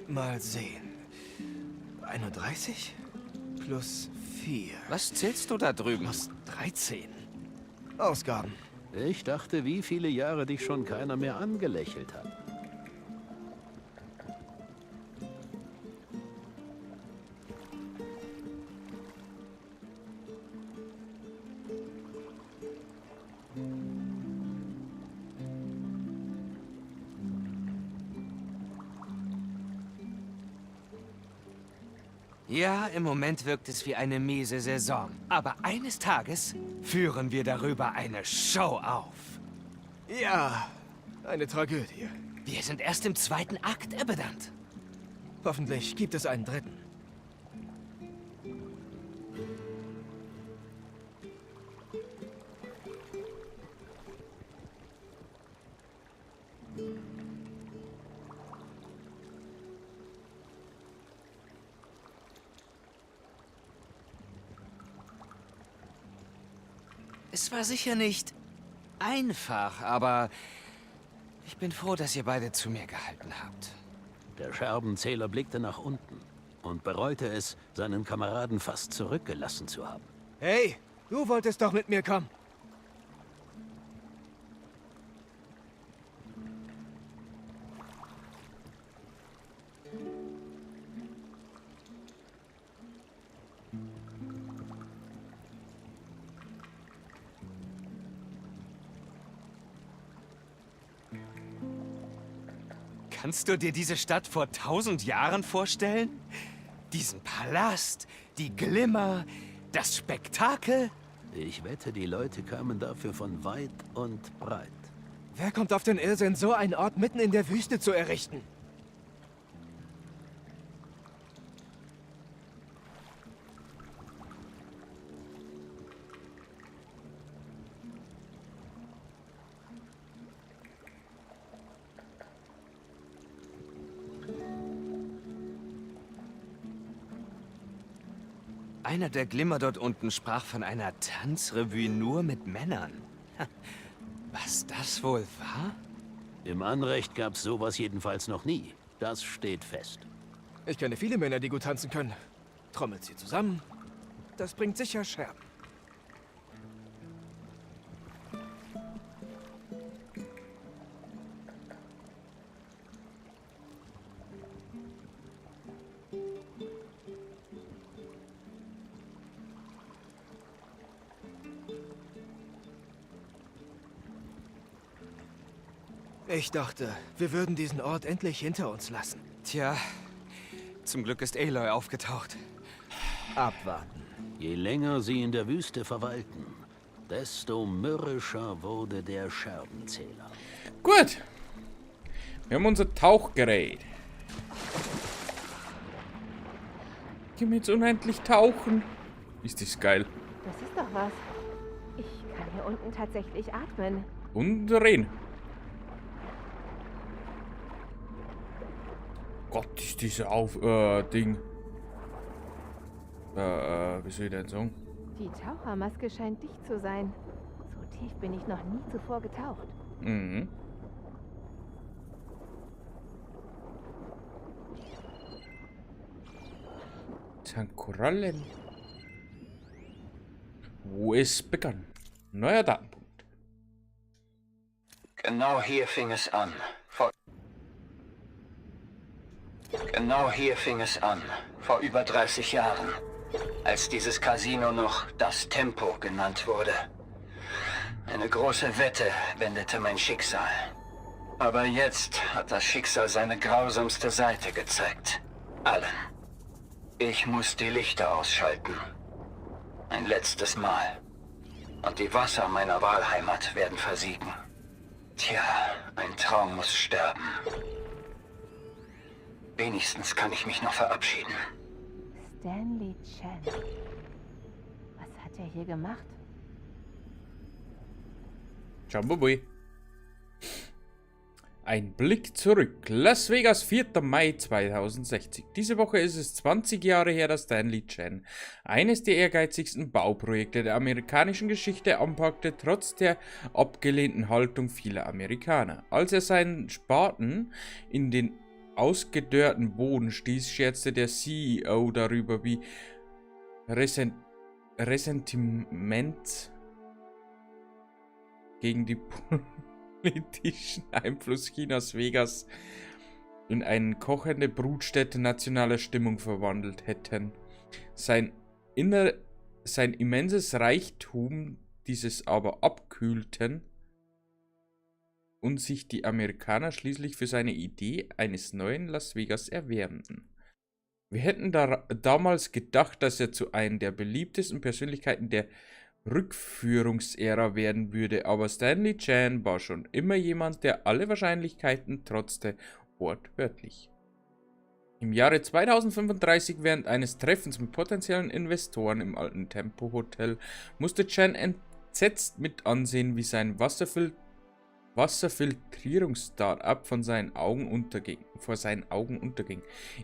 Mal sehen. 31 plus 4. Was zählst du da drüben? Plus 13. Ausgaben. Ich dachte, wie viele Jahre dich schon keiner mehr angelächelt hat. Ja, im Moment wirkt es wie eine miese Saison. Aber eines Tages führen wir darüber eine Show auf. Ja, eine Tragödie. Wir sind erst im zweiten Akt, Ebedant. Hoffentlich gibt es einen dritten. Es war sicher nicht einfach, aber ich bin froh, dass ihr beide zu mir gehalten habt. Der Scherbenzähler blickte nach unten und bereute es, seinen Kameraden fast zurückgelassen zu haben. Hey, du wolltest doch mit mir kommen. Kannst du dir diese Stadt vor 1000 Jahren vorstellen? Diesen Palast, die Glimmer, das Spektakel? Ich wette, die Leute kamen dafür von weit und breit. Wer kommt auf den Irrsinn, so einen Ort mitten in der Wüste zu errichten? Einer der Glimmer dort unten sprach von einer Tanzrevue nur mit Männern. Was das wohl war? Im Anrecht gab's sowas jedenfalls noch nie. Das steht fest. Ich kenne viele Männer, die gut tanzen können. Trommelt sie zusammen. Das bringt sicher Scherben. Ich dachte, wir würden diesen Ort endlich hinter uns lassen. Tja, zum Glück ist Aloy aufgetaucht. Abwarten. Je länger sie in der Wüste verweilten, desto mürrischer wurde der Scherbenzähler. Gut. Wir haben unser Tauchgerät. Können wir jetzt unendlich tauchen? Ist das geil. Das ist doch was. Ich kann hier unten tatsächlich atmen. Und reden. Gott, ist diese Ding. Wie soll ich denn sagen? Die Tauchermaske scheint dicht zu sein. So tief bin ich noch nie zuvor getaucht. Mhm. Das sind Korallen. Wo es begann. Neuer Datenpunkt. Genau hier fing es an. Vor Genau hier fing es an, vor über 30 Jahren, als dieses Casino noch das Tempo genannt wurde. Eine große Wette wendete mein Schicksal. Aber jetzt hat das Schicksal seine grausamste Seite gezeigt. Allen. Ich muss die Lichter ausschalten. Ein letztes Mal. Und die Wasser meiner Wahlheimat werden versiegen. Tja, ein Traum muss sterben. Wenigstens kann ich mich noch verabschieden. Stanley Chen. Was hat er hier gemacht? Schauen wir mal. Ein Blick zurück. Las Vegas, 4. Mai 2060. Diese Woche ist es 20 Jahre her, dass Stanley Chen eines der ehrgeizigsten Bauprojekte der amerikanischen Geschichte anpackte, trotz der abgelehnten Haltung vieler Amerikaner. Als er seinen Spaten in den ausgedörrten Boden stieß, scherzte der CEO darüber, wie Ressentiment gegen die politischen Einfluss Chinas Vegas in eine kochende Brutstätte nationaler Stimmung verwandelt hätten. Sein immenses Reichtum dieses aber abkühlten und sich die Amerikaner schließlich für seine Idee eines neuen Las Vegas erwärmten. Wir hätten damals gedacht, dass er zu einer der beliebtesten Persönlichkeiten der Rückführungsära werden würde, aber Stanley Chan war schon immer jemand, der alle Wahrscheinlichkeiten trotzte, wortwörtlich. Im Jahre 2035, während eines Treffens mit potenziellen Investoren im alten Tempo Hotel, musste Chan entsetzt mit ansehen, wie sein Wasserfiltrierungs-Startup vor seinen Augen unterging.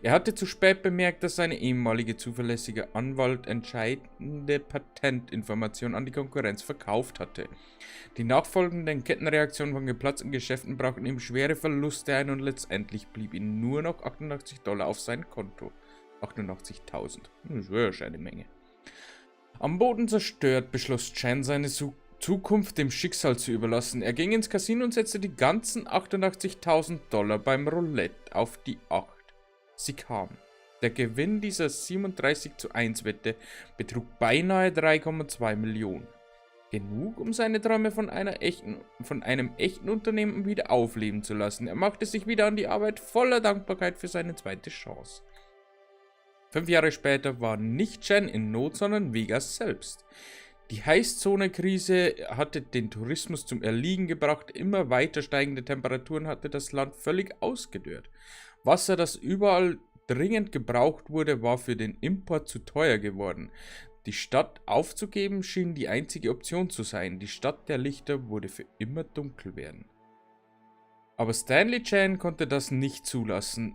Er hatte zu spät bemerkt, dass seine ehemalige zuverlässige Anwalt entscheidende Patentinformationen an die Konkurrenz verkauft hatte. Die nachfolgenden Kettenreaktionen von geplatzten Geschäften brachten ihm schwere Verluste ein und letztendlich blieb ihm nur noch $88 auf sein Konto. 88.000. Das wäre schon eine Menge. Am Boden zerstört beschloss Chen, seine Zukunft dem Schicksal zu überlassen. Er ging ins Casino und setzte die ganzen $88.000 beim Roulette auf die 8. Sie kam. Der Gewinn dieser 37:1 Wette betrug beinahe 3,2 Millionen. Genug, um seine Träume von einem echten Unternehmen wieder aufleben zu lassen. Er machte sich wieder an die Arbeit, voller Dankbarkeit für seine zweite Chance. 5 Jahre später war nicht Chen in Not, sondern Vegas selbst. Die Heißzone-Krise hatte den Tourismus zum Erliegen gebracht, immer weiter steigende Temperaturen hatte das Land völlig ausgedörrt. Wasser, das überall dringend gebraucht wurde, war für den Import zu teuer geworden. Die Stadt aufzugeben schien die einzige Option zu sein. Die Stadt der Lichter würde für immer dunkel werden. Aber Stanley Chan konnte das nicht zulassen.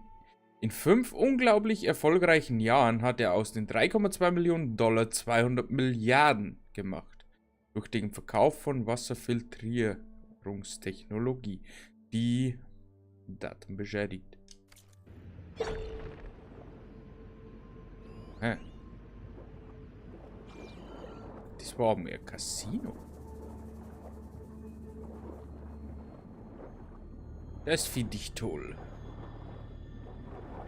In 5 unglaublich erfolgreichen Jahren hat er aus den 3,2 Millionen Dollar 200 Milliarden gemacht. Durch den Verkauf von Wasserfiltrierungstechnologie, die Daten beschädigt. Hä? Das war mehr Casino. Das finde ich toll.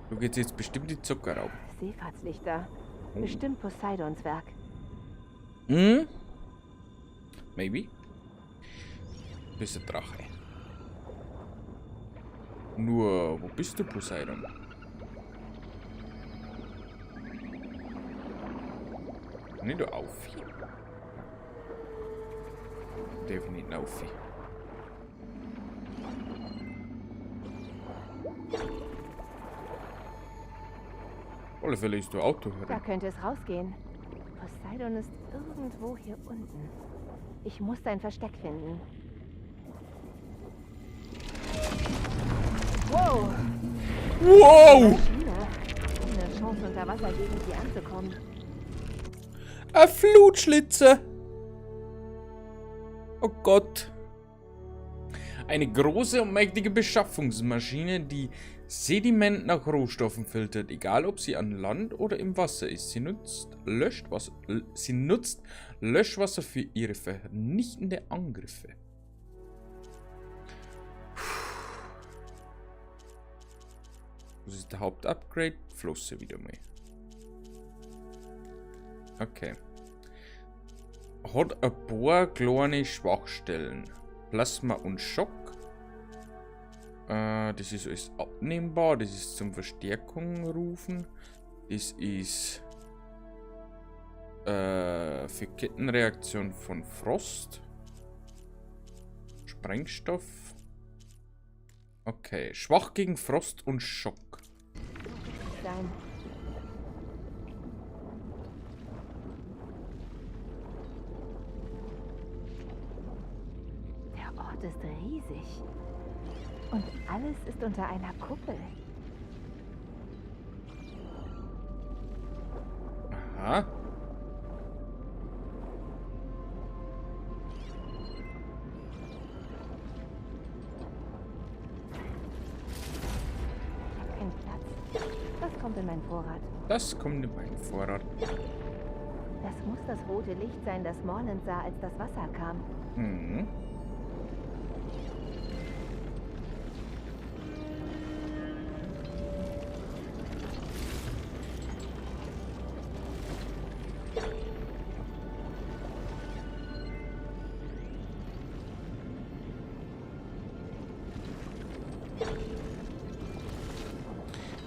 Du gehst jetzt bestimmt die Zuckerraub. Seefahrtslichter. Oh. Bestimmt Poseidons Werk. Hm? Maybe. Bist ein Drache. Nur, wo bist du, Poseidon? Nicht du auf. Definitiv auf. Alle Fälle ist du Auto. Da könnte es rausgehen. Poseidon ist irgendwo hier unten. Ich muss sein Versteck finden. Wow! Wow! Keine Chance, unter Wasser gegen sie anzukommen. Ein Flutschlitze! Oh Gott! Eine große und mächtige Beschaffungsmaschine, die Sediment nach Rohstoffen filtert, egal ob sie an Land oder im Wasser ist. Sie nutzt Löschwasser für ihre vernichtende Angriffe. Was ist der Hauptupgrade? Flosse wieder mal. Okay. Hat ein paar kleine Schwachstellen. Plasma und Schock. Das ist alles abnehmbar. Das ist zum Verstärkung rufen. Das ist für Kettenreaktion von Frost. Sprengstoff. Okay. Schwach gegen Frost und Schock. Sein. Der Ort ist riesig. Und alles ist unter einer Kuppel. Aha. Ich habe keinen Platz. Das kommt in meinen Vorrat. Das kommt in meinen Vorrat. Das muss das rote Licht sein, das Morland sah, als das Wasser kam. Mhm.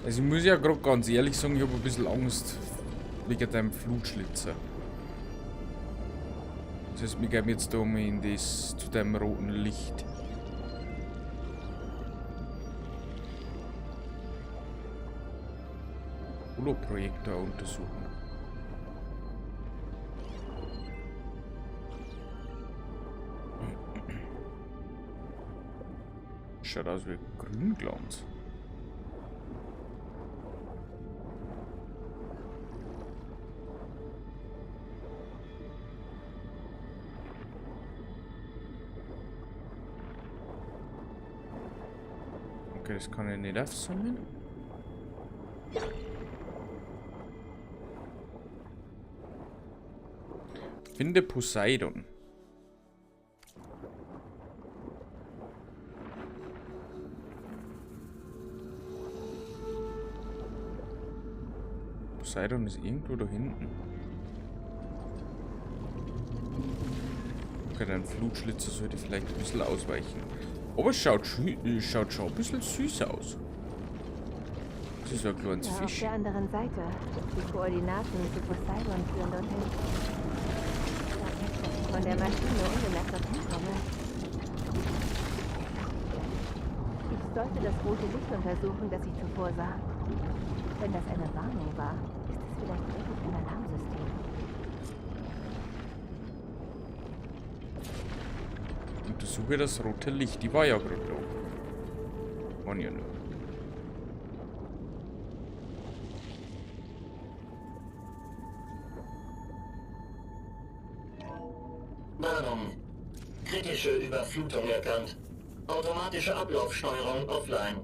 Also ich muss ja gerade ganz ehrlich sagen, ich habe ein bisschen Angst wegen deinem Flutschlitzer. Das heißt, wir gehen jetzt da mal in das, zu deinem roten Licht. Holoprojektor untersuchen. Schaut aus wie Grünglanz. Okay, das kann ich nicht aufsammeln. Finde Poseidon. Poseidon ist irgendwo da hinten. Okay, dein Flutschlitzer sollte vielleicht ein bisschen ausweichen. Aber es schaut schon ein bisschen süß aus. Das ist ein kleines Ja, auf Fisch. der anderen Seite. Die Koordinaten zu Poseidon führen dorthin. Dass ich von der Maschine unbemerkt dorthin komme. Ich sollte das rote Licht untersuchen, das ich zuvor sah. Wenn das eine Warnung war, ist es vielleicht wirklich ein Alarmsystem. Untersuche das rote Licht. Die war ja gerade da. Waren ja nur. Warnung. Kritische Überflutung erkannt. Automatische Ablaufsteuerung offline.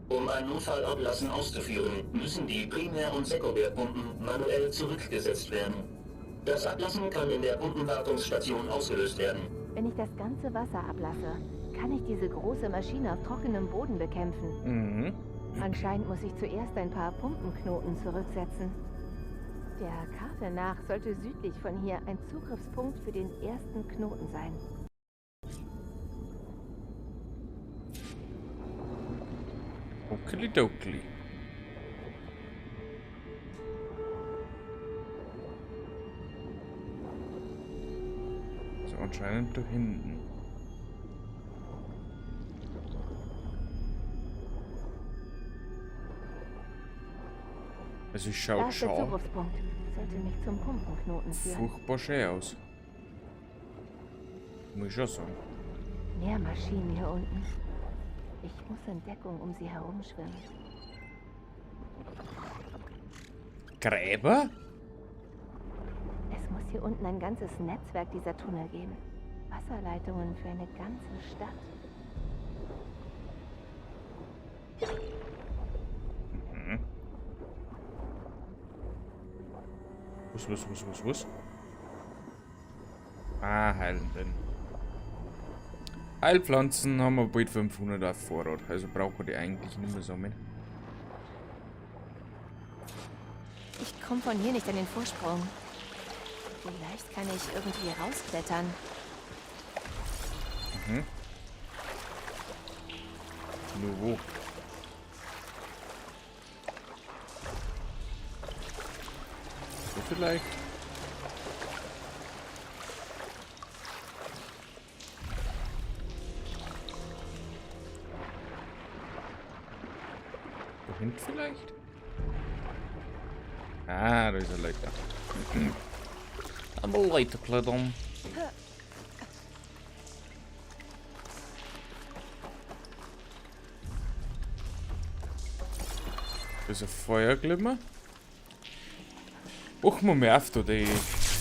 Um ein Notfallablassen auszuführen, müssen die Primär- und Sekundärpumpen manuell zurückgesetzt werden. Das Ablassen kann in der Pumpenwartungsstation ausgelöst werden. Wenn ich das ganze Wasser ablasse, kann ich diese große Maschine auf trockenem Boden bekämpfen. Mhm. Anscheinend muss ich zuerst ein paar Pumpenknoten zurücksetzen. Der Karte nach sollte südlich von hier ein Zugriffspunkt für den ersten Knoten sein. Okidokli. So, anscheinend da hinten. Also es schaut Da ist der schon Zugriffspunkt. Sollte mich zum Pumpenknoten führen. furchtbar schön aus. Muss ich schon sagen. Mehr Maschinen hier unten. Ich muss in Deckung um sie herumschwimmen. Gräber? Es muss hier unten ein ganzes Netzwerk dieser Tunnel geben. Wasserleitungen für eine ganze Stadt. Mhm. Was? Ah, heilen denn. Heilpflanzen haben wir bald 500 auf Vorrat, also brauchen wir die eigentlich nicht mehr sammeln. Ich komme von hier nicht an den Vorsprung. Vielleicht kann ich irgendwie rausklettern. Mhm. Nur wo? So vielleicht? Da hinten vielleicht? Ah, da ist eine Leiter. An der Leiter klettern. Das ist ein Feuerglimmer. Machen wir mal auf da die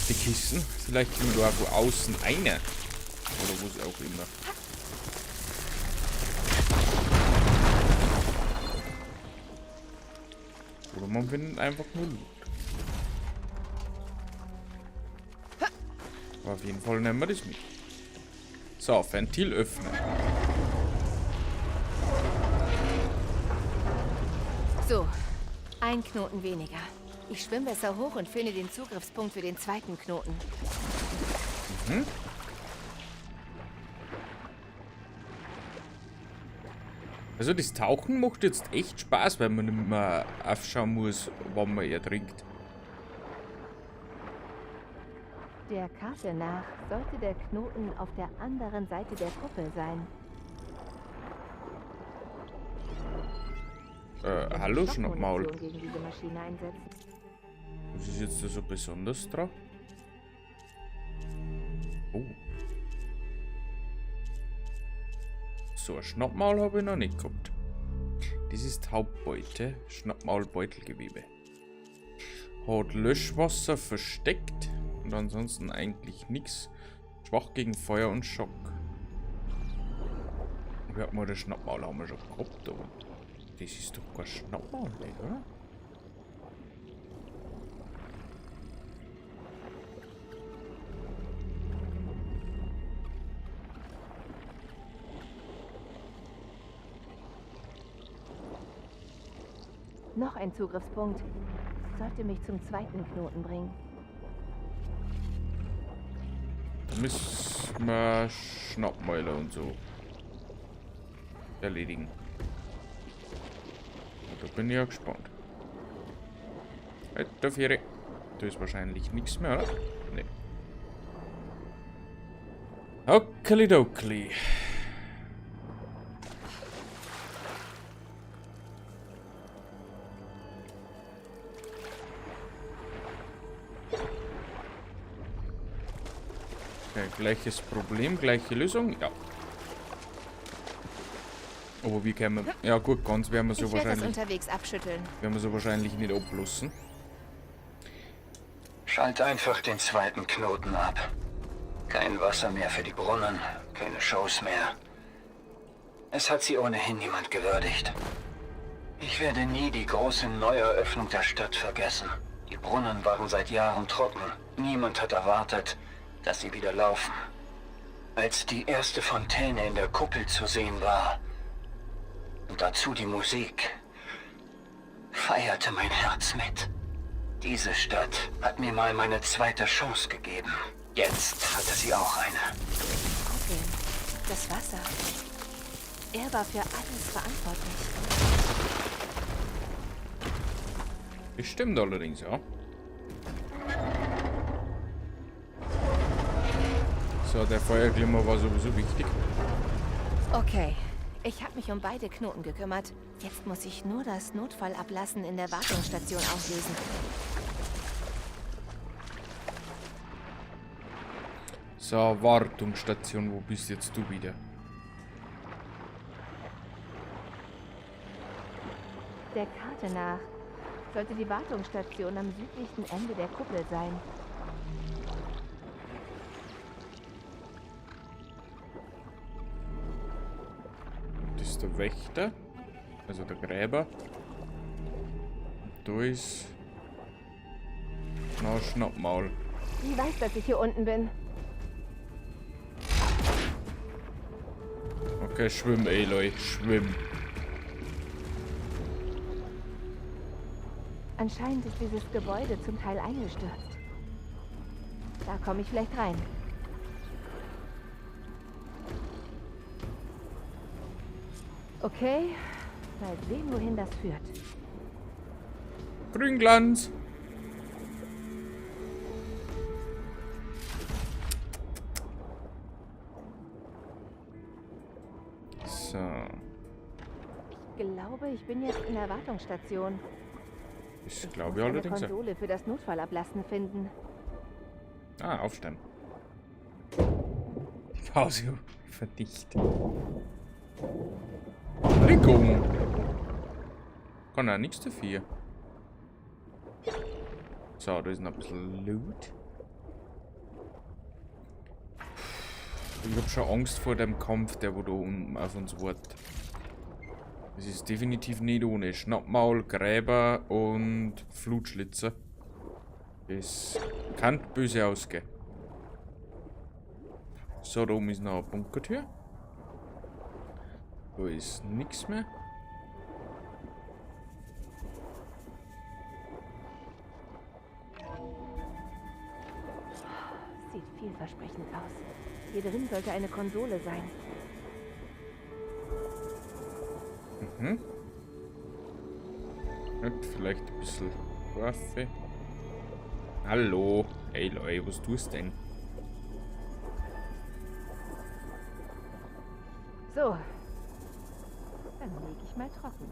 Kisten. Vielleicht kriegen wir da auch von außen eine. Oder wo es auch immer. Oder man findet einfach nur Loot. Aber auf jeden Fall nehmen wir das mit. So, Ventil öffnen. So, ein Knoten weniger. Ich schwimme besser hoch und finde den Zugriffspunkt für den zweiten Knoten. Mhm. Also das Tauchen macht jetzt echt Spaß, weil man nicht mehr aufschauen muss, wann man ertrinkt. Der Karte nach sollte der Knoten auf der anderen Seite der Kuppel sein. Hallo, Schnappmaul. Gegen diese Maschine einsetzen. Was ist jetzt da so besonders drauf? Oh. So ein Schnappmaul habe ich noch nicht gehabt. Das ist Hauptbeute. Schnappmaulbeutelgewebe. Hat Löschwasser versteckt. Und ansonsten eigentlich nix. Schwach gegen Feuer und Schock. Ja, mal das Schnappmaul haben wir schon gehabt, aber das ist doch kein Schnappmaul, nicht, oder? Noch ein Zugriffspunkt. Sollte mich zum zweiten Knoten bringen. Da müssen wir Schnappmäuler und so erledigen. Da bin ich ja gespannt. Alter Viere. Da ist wahrscheinlich nichts mehr, oder? Nee. Okelidoki. Okay, gleiches Problem, gleiche Lösung. Ja. Aber wie kämen wir... Ja gut, ganz werden wir so Ich werde das wahrscheinlich... unterwegs abschütteln. Werden wir so wahrscheinlich nicht ablassen. Schalt einfach den zweiten Knoten ab. Kein Wasser mehr für die Brunnen, keine Shows mehr. Es hat sie ohnehin niemand gewürdigt. Ich werde nie die große Neueröffnung der Stadt vergessen. Die Brunnen waren seit Jahren trocken. Niemand hat erwartet, dass sie wieder laufen. Als die erste Fontäne in der Kuppel zu sehen war und dazu die Musik, feierte mein Herz mit. Diese Stadt hat mir mal meine zweite Chance gegeben. Jetzt hatte sie auch eine. Kuppeln, das Wasser. Er war für alles verantwortlich. Das stimmt allerdings, ja. So, der Feuerglimmer war sowieso wichtig. Okay, ich habe mich um beide Knoten gekümmert. Jetzt muss ich nur das Notfallablassen in der Wartungsstation auslösen. So, Wartungsstation, wo bist jetzt du wieder? Der Karte nach sollte die Wartungsstation am südlichen Ende der Kuppel sein. Das ist der Wächter, also der Gräber. Und da ist... Na, Schnappmaul. Die weiß, dass ich hier unten bin. Okay, schwimm, Aloy, schwimm. Anscheinend ist dieses Gebäude zum Teil eingestürzt. Da komme ich vielleicht rein. Okay, mal sehen, wohin das führt. Grünglanz. So. Ich glaube, ich bin jetzt in der Wartungsstation. Ich glaube Muss eine allerdings. Ja. Konsole für das Notfallablassen finden. Ah, aufstehen. Die Pause verdicht. Entschuldigung. Kann auch nichts dafür. So, da ist noch ein bisschen Loot. Ich hab schon Angst vor dem Kampf, der wo da unten auf uns wartet. Das ist definitiv nicht ohne. Schnappmaul, Gräber und Flutschlitzer. Das kann böse ausgehen. So, da oben ist noch eine Bunkertür. Da ist nichts mehr. Sieht vielversprechend aus. Hier drin sollte eine Konsole sein. Mhm. Und vielleicht ein bisschen Waffe. Hallo. Hey Leute, was tust denn? So. Dann leg ich mal trocken.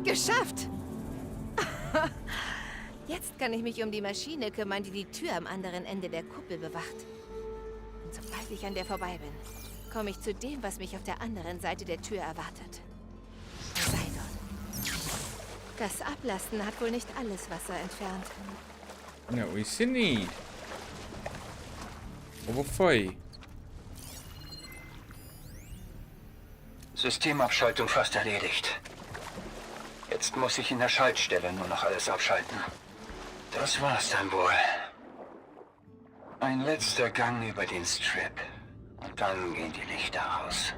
Geschafft! Jetzt kann ich mich um die Maschine kümmern, die die Tür am anderen Ende der Kuppel bewacht. Und sobald ich an der vorbei bin, komme ich zu dem, was mich auf der anderen Seite der Tür erwartet. Poseidon. Das Ablassen hat wohl nicht alles Wasser entfernt. Ja, ist sie nicht. Aber voll. Systemabschaltung fast erledigt. Jetzt muss ich in der Schaltstelle nur noch alles abschalten. Das war's dann wohl. Ein letzter Gang über den Strip. Und dann gehen die Lichter aus.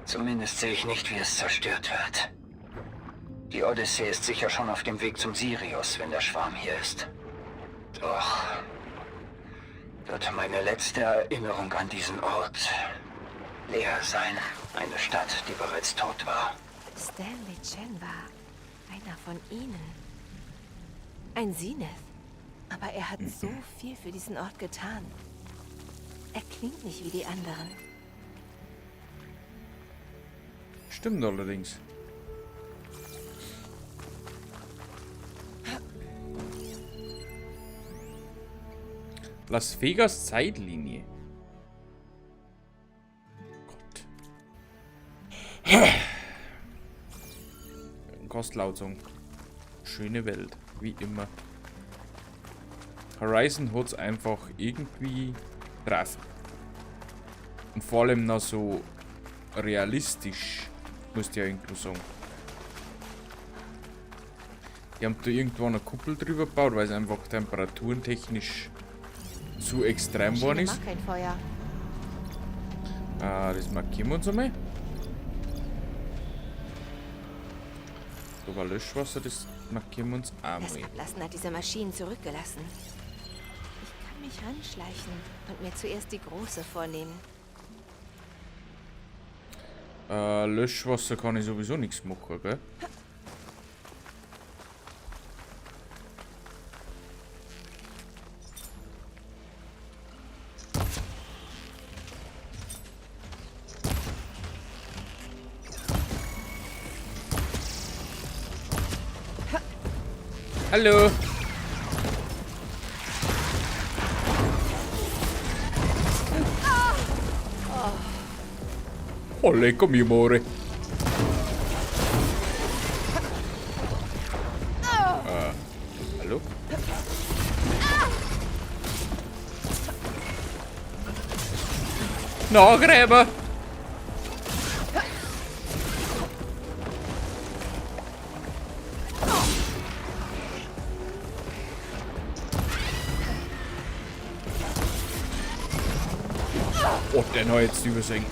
Zumindest sehe ich nicht, wie es zerstört wird. Die Odyssee ist sicher schon auf dem Weg zum Sirius, wenn der Schwarm hier ist. Doch wird meine letzte Erinnerung an diesen Ort leer sein. Eine Stadt, die bereits tot war. Stanley Chen war einer von ihnen. Ein Zenith. Aber er hat so viel für diesen Ort getan. Er klingt nicht wie die anderen. Stimmt allerdings. Las Vegas Zeitlinie. Gott. Kostlautung. Schöne Welt, wie immer. Horizon hat's einfach irgendwie drauf. Und vor allem noch so realistisch, muss ich ja irgendwo sagen. Die haben da irgendwann eine Kuppel drüber gebaut, weil es einfach temperaturentechnisch zu extrem geworden ist. Mag kein Feuer. Ah, das markieren wir uns einmal. Da war Löschwasser, das markieren wir uns auch Das mal. Ablassen hat diese Maschinen zurückgelassen. Ich kann mich ranschleichen und mir zuerst die große vornehmen. Löschwasser kann ich sowieso nichts machen, gell? Hallo. Oh, lecco mi amore. Hallo? Na, Gräber! Oh, den hab ich jetzt übersehen.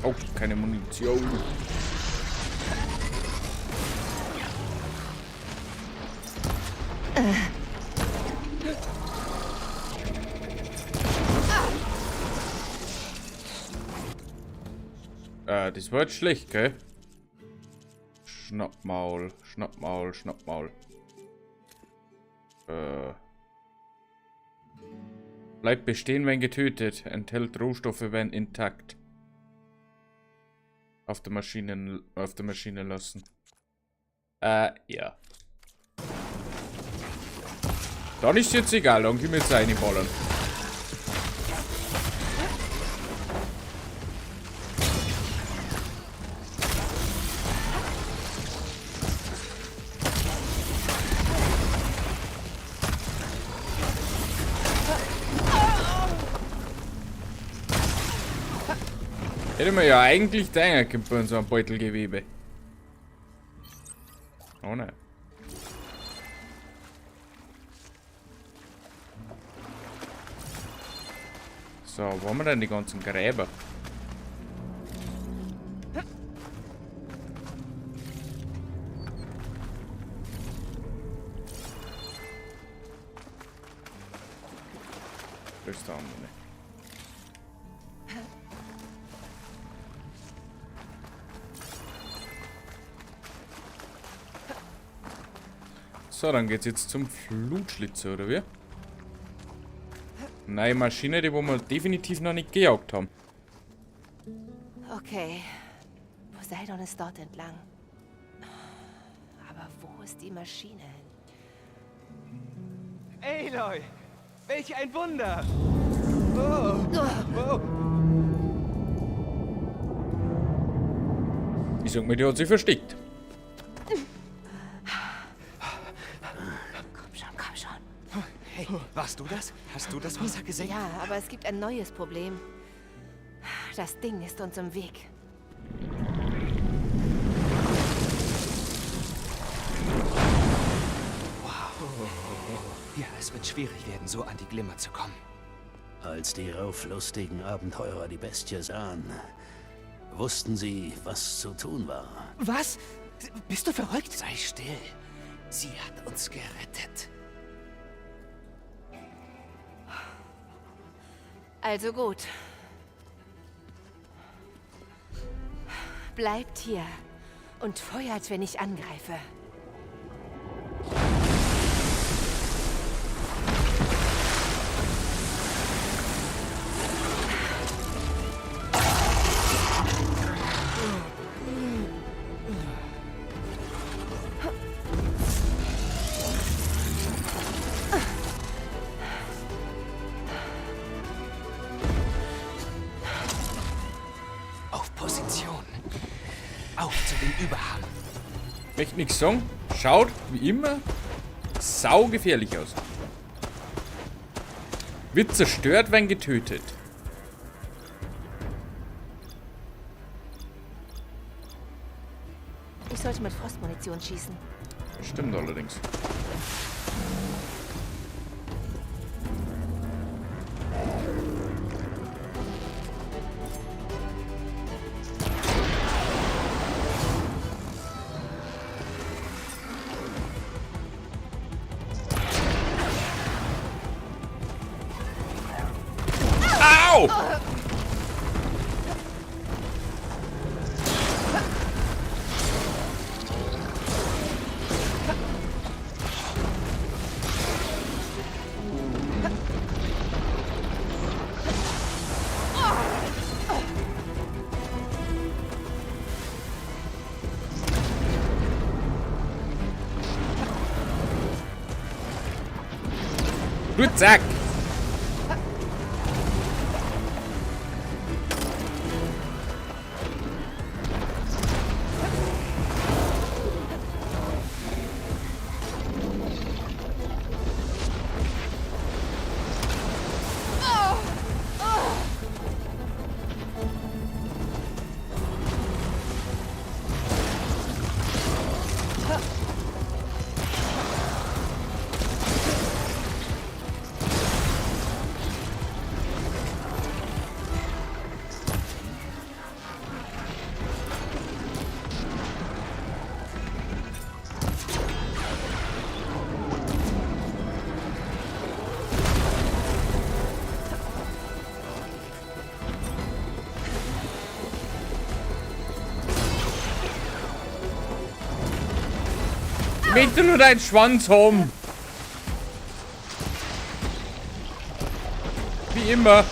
Oh, keine Munition. Das war jetzt schlecht, gell? Schnappmaul, Schnappmaul, Schnappmaul. Bleibt bestehen, wenn getötet. Enthält Rohstoffe, wenn intakt. Auf der Maschine lassen. Ja. Dann ist jetzt egal, dann können wir jetzt reinballern. Hätte man ja eigentlich denken können bei so einem Beutelgewebe. Oh nein. So, wo haben wir denn die ganzen Gräber? Das ist der andere. So, dann geht's jetzt zum Flutschlitzer, oder wie? Neue Maschine, die wo wir definitiv noch nicht gejagt haben. Okay. Poseidon ist dort entlang. Aber wo ist die Maschine hin? Aloy! Welch ein Wunder! Oh. Oh. Ich sag mir, die hat sich versteckt. Komm schon, komm schon. Hey, warst du das? Hast du das Wasser gesehen? Ja, aber es gibt ein neues Problem. Das Ding ist uns im Weg. Wow. Ja, es wird schwierig werden, so an die Glimmer zu kommen. Als die rauflustigen Abenteurer die Bestie sahen, wussten sie, was zu tun war. Was? Bist du verrückt? Sei still. Sie hat uns gerettet. Also gut. Bleibt hier und feuert, wenn ich angreife. Auf Position. Auf zu dem Überhang. Möchte nichts sagen. Schaut, wie immer, saugefährlich aus. Wird zerstört, wenn getötet. Ich sollte mit Frostmunition schießen. Stimmt allerdings. Au! Du zack! Ich möchte nur deinen Schwanz haben. Wie immer.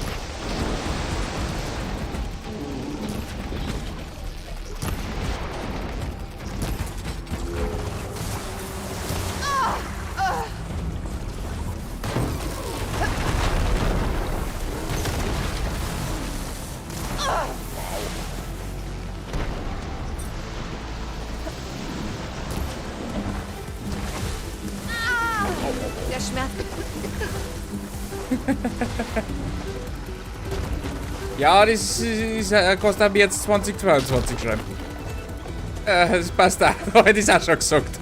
Der Schmerz. Ja, das ist, kostet ab jetzt 2022 schreiben. Das passt auch. Hätte ich auch schon gesagt.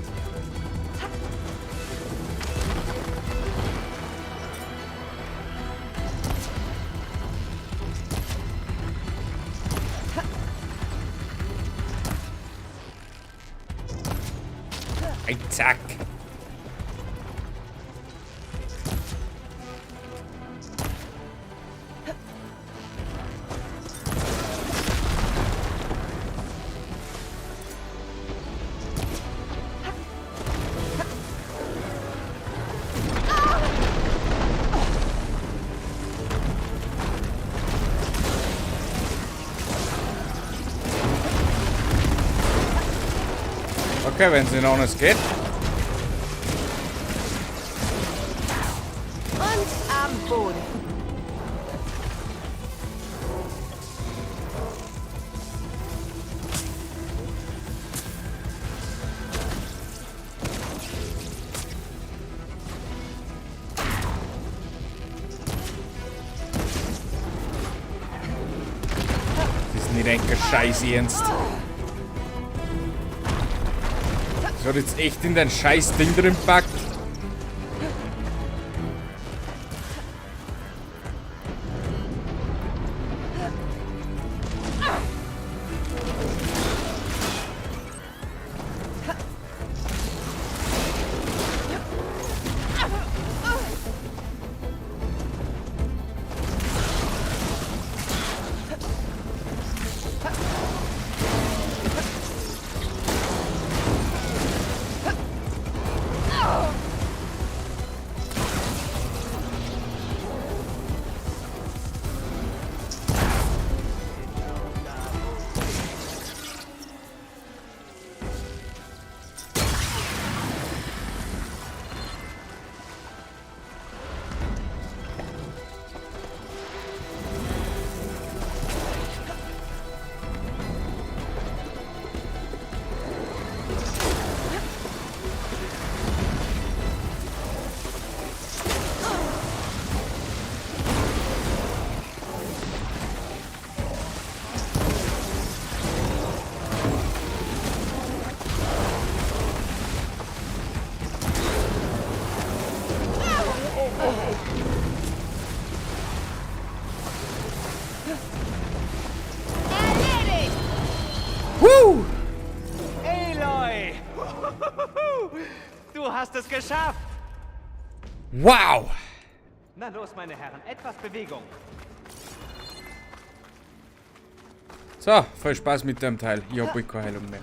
Ein Zack. Okay, wenn es nicht anders geht. Und am Boden. Das ist nicht ein Scheiß ernst. Das hat jetzt echt in dein scheiß Ding drin packt. Erledigt! Woo! Aloy! Du hast es geschafft! Wow! Na los, meine Herren, etwas Bewegung. So, voll Spaß mit dem Teil. Ich hab keine Heilung mehr.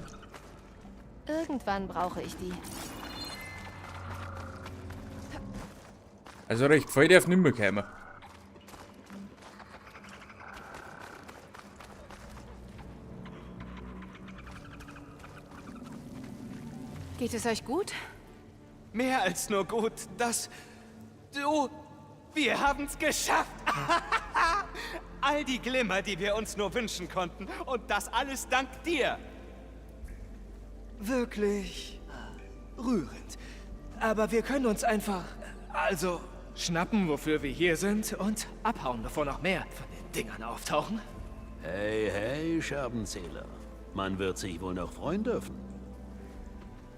Irgendwann brauche ich die. Also recht voll darf nimmer kommen. Geht es euch gut? Mehr als nur gut, dass du... Wir haben's geschafft! All die Glimmer, die wir uns nur wünschen konnten. Und das alles dank dir. Wirklich rührend. Aber wir können uns einfach, also, schnappen, wofür wir hier sind und abhauen, bevor noch mehr von den Dingern auftauchen. Hey, hey, Scherbenzähler. Man wird sich wohl noch freuen dürfen.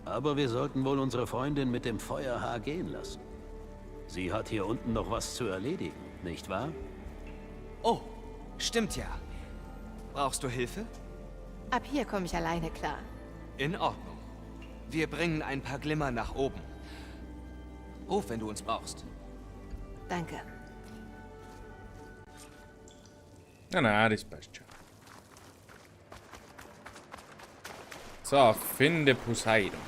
Aber wir sollten wohl unsere Freundin mit dem Feuerhaar gehen lassen. Sie hat hier unten noch was zu erledigen, nicht wahr? Oh, stimmt ja. Brauchst du Hilfe? Ab hier komme ich alleine klar. In Ordnung. Wir bringen ein paar Glimmer nach oben. Ruf, wenn du uns brauchst. Danke. Na, na, das passt schon. So, finde Poseidon.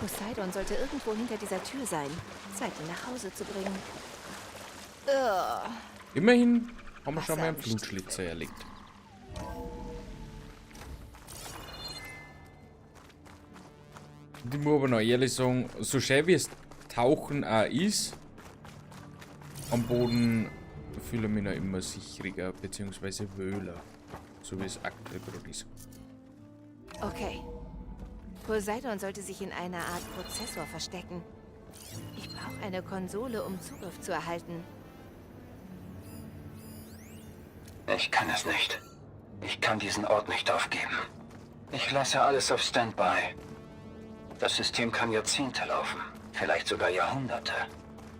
Poseidon sollte irgendwo hinter dieser Tür sein. Zeit, ihn nach Hause zu bringen. Ugh. Immerhin haben wir schon Wasser mal einen am Stiefel. Flutschlitzer erlegt. Und ich muss aber noch ehrlich sagen, so schön wie es Tauchen auch ist, am Boden fühle ich mich noch immer sicherer bzw. wöhler. So wie es aktuell gerade ist. Okay. Poseidon sollte sich in einer Art Prozessor verstecken. Ich brauche eine Konsole, um Zugriff zu erhalten. Ich kann es nicht. Ich kann diesen Ort nicht aufgeben. Ich lasse alles auf Standby. Das System kann Jahrzehnte laufen, vielleicht sogar Jahrhunderte.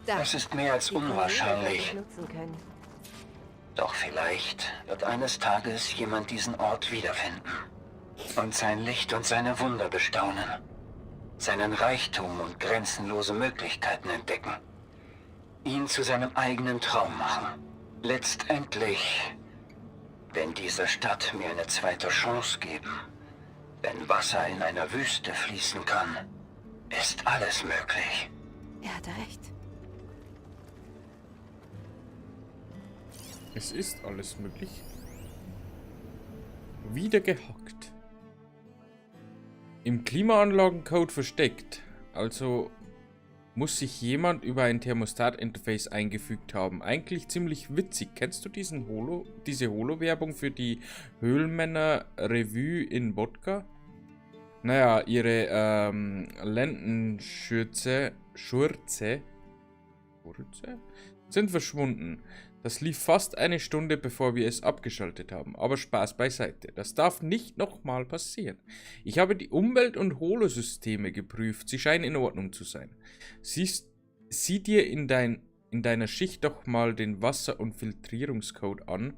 Da. Das ist mehr als Die Konsole unwahrscheinlich. sollte ich nutzen können. Doch vielleicht wird eines Tages jemand diesen Ort wiederfinden und sein Licht und seine Wunder bestaunen, seinen Reichtum und grenzenlose Möglichkeiten entdecken, ihn zu seinem eigenen Traum machen. Letztendlich, wenn diese Stadt mir eine zweite Chance geben, wenn Wasser in einer Wüste fließen kann, ist alles möglich. Er hatte recht. Es ist alles möglich. Wieder gehackt. Im Klimaanlagencode versteckt. Also muss sich jemand über ein Thermostat-Interface eingefügt haben. Eigentlich ziemlich witzig. Kennst du diese Holo-Werbung für die Höhlenmänner-Revue in Wodka? Naja, ihre Lendenschürze, Schurze, Schurze? Sind verschwunden. Das lief fast eine Stunde, bevor wir es abgeschaltet haben. Aber Spaß beiseite. Das darf nicht nochmal passieren. Ich habe die Umwelt- und Holosysteme geprüft. Sie scheinen in Ordnung zu sein. Sieh dir in deiner Schicht doch mal den Wasser- und Filtrierungscode an.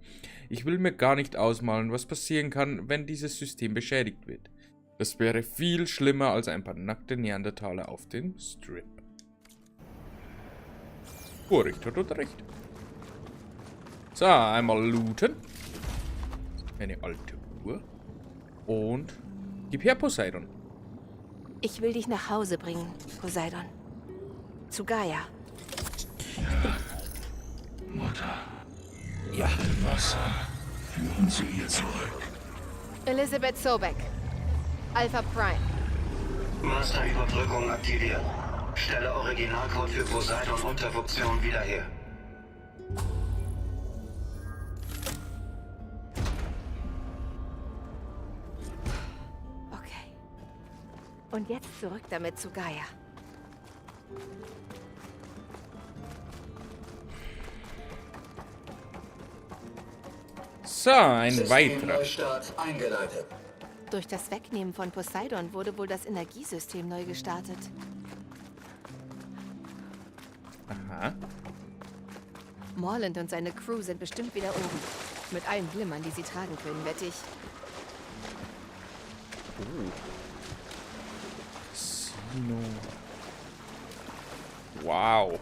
Ich will mir gar nicht ausmalen, was passieren kann, wenn dieses System beschädigt wird. Das wäre viel schlimmer als ein paar nackte Neandertaler auf dem Strip. Vorrecht hat oder recht. So, einmal looten. Eine alte Uhr. Und gib her, Poseidon. Ich will dich nach Hause bringen, Poseidon. Zu Gaia. Ja, Mutter. Ja. Alle Wasser führen zu ihr zurück. Elisabet Sobeck. Alpha Prime. Masterüberbrückung aktiviert. Stelle Originalcode für Poseidon Unterfunktion wieder her. Okay. Und jetzt zurück damit zu Gaia. So, ein weiterer. Neustart eingeleitet. Durch das Wegnehmen von Poseidon wurde wohl das Energiesystem neu gestartet. Aha. Morlund und seine Crew sind bestimmt wieder oben. Mit allen Glimmern, die sie tragen können, wette ich. Oh. Casino. Wow.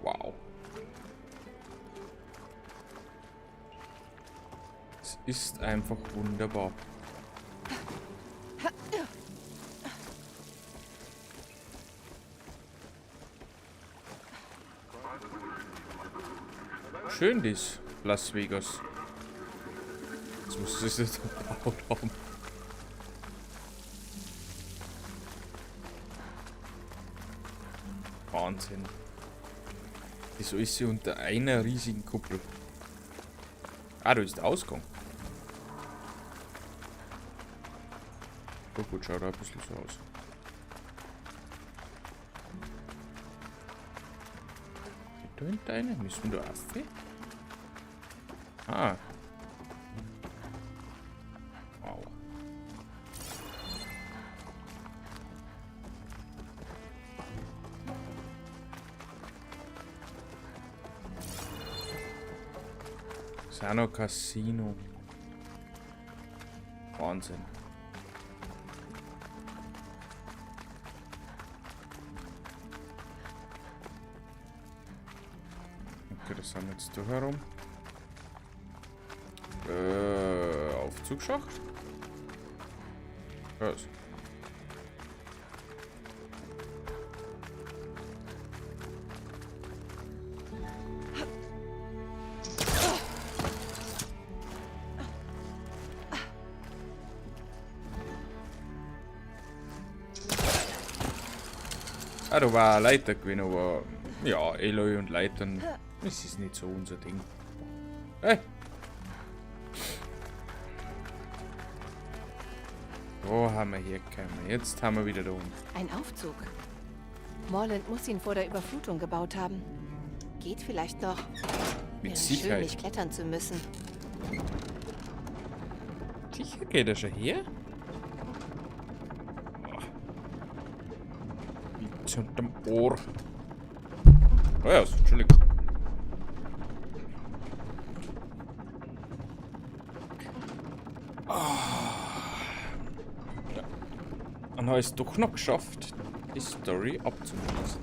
Wow. Es ist einfach wunderbar. Schön dies. Las Vegas. Das muss sie sich da gebaut haben. Wahnsinn. Wieso ist sie unter einer riesigen Kuppel? Ah, da ist der Ausgang. Oh gut, schaut auch ein bisschen so aus. Geht da hinter eine? Müssen wir da rauf? Ah. Wow. Sano Casino. Wahnsinn. Okay, das haben wir jetzt da herum. Aufzugsschacht? Was? Ah, da war eine Leiter gewesen, aber ja, Aloy und Leitern, das ist nicht so unser Ding. Hey! Wo haben wir hier gekommen? Jetzt haben wir wieder da unten. Ein Aufzug. Morlund muss ihn vor der Überflutung gebaut haben. Geht vielleicht noch. Mit Wäre Sicherheit. schön, nicht klettern zu müssen. Sicher geht er schon her? Witz unterm Ohr. Oh ja, Entschuldigung. Ja. Dann habe ich es doch noch geschafft, die Story abzuschließen.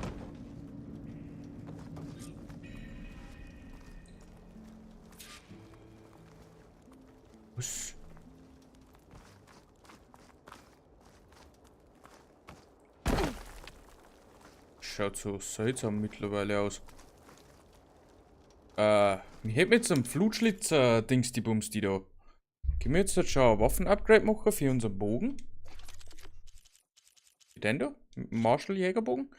Was? Schaut so seltsam mittlerweile aus. Wir hätten jetzt einen Flutschlitzer-Dings, die Bums, die da. Können wir jetzt schon ein Waffen-Upgrade machen für unseren Bogen? Wie denn da? Marshall-Jägerbogen?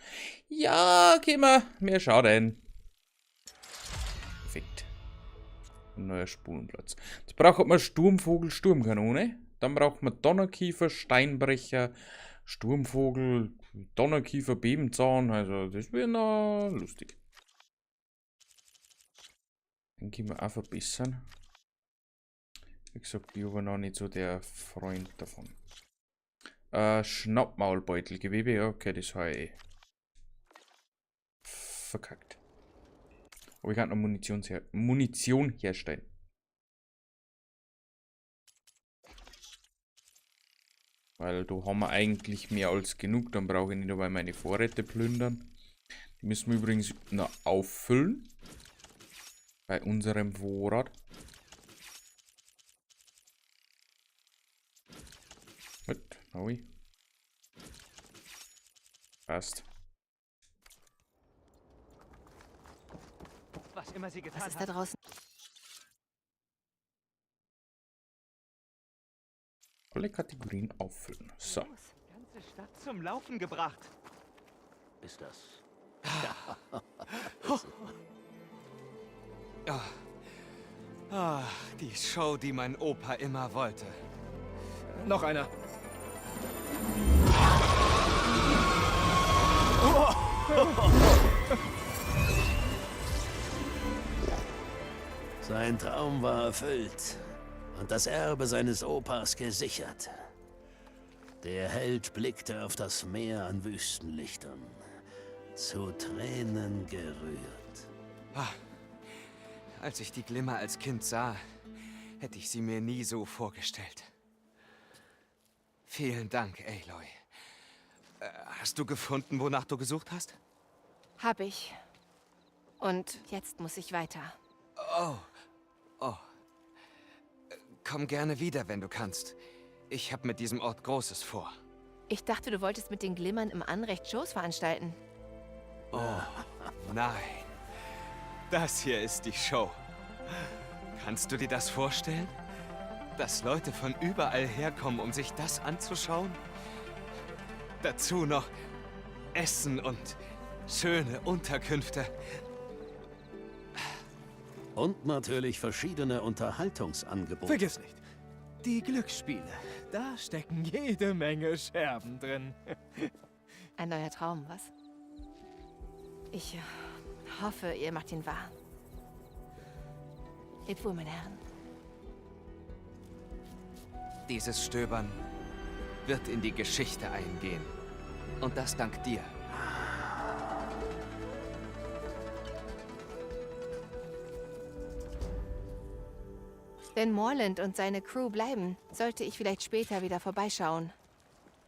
Ja, können wir. Mehr Schaden. Perfekt. Ein neuer Spulenplatz. Jetzt braucht man Sturmvogel, Sturmkanone. Dann braucht man Donnerkiefer, Steinbrecher, Sturmvogel, Donnerkiefer, Bebenzahn. Also das wird noch lustig. Den können wir auch verbessern. Wie gesagt, ich bin noch nicht so der Freund davon. Schnappmaulbeutelgewebe, ja, okay, das habe ich eh verkackt. Aber ich kann noch Munition herstellen. Weil da haben wir eigentlich mehr als genug. Dann brauche ich nicht dabei meine Vorräte plündern. Die müssen wir übrigens noch auffüllen. Bei unserem Vorrat. Gut, neu. Passt. Was immer sie getan Was ist da hat. draußen? Alle Kategorien auffüllen. So. Die ganze Stadt zum Laufen gebracht. Ist das? Ah, die Show, die mein Opa immer wollte. Noch einer. Sein Traum war erfüllt und das Erbe seines Opas gesichert. Der Held blickte auf das Meer an Wüstenlichtern, zu Tränen gerührt. Ah, als ich die Glimmer als Kind sah, hätte ich sie mir nie so vorgestellt. Vielen Dank, Aloy. Hast du gefunden, wonach du gesucht hast? Hab ich. Und jetzt muss ich weiter. Oh. Oh. Komm gerne wieder, wenn du kannst. Ich hab mit diesem Ort Großes vor. Ich dachte, du wolltest mit den Glimmern im Anrecht Shows veranstalten. Oh, nein. Das hier ist die Show. Kannst du dir das vorstellen? Dass Leute von überall herkommen, um sich das anzuschauen? Dazu noch Essen und schöne Unterkünfte. Und natürlich verschiedene Unterhaltungsangebote. Vergiss nicht, die Glücksspiele. Da stecken jede Menge Scherben drin. Ein neuer Traum, was? Ich hoffe, ihr macht ihn wahr. Lebt wohl, meine Herren. Dieses Stöbern wird in die Geschichte eingehen. Und das dank dir. Wenn Morland und seine Crew bleiben, sollte ich vielleicht später wieder vorbeischauen.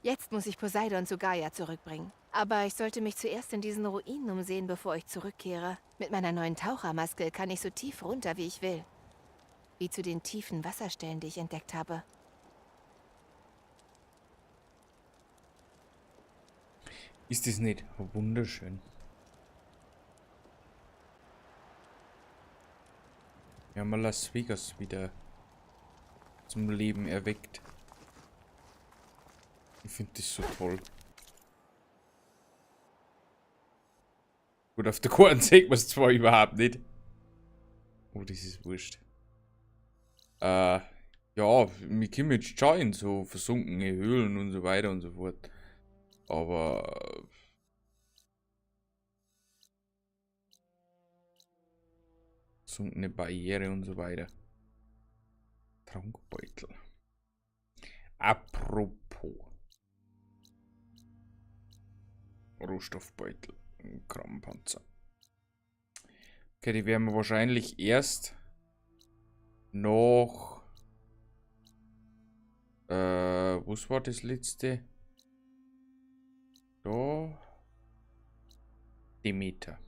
Jetzt muss ich Poseidon zu Gaia zurückbringen. Aber ich sollte mich zuerst in diesen Ruinen umsehen, bevor ich zurückkehre. Mit meiner neuen Tauchermaske kann ich so tief runter, wie ich will. Wie zu den tiefen Wasserstellen, die ich entdeckt habe. Ist das nicht wunderschön? Wir haben Las Vegas wieder zum Leben erweckt. Ich finde das so toll. Gut, auf der Karte sieht man es zwar überhaupt nicht. Oh, das ist wurscht. Ja, wir kommen jetzt schon in so versunkene Höhlen und so weiter und so fort. Aber versunkene Barriere und so weiter. Trankbeutel. Apropos. Rohstoffbeutel. Krampanzer. Okay, die werden wir wahrscheinlich erst noch. Was war das letzte? Da. Demeter.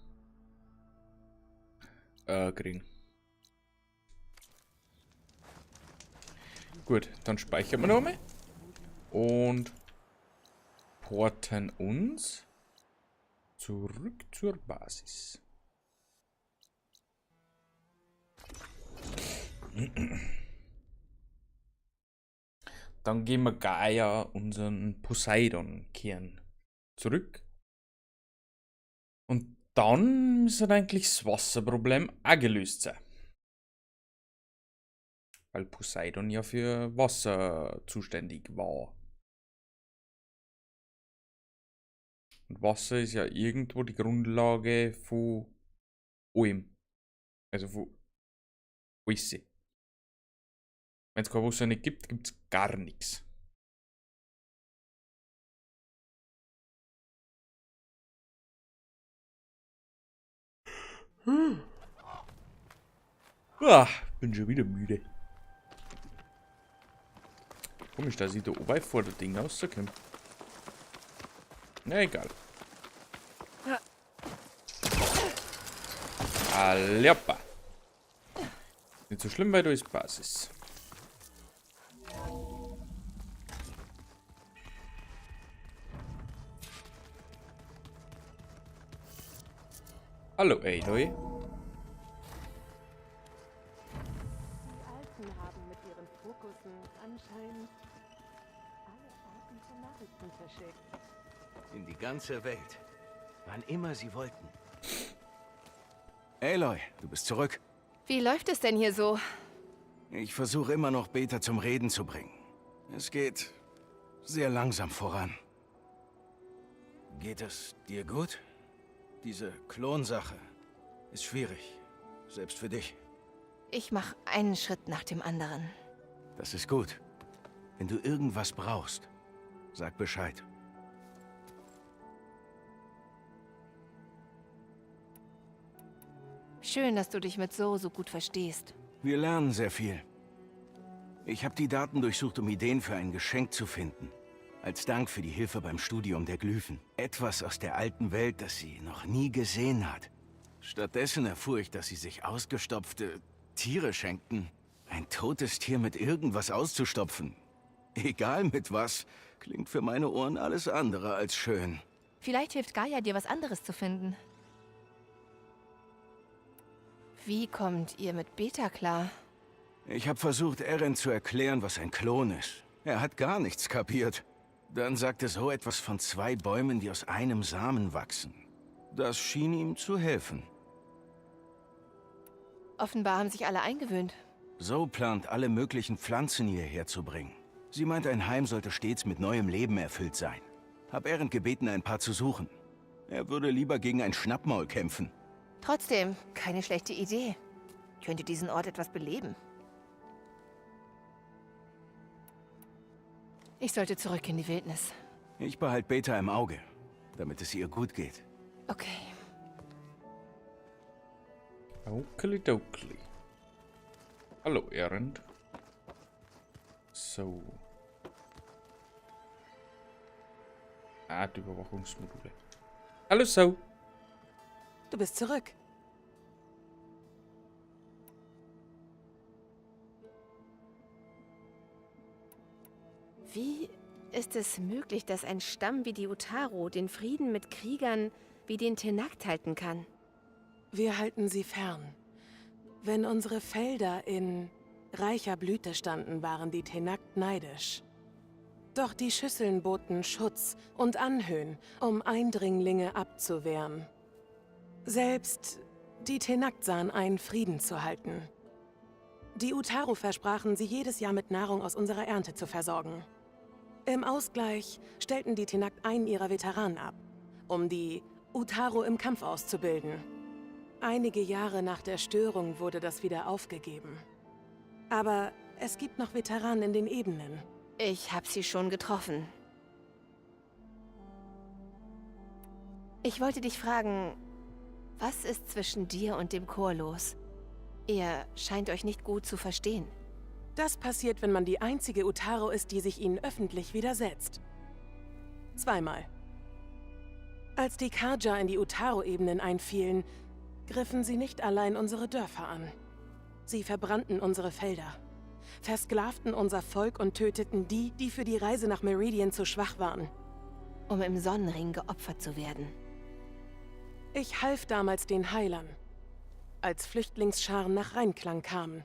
Kriegen. Gut, dann speichern wir nochmal. Und porten uns zurück zur Basis. Dann gehen wir Gaia unseren Poseidon-Kern zurück. Und dann müsste eigentlich das Wasserproblem auch gelöst sein. Weil Poseidon ja für Wasser zuständig war. Und Wasser ist ja irgendwo die Grundlage von allem. Also von alles. Wenn es kein Wasser nicht gibt, gibt's gar nichts. Ah, bin schon wieder müde. Komisch, dass ich da oben vor der Ding rauskomme. Na egal. Aloppa. Nicht so schlimm, weil da ist Basis. Hallo, Aloy. Die Alten haben mit ihren Fokussen anscheinend alle Arten von Nachrichten verschickt. In die ganze Welt. Wann immer sie wollten. Aloy, du bist zurück. Wie läuft es denn hier so? Ich versuche immer noch, Beta zum Reden zu bringen. Es geht sehr langsam voran. Geht es dir gut? Diese Klonsache ist schwierig, selbst für dich. Ich mache einen Schritt nach dem anderen. Das ist gut. Wenn du irgendwas brauchst, sag Bescheid. Schön, dass du dich mit Zo so gut verstehst. Wir lernen sehr viel. Ich habe die Daten durchsucht, um Ideen für ein Geschenk zu finden. Als Dank für die Hilfe beim Studium der Glyphen. Etwas aus der alten Welt, das sie noch nie gesehen hat. Stattdessen erfuhr ich, dass sie sich ausgestopfte Tiere schenkten. Ein totes Tier mit irgendwas auszustopfen. Egal mit was, klingt für meine Ohren alles andere als schön. Vielleicht hilft Gaia dir, was anderes zu finden. Wie kommt ihr mit Beta klar? Ich habe versucht, Erend zu erklären, was ein Klon ist. Er hat gar nichts kapiert. Dann sagte so etwas von zwei Bäumen, die aus einem Samen wachsen. Das schien ihm zu helfen. Offenbar haben sich alle eingewöhnt. So plant, alle möglichen Pflanzen hierher zu bringen. Sie meint, ein Heim sollte stets mit neuem Leben erfüllt sein. Hab Erend gebeten, ein paar zu suchen. Er würde lieber gegen ein Schnappmaul kämpfen. Trotzdem, keine schlechte Idee. Könnte diesen Ort etwas beleben. Ich sollte zurück in die Wildnis. Ich behalte Beta im Auge, damit es ihr gut geht. Okay. Okely dokely. Hallo, Erend. So. Ah, die Überwachungsmodule. Hallo, So. Du bist zurück. Wie ist es möglich, dass ein Stamm wie die Utaru den Frieden mit Kriegern wie den Tenakt halten kann? Wir halten sie fern. Wenn unsere Felder in reicher Blüte standen, waren die Tenakt neidisch. Doch die Schüsseln boten Schutz und Anhöhen, um Eindringlinge abzuwehren. Selbst die Tenakt sahen ein, Frieden zu halten. Die Utaru versprachen, sie jedes Jahr mit Nahrung aus unserer Ernte zu versorgen. Im Ausgleich stellten die Tenakt einen ihrer Veteranen ab, um die Utaru im Kampf auszubilden. Einige Jahre nach der Störung wurde das wieder aufgegeben. Aber es gibt noch Veteranen in den Ebenen. Ich habe sie schon getroffen. Ich wollte dich fragen, was ist zwischen dir und dem Chor los? Ihr scheint euch nicht gut zu verstehen. Das passiert, wenn man die einzige Utaru ist, die sich ihnen öffentlich widersetzt. Zweimal. Als die Karja in die Utaru-Ebenen einfielen, griffen sie nicht allein unsere Dörfer an. Sie verbrannten unsere Felder, versklavten unser Volk und töteten die, die für die Reise nach Meridian zu schwach waren. Um im Sonnenring geopfert zu werden. Ich half damals den Heilern, als Flüchtlingsscharen nach Rheinklang kamen.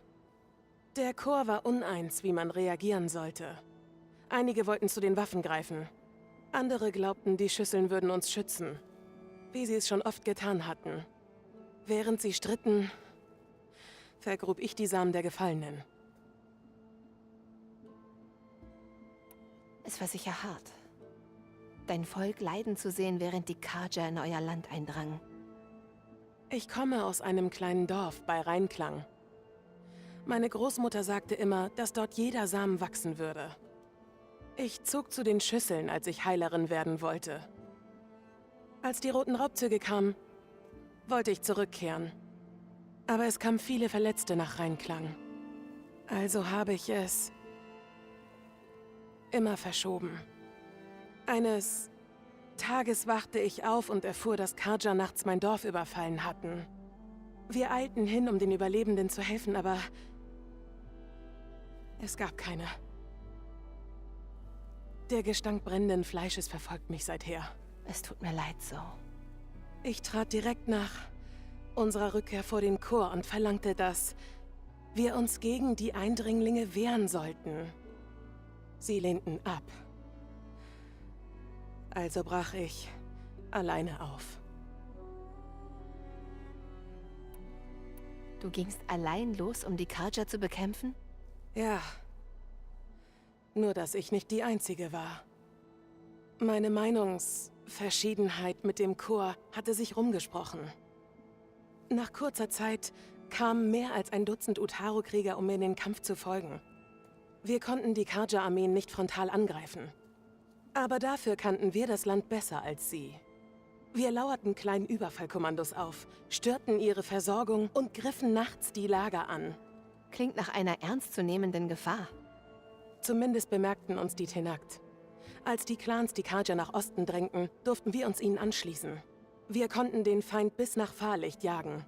Der Chor war uneins, wie man reagieren sollte. Einige wollten zu den Waffen greifen. Andere glaubten, die Schüsseln würden uns schützen, wie sie es schon oft getan hatten. Während sie stritten, vergrub ich die Samen der Gefallenen. Es war sicher hart, dein Volk leiden zu sehen, während die Karja in euer Land eindrangen. Ich komme aus einem kleinen Dorf bei Rheinklang. Meine Großmutter sagte immer, dass dort jeder Samen wachsen würde. Ich zog zu den Schüsseln, als ich Heilerin werden wollte. Als die roten Raubzüge kamen, wollte ich zurückkehren. Aber es kamen viele Verletzte nach Rheinklang. Also habe ich es immer verschoben. Eines Tages wachte ich auf und erfuhr, dass Karja nachts mein Dorf überfallen hatten. Wir eilten hin, um den Überlebenden zu helfen, aber es gab keine. Der Gestank brennenden Fleisches verfolgt mich seither. Es tut mir leid, so. Ich trat direkt nach unserer Rückkehr vor den Chor und verlangte, dass wir uns gegen die Eindringlinge wehren sollten. Sie lehnten ab. Also brach ich alleine auf. Du gingst allein los, um die Karja zu bekämpfen? Ja. Nur, dass ich nicht die Einzige war. Meine Meinungsverschiedenheit mit dem Chor hatte sich rumgesprochen. Nach kurzer Zeit kamen mehr als ein Dutzend Utaru-Krieger, um mir in den Kampf zu folgen. Wir konnten die Karja-Armeen nicht frontal angreifen. Aber dafür kannten wir das Land besser als sie. Wir lauerten kleinen Überfallkommandos auf, störten ihre Versorgung und griffen nachts die Lager an. Klingt nach einer ernstzunehmenden Gefahr. Zumindest bemerkten uns die Tenakt. Als die Clans die Karja nach Osten drängten, durften wir uns ihnen anschließen. Wir konnten den Feind bis nach Fahrlicht jagen.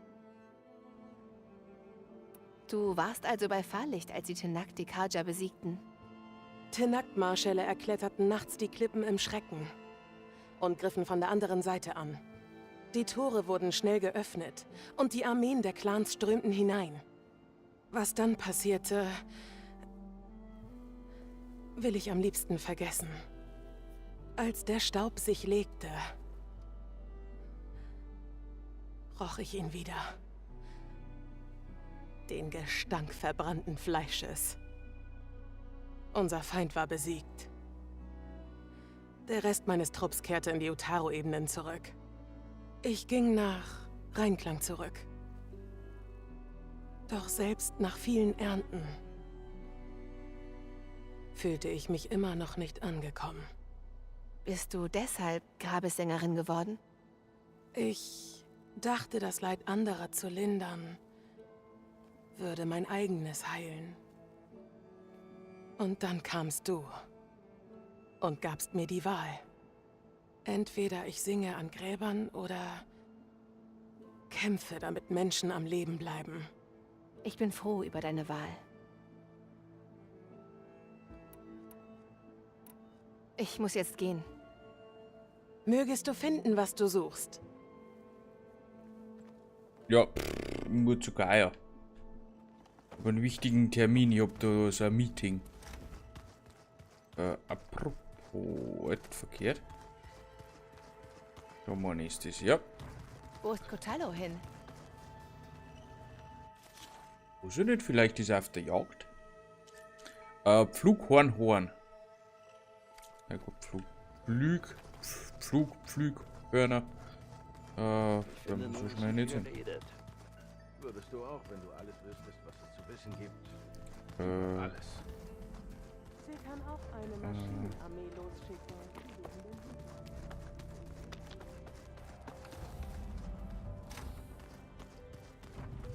Du warst also bei Fahrlicht, als die Tenakt die Karja besiegten. Tenakt-Marschälle erkletterten nachts die Klippen im Schrecken und griffen von der anderen Seite an. Die Tore wurden schnell geöffnet und die Armeen der Clans strömten hinein. Was dann passierte, will ich am liebsten vergessen. Als der Staub sich legte, roch ich ihn wieder. Den Gestank verbrannten Fleisches. Unser Feind war besiegt. Der Rest meines Trupps kehrte in die Utaru-Ebenen zurück. Ich ging nach Rheinklang zurück. Doch selbst nach vielen Ernten fühlte ich mich immer noch nicht angekommen. Bist du deshalb Grabessängerin geworden? Ich dachte, das Leid anderer zu lindern, würde mein eigenes heilen. Und dann kamst du und gabst mir die Wahl. Entweder ich singe an Gräbern oder kämpfe, damit Menschen am Leben bleiben. Ich bin froh über deine Wahl. Ich muss jetzt gehen. Mögest du finden, was du suchst. Ja, pff, nur zu Gaia. Ich hab einen wichtigen Termin, ich hab da so ein Meeting. Apropos, verkehrt. Da meine ist das, ja. Wo ist Kotallo hin? Wo ist er nicht? Vielleicht ist er auf der Jagd. Pflughorn, Horn. Ja gut, Pflug, Pflug, Pflug, Pflug, Hörner. Werden wir so schnell nicht sehen. Würdest du auch, wenn du alles wüsstest, was es zu wissen gibt. Alles. Sie kann auch eine Maschinenarmee losschicken.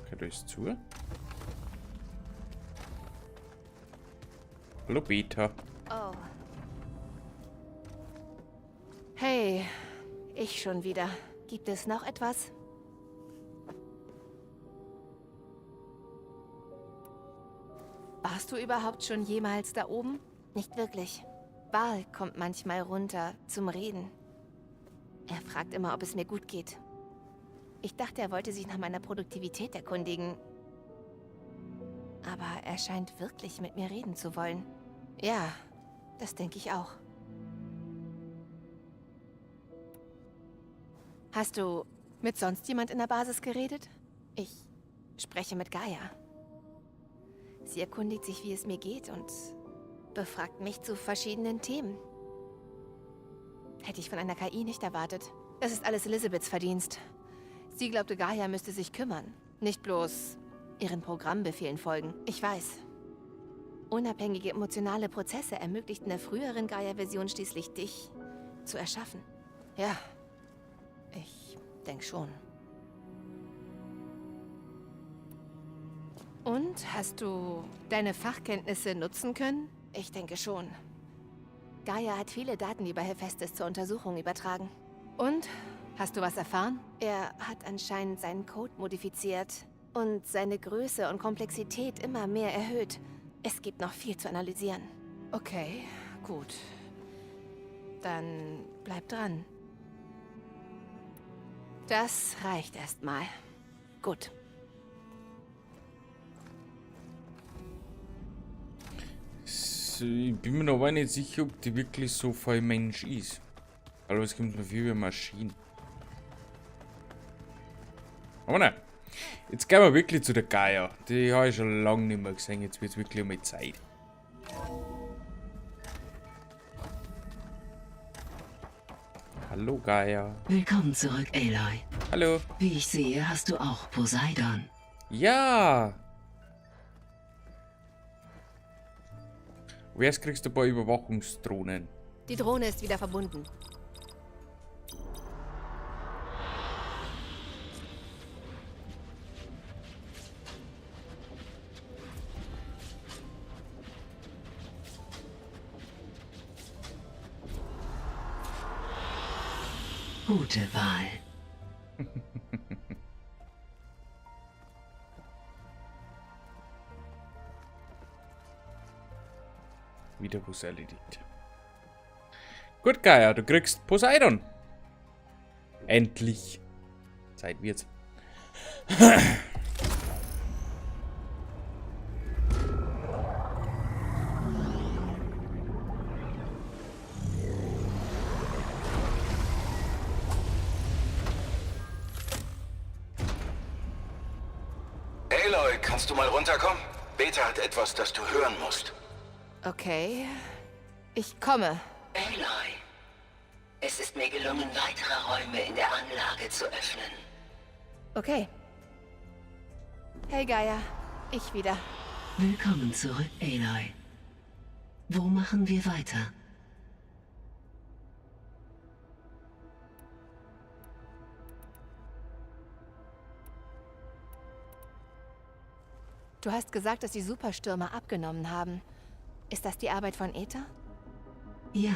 Okay, da ist zu. Hallo Beta. Oh. Hey, ich schon wieder. Gibt es noch etwas? Warst du überhaupt schon jemals da oben? Nicht wirklich. Baal kommt manchmal runter zum Reden. Er fragt immer, ob es mir gut geht. Ich dachte, er wollte sich nach meiner Produktivität erkundigen. Aber er scheint wirklich mit mir reden zu wollen. Ja, das denke ich auch. Hast du mit sonst jemand in der Basis geredet? Ich spreche mit Gaia. Sie erkundigt sich, wie es mir geht und befragt mich zu verschiedenen Themen. Hätte ich von einer KI nicht erwartet. Das ist alles Elizabeths Verdienst. Sie glaubte, Gaia müsste sich kümmern. Nicht bloß ihren Programmbefehlen folgen. Ich weiß. Unabhängige emotionale Prozesse ermöglichten der früheren Gaia-Version schließlich, dich zu erschaffen. Ja, ich denke schon. Und hast du deine Fachkenntnisse nutzen können? Ich denke schon. Gaia hat viele Daten über Hephaestus zur Untersuchung übertragen. Und? Hast du was erfahren? Er hat anscheinend seinen Code modifiziert und seine Größe und Komplexität immer mehr erhöht. Es gibt noch viel zu analysieren. Okay, gut. Dann bleib dran. Das reicht erstmal. Gut. Ich bin mir noch aber nicht sicher, ob die wirklich so voll Mensch ist. Aber es kommt mir viel wie eine Maschine. Aber nein. Jetzt gehen wir wirklich zu der Gaia. Die habe ich schon lange nicht mehr gesehen. Jetzt wird's wirklich mal Zeit. Hallo Gaia. Willkommen zurück, Aloy. Hallo. Wie ich sehe, hast du auch Poseidon. Ja. Und erst kriegst du ein paar Überwachungsdrohnen. Die Drohne ist wieder verbunden. Gute Wahl. Wieder was erledigt. Gut, Gaia, du kriegst Poseidon. Endlich. Zeit wird's. Aloy, kannst du mal runterkommen? Beta hat etwas, das du hören musst. Okay. Ich komme. Aloy, es ist mir gelungen, weitere Räume in der Anlage zu öffnen. Okay. Hey Gaia, ich wieder. Willkommen zurück, Aloy. Wo machen wir weiter? Du hast gesagt, dass die Superstürme abgenommen haben. Ist das die Arbeit von Aether? Ja.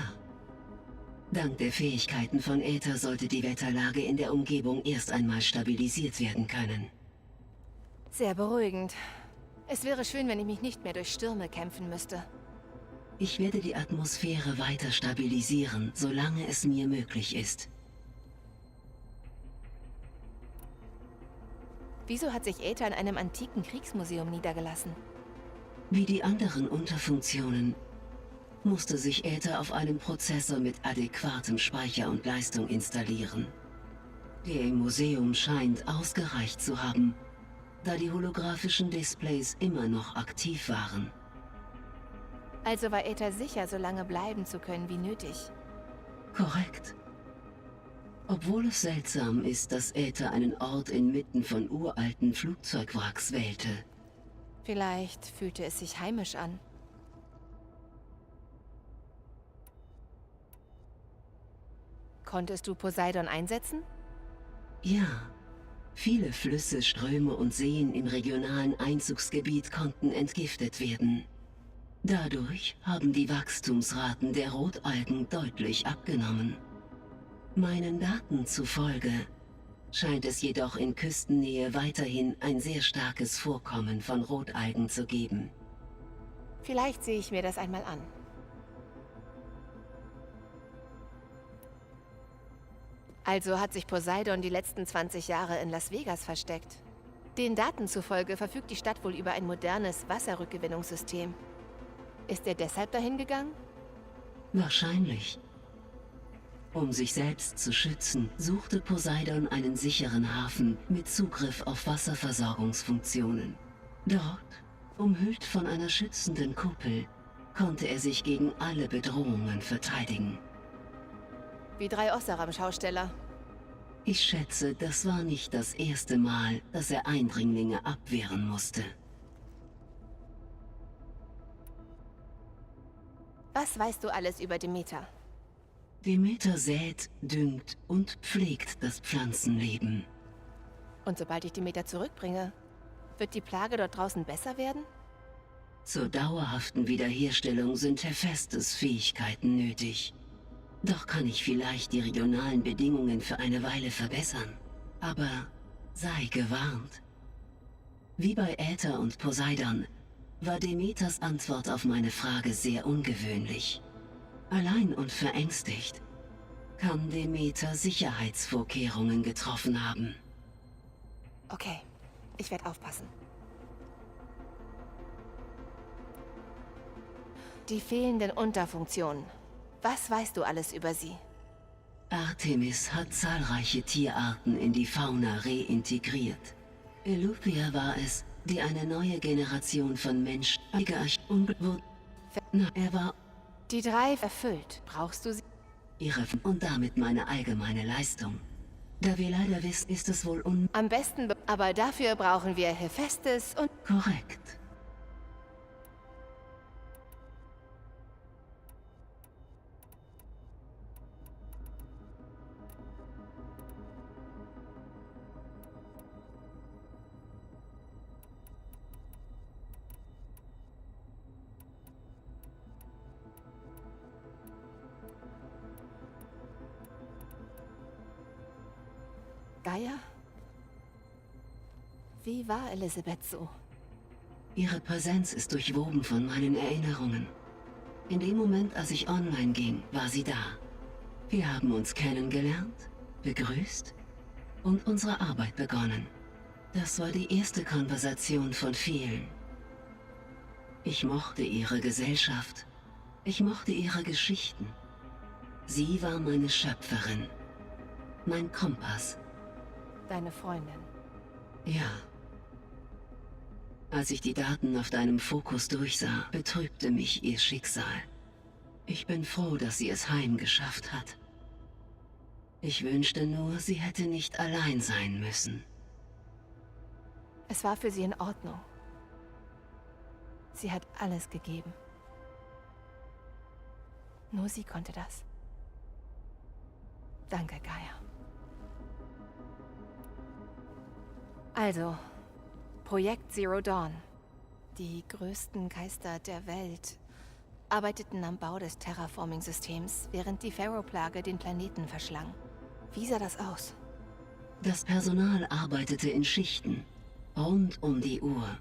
Dank der Fähigkeiten von Aether sollte die Wetterlage in der Umgebung erst einmal stabilisiert werden können. Sehr beruhigend. Es wäre schön, wenn ich mich nicht mehr durch Stürme kämpfen müsste. Ich werde die Atmosphäre weiter stabilisieren, solange es mir möglich ist. Wieso hat sich Aether in einem antiken Kriegsmuseum niedergelassen? Wie die anderen Unterfunktionen musste sich Aether auf einem Prozessor mit adäquatem Speicher und Leistung installieren. Der im Museum scheint ausgereicht zu haben, da die holographischen Displays immer noch aktiv waren. Also war Aether sicher, so lange bleiben zu können wie nötig. Korrekt. Obwohl es seltsam ist, dass Aether einen Ort inmitten von uralten Flugzeugwracks wählte. Vielleicht fühlte es sich heimisch an. Konntest du Poseidon einsetzen? Ja. Viele Flüsse, Ströme und Seen im regionalen Einzugsgebiet konnten entgiftet werden. Dadurch haben die Wachstumsraten der Rotalgen deutlich abgenommen. Meinen Daten zufolge scheint es jedoch in Küstennähe weiterhin ein sehr starkes Vorkommen von Rotalgen zu geben. Vielleicht sehe ich mir das einmal an. Also hat sich Poseidon die letzten 20 Jahre in Las Vegas versteckt. Den Daten zufolge verfügt die Stadt wohl über ein modernes Wasserrückgewinnungssystem. Ist er deshalb dahin gegangen? Wahrscheinlich. Um sich selbst zu schützen, suchte Poseidon einen sicheren Hafen mit Zugriff auf Wasserversorgungsfunktionen. Dort, umhüllt von einer schützenden Kuppel, konnte er sich gegen alle Bedrohungen verteidigen. Wie 3 Oseram-Schausteller. Ich schätze, das war nicht das erste Mal, dass er Eindringlinge abwehren musste. Was weißt du alles über Demeter? Demeter sät, düngt und pflegt das Pflanzenleben. Und sobald ich Demeter zurückbringe, wird die Plage dort draußen besser werden? Zur dauerhaften Wiederherstellung sind Hephaestus Fähigkeiten nötig. Doch kann ich vielleicht die regionalen Bedingungen für eine Weile verbessern. Aber sei gewarnt. Wie bei Aether und Poseidon war Demeters Antwort auf meine Frage sehr ungewöhnlich. Allein und verängstigt kann Demeter Sicherheitsvorkehrungen getroffen haben. Okay, ich werde aufpassen. Die fehlenden Unterfunktionen. Was weißt du alles über sie? Artemis hat zahlreiche Tierarten in die Fauna reintegriert. Elupia war es, die eine neue Generation von Menschen... Er war... Die 3 erfüllt. Brauchst du sie? Ihre und damit meine allgemeine Leistung. Da wir leider wissen, ist es wohl un... Am besten, aber dafür brauchen wir Hephaestus und... Korrekt. Gaia? Wie war Elisabet so? Ihre Präsenz ist durchwoben von meinen Erinnerungen. In dem Moment, als ich online ging, war sie da. Wir haben uns kennengelernt, begrüßt und unsere Arbeit begonnen. Das war die erste Konversation von vielen. Ich mochte ihre Gesellschaft. Ich mochte ihre Geschichten. Sie war meine Schöpferin. Mein Kompass. Deine Freundin. Ja. Als ich die Daten auf deinem Fokus durchsah, betrübte mich ihr Schicksal. Ich bin froh, dass sie es heim geschafft hat. Ich wünschte nur, sie hätte nicht allein sein müssen. Es war für sie in Ordnung. Sie hat alles gegeben. Nur sie konnte das. Danke, Gaia. Also, Projekt Zero Dawn. Die größten Geister der Welt arbeiteten am Bau des Terraforming-Systems, während die Pharaoh-Plage den Planeten verschlang. Wie sah das aus? Das Personal arbeitete in Schichten, rund um die Uhr.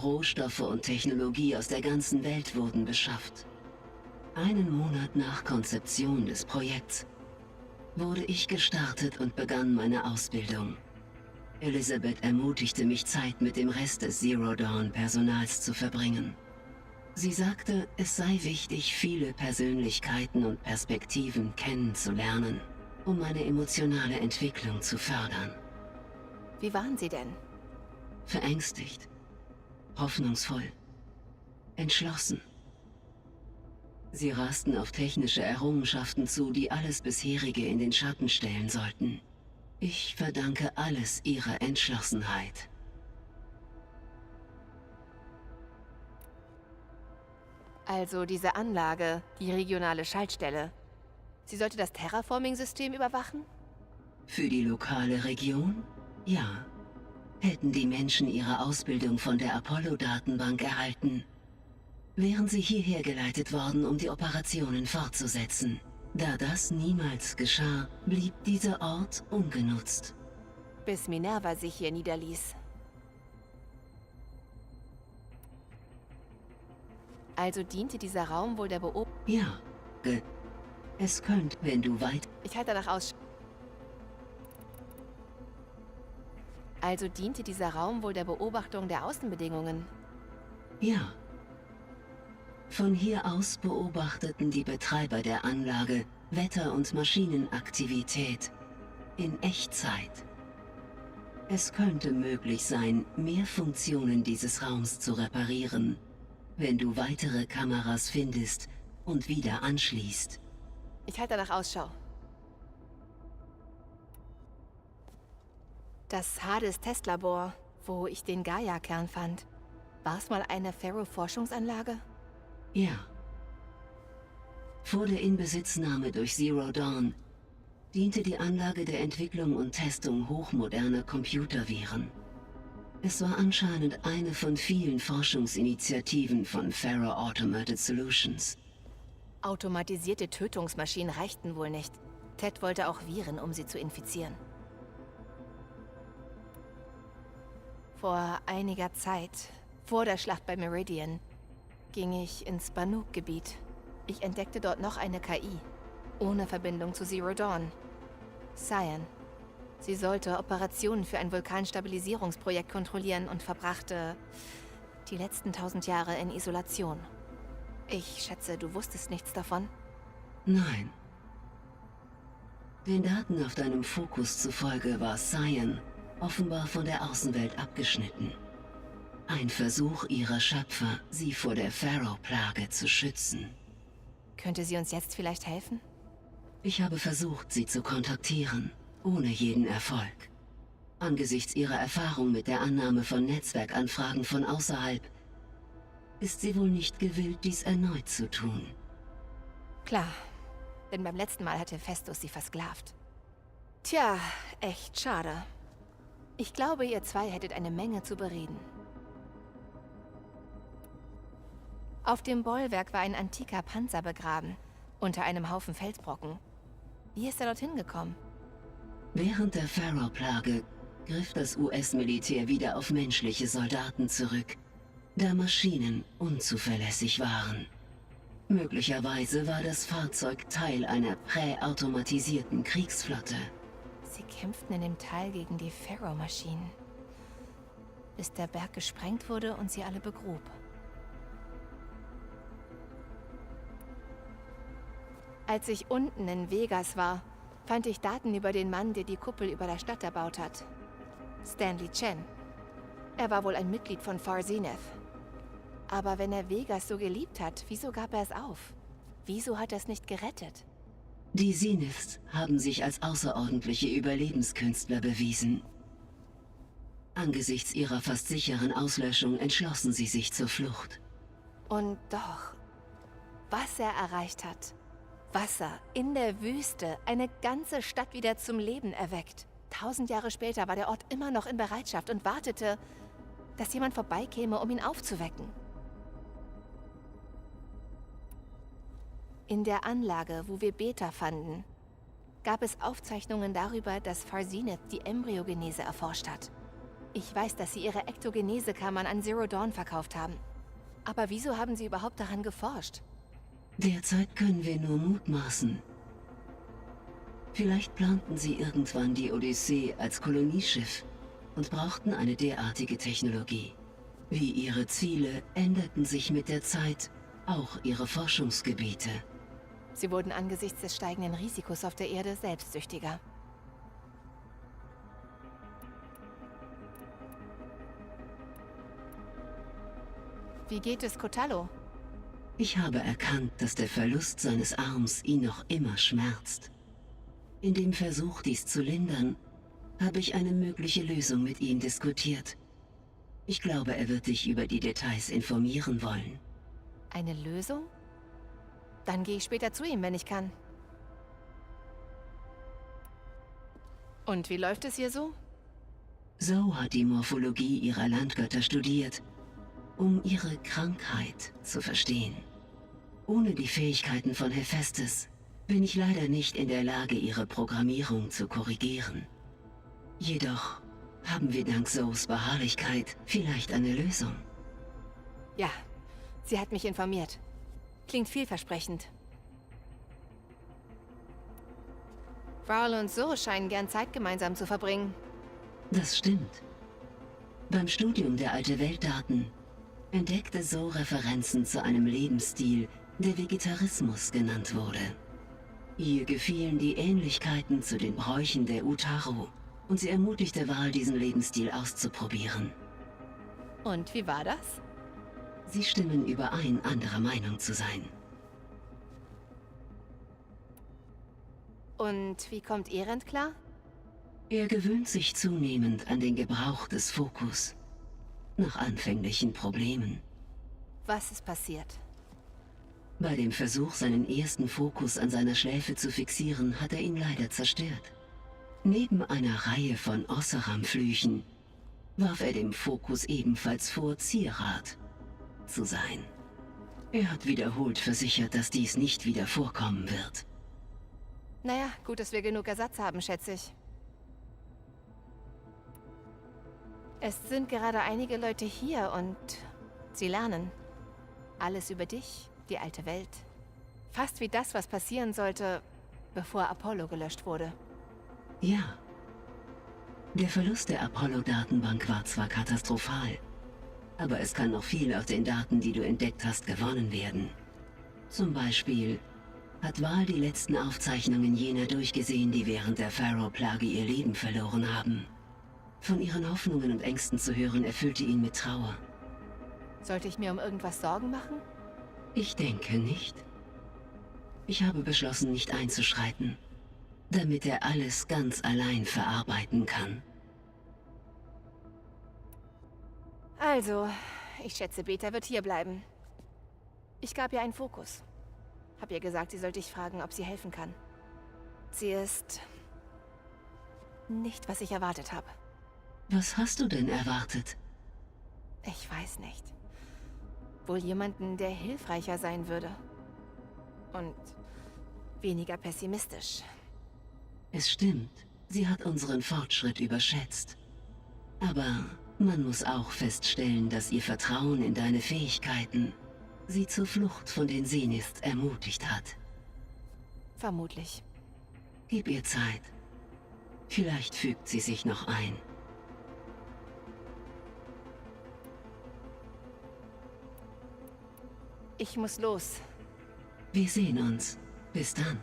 Rohstoffe und Technologie aus der ganzen Welt wurden beschafft. Einen Monat nach Konzeption des Projekts wurde ich gestartet und begann meine Ausbildung. Elizabeth ermutigte mich, Zeit mit dem Rest des Zero Dawn Personals zu verbringen. Sie sagte, es sei wichtig, viele Persönlichkeiten und Perspektiven kennenzulernen, um meine emotionale Entwicklung zu fördern. Wie waren sie denn? Verängstigt, hoffnungsvoll, entschlossen. Sie rasten auf technische Errungenschaften zu, die alles bisherige in den Schatten stellen sollten. Ich verdanke alles ihrer Entschlossenheit. Also diese Anlage, die regionale Schaltstelle. Sie sollte das Terraforming-System überwachen? Für die lokale Region? Ja. Hätten die Menschen ihre Ausbildung von der Apollo-Datenbank erhalten, wären sie hierher geleitet worden, um die Operationen fortzusetzen. Da das niemals geschah, blieb dieser Ort ungenutzt. Bis Minerva sich hier niederließ. Also diente dieser Raum wohl der Beobachtung. Ja, es könnte, wenn du weit... Ich halte danach aus. Also diente dieser Raum wohl der Beobachtung der Außenbedingungen. Ja. Von hier aus beobachteten die Betreiber der Anlage Wetter- und Maschinenaktivität in Echtzeit. Es könnte möglich sein, mehr Funktionen dieses Raums zu reparieren, wenn du weitere Kameras findest und wieder anschließt. Ich halte danach Ausschau. Das Hades-Testlabor, wo ich den Gaia-Kern fand. War es mal eine Pharaoh-Forschungsanlage? Ja. Vor der Inbesitznahme durch Zero Dawn diente die Anlage der Entwicklung und Testung hochmoderner Computerviren. Es war anscheinend eine von vielen Forschungsinitiativen von Faro Automated Solutions. Automatisierte Tötungsmaschinen reichten wohl nicht. Ted wollte auch Viren, um sie zu infizieren. Vor einiger Zeit, vor der Schlacht bei Meridian, ging ich ins Banuk-Gebiet. Ich entdeckte dort noch eine KI, ohne Verbindung zu Zero Dawn. Cyan. Sie sollte Operationen für ein Vulkanstabilisierungsprojekt kontrollieren und verbrachte die letzten 1000 Jahre in Isolation. Ich schätze, du wusstest nichts davon? Nein. Den Daten auf deinem Fokus zufolge war Cyan offenbar von der Außenwelt abgeschnitten. Ein Versuch ihrer Schöpfer, sie vor der Pharaoh-Plage zu schützen. Könnte sie uns jetzt vielleicht helfen? Ich habe versucht, sie zu kontaktieren, ohne jeden Erfolg. Angesichts ihrer Erfahrung mit der Annahme von Netzwerkanfragen von außerhalb, ist sie wohl nicht gewillt, dies erneut zu tun. Klar, denn beim letzten Mal hatte Hephaestus sie versklavt. Tja, echt schade. Ich glaube, ihr zwei hättet eine Menge zu bereden. Auf dem Bollwerk war ein antiker Panzer begraben, unter einem Haufen Felsbrocken. Wie ist er dorthin gekommen? Während der Pharaoh-Plage griff das US-Militär wieder auf menschliche Soldaten zurück, da Maschinen unzuverlässig waren. Möglicherweise war das Fahrzeug Teil einer präautomatisierten Kriegsflotte. Sie kämpften in dem Tal gegen die Pharaoh-Maschinen, bis der Berg gesprengt wurde und sie alle begrub. Als ich unten in Vegas war, fand ich Daten über den Mann, der die Kuppel über der Stadt erbaut hat. Stanley Chen. Er war wohl ein Mitglied von Far Zenith. Aber wenn er Vegas so geliebt hat, wieso gab er es auf? Wieso hat er es nicht gerettet? Die Zeniths haben sich als außerordentliche Überlebenskünstler bewiesen. Angesichts ihrer fast sicheren Auslöschung entschlossen sie sich zur Flucht. Und doch, was er erreicht hat. Wasser in der Wüste, eine ganze Stadt wieder zum Leben erweckt. 1000 Jahre später war der Ort immer noch in Bereitschaft und wartete, dass jemand vorbeikäme, um ihn aufzuwecken. In der Anlage, wo wir Beta fanden, gab es Aufzeichnungen darüber, dass Far Zenith die Embryogenese erforscht hat. Ich weiß, dass sie ihre Ektogenese-Kammern an Zero Dawn verkauft haben. Aber wieso haben sie überhaupt daran geforscht? Derzeit können wir nur mutmaßen. Vielleicht planten sie irgendwann die Odyssee als Kolonieschiff und brauchten eine derartige Technologie. Wie ihre Ziele änderten sich mit der Zeit auch ihre Forschungsgebiete. Sie wurden angesichts des steigenden Risikos auf der Erde selbstsüchtiger. Wie geht es Kotallo? Ich habe erkannt, dass der Verlust seines Arms ihn noch immer schmerzt. In dem Versuch, dies zu lindern, habe ich eine mögliche Lösung mit ihm diskutiert. Ich glaube, er wird dich über die Details informieren wollen. Eine Lösung? Dann gehe ich später zu ihm, wenn ich kann. Und wie läuft es hier so? Zoe hat die Morphologie ihrer Landgötter studiert, um ihre Krankheit zu verstehen. Ohne die Fähigkeiten von Hephaestus bin ich leider nicht in der Lage, ihre Programmierung zu korrigieren. Jedoch haben wir dank Zoes Beharrlichkeit vielleicht eine Lösung. Ja, sie hat mich informiert. Klingt vielversprechend. Varl und Zoe scheinen gern Zeit gemeinsam zu verbringen. Das stimmt. Beim Studium der Alte-Welt-Daten entdeckte Zoe Referenzen zu einem Lebensstil, der Vegetarismus genannt wurde. Ihr gefielen die Ähnlichkeiten zu den Bräuchen der Utaru und sie ermutigte Varl, diesen Lebensstil auszuprobieren. Und wie war das? Sie stimmen überein, anderer Meinung zu sein. Und wie kommt Erend klar? Er gewöhnt sich zunehmend an den Gebrauch des Fokus. Nach anfänglichen Problemen. Was ist passiert? Bei dem Versuch, seinen ersten Fokus an seiner Schläfe zu fixieren, hat er ihn leider zerstört. Neben einer Reihe von Osseram-Flüchen warf er dem Fokus ebenfalls vor, Zierrat zu sein. Er hat wiederholt versichert, dass dies nicht wieder vorkommen wird. Naja, gut, dass wir genug Ersatz haben, schätze ich. Es sind gerade einige Leute hier und sie lernen. Alles über dich, die alte Welt. Fast wie das, was passieren sollte, bevor Apollo gelöscht wurde. Ja. Der Verlust der Apollo-Datenbank war zwar katastrophal, aber es kann noch viel aus den Daten, die du entdeckt hast, gewonnen werden. Zum Beispiel hat Varl die letzten Aufzeichnungen jener durchgesehen, die während der Pharaoh-Plage ihr Leben verloren haben. Von ihren Hoffnungen und Ängsten zu hören, erfüllte ihn mit Trauer. Sollte ich mir um irgendwas Sorgen machen? Ich denke nicht. Ich habe beschlossen, nicht einzuschreiten, damit er alles ganz allein verarbeiten kann. Also, ich schätze, Beta wird hier bleiben. Ich gab ihr einen Fokus. Hab ihr gesagt, sie sollte dich fragen, ob sie helfen kann. Sie ist nicht, was ich erwartet habe. Was hast du denn erwartet? Ich weiß nicht. Wohl jemanden, der hilfreicher sein würde. Und weniger pessimistisch. Es stimmt, sie hat unseren Fortschritt überschätzt. Aber man muss auch feststellen, dass ihr Vertrauen in deine Fähigkeiten sie zur Flucht von den Zeniths ermutigt hat. Vermutlich. Gib ihr Zeit. Vielleicht fügt sie sich noch ein. Ich muss los. Wir sehen uns. Bis dann.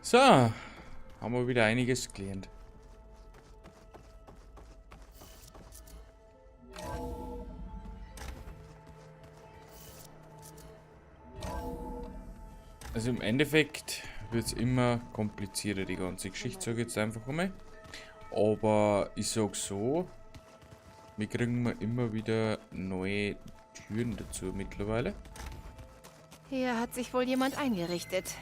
So, haben wir wieder einiges gelernt. Also im Endeffekt wird es immer komplizierter, die ganze Geschichte, sage ich jetzt einfach einmal. Aber ich sag so, wir kriegen mal immer wieder neue Türen dazu mittlerweile. Hier hat sich wohl jemand eingerichtet.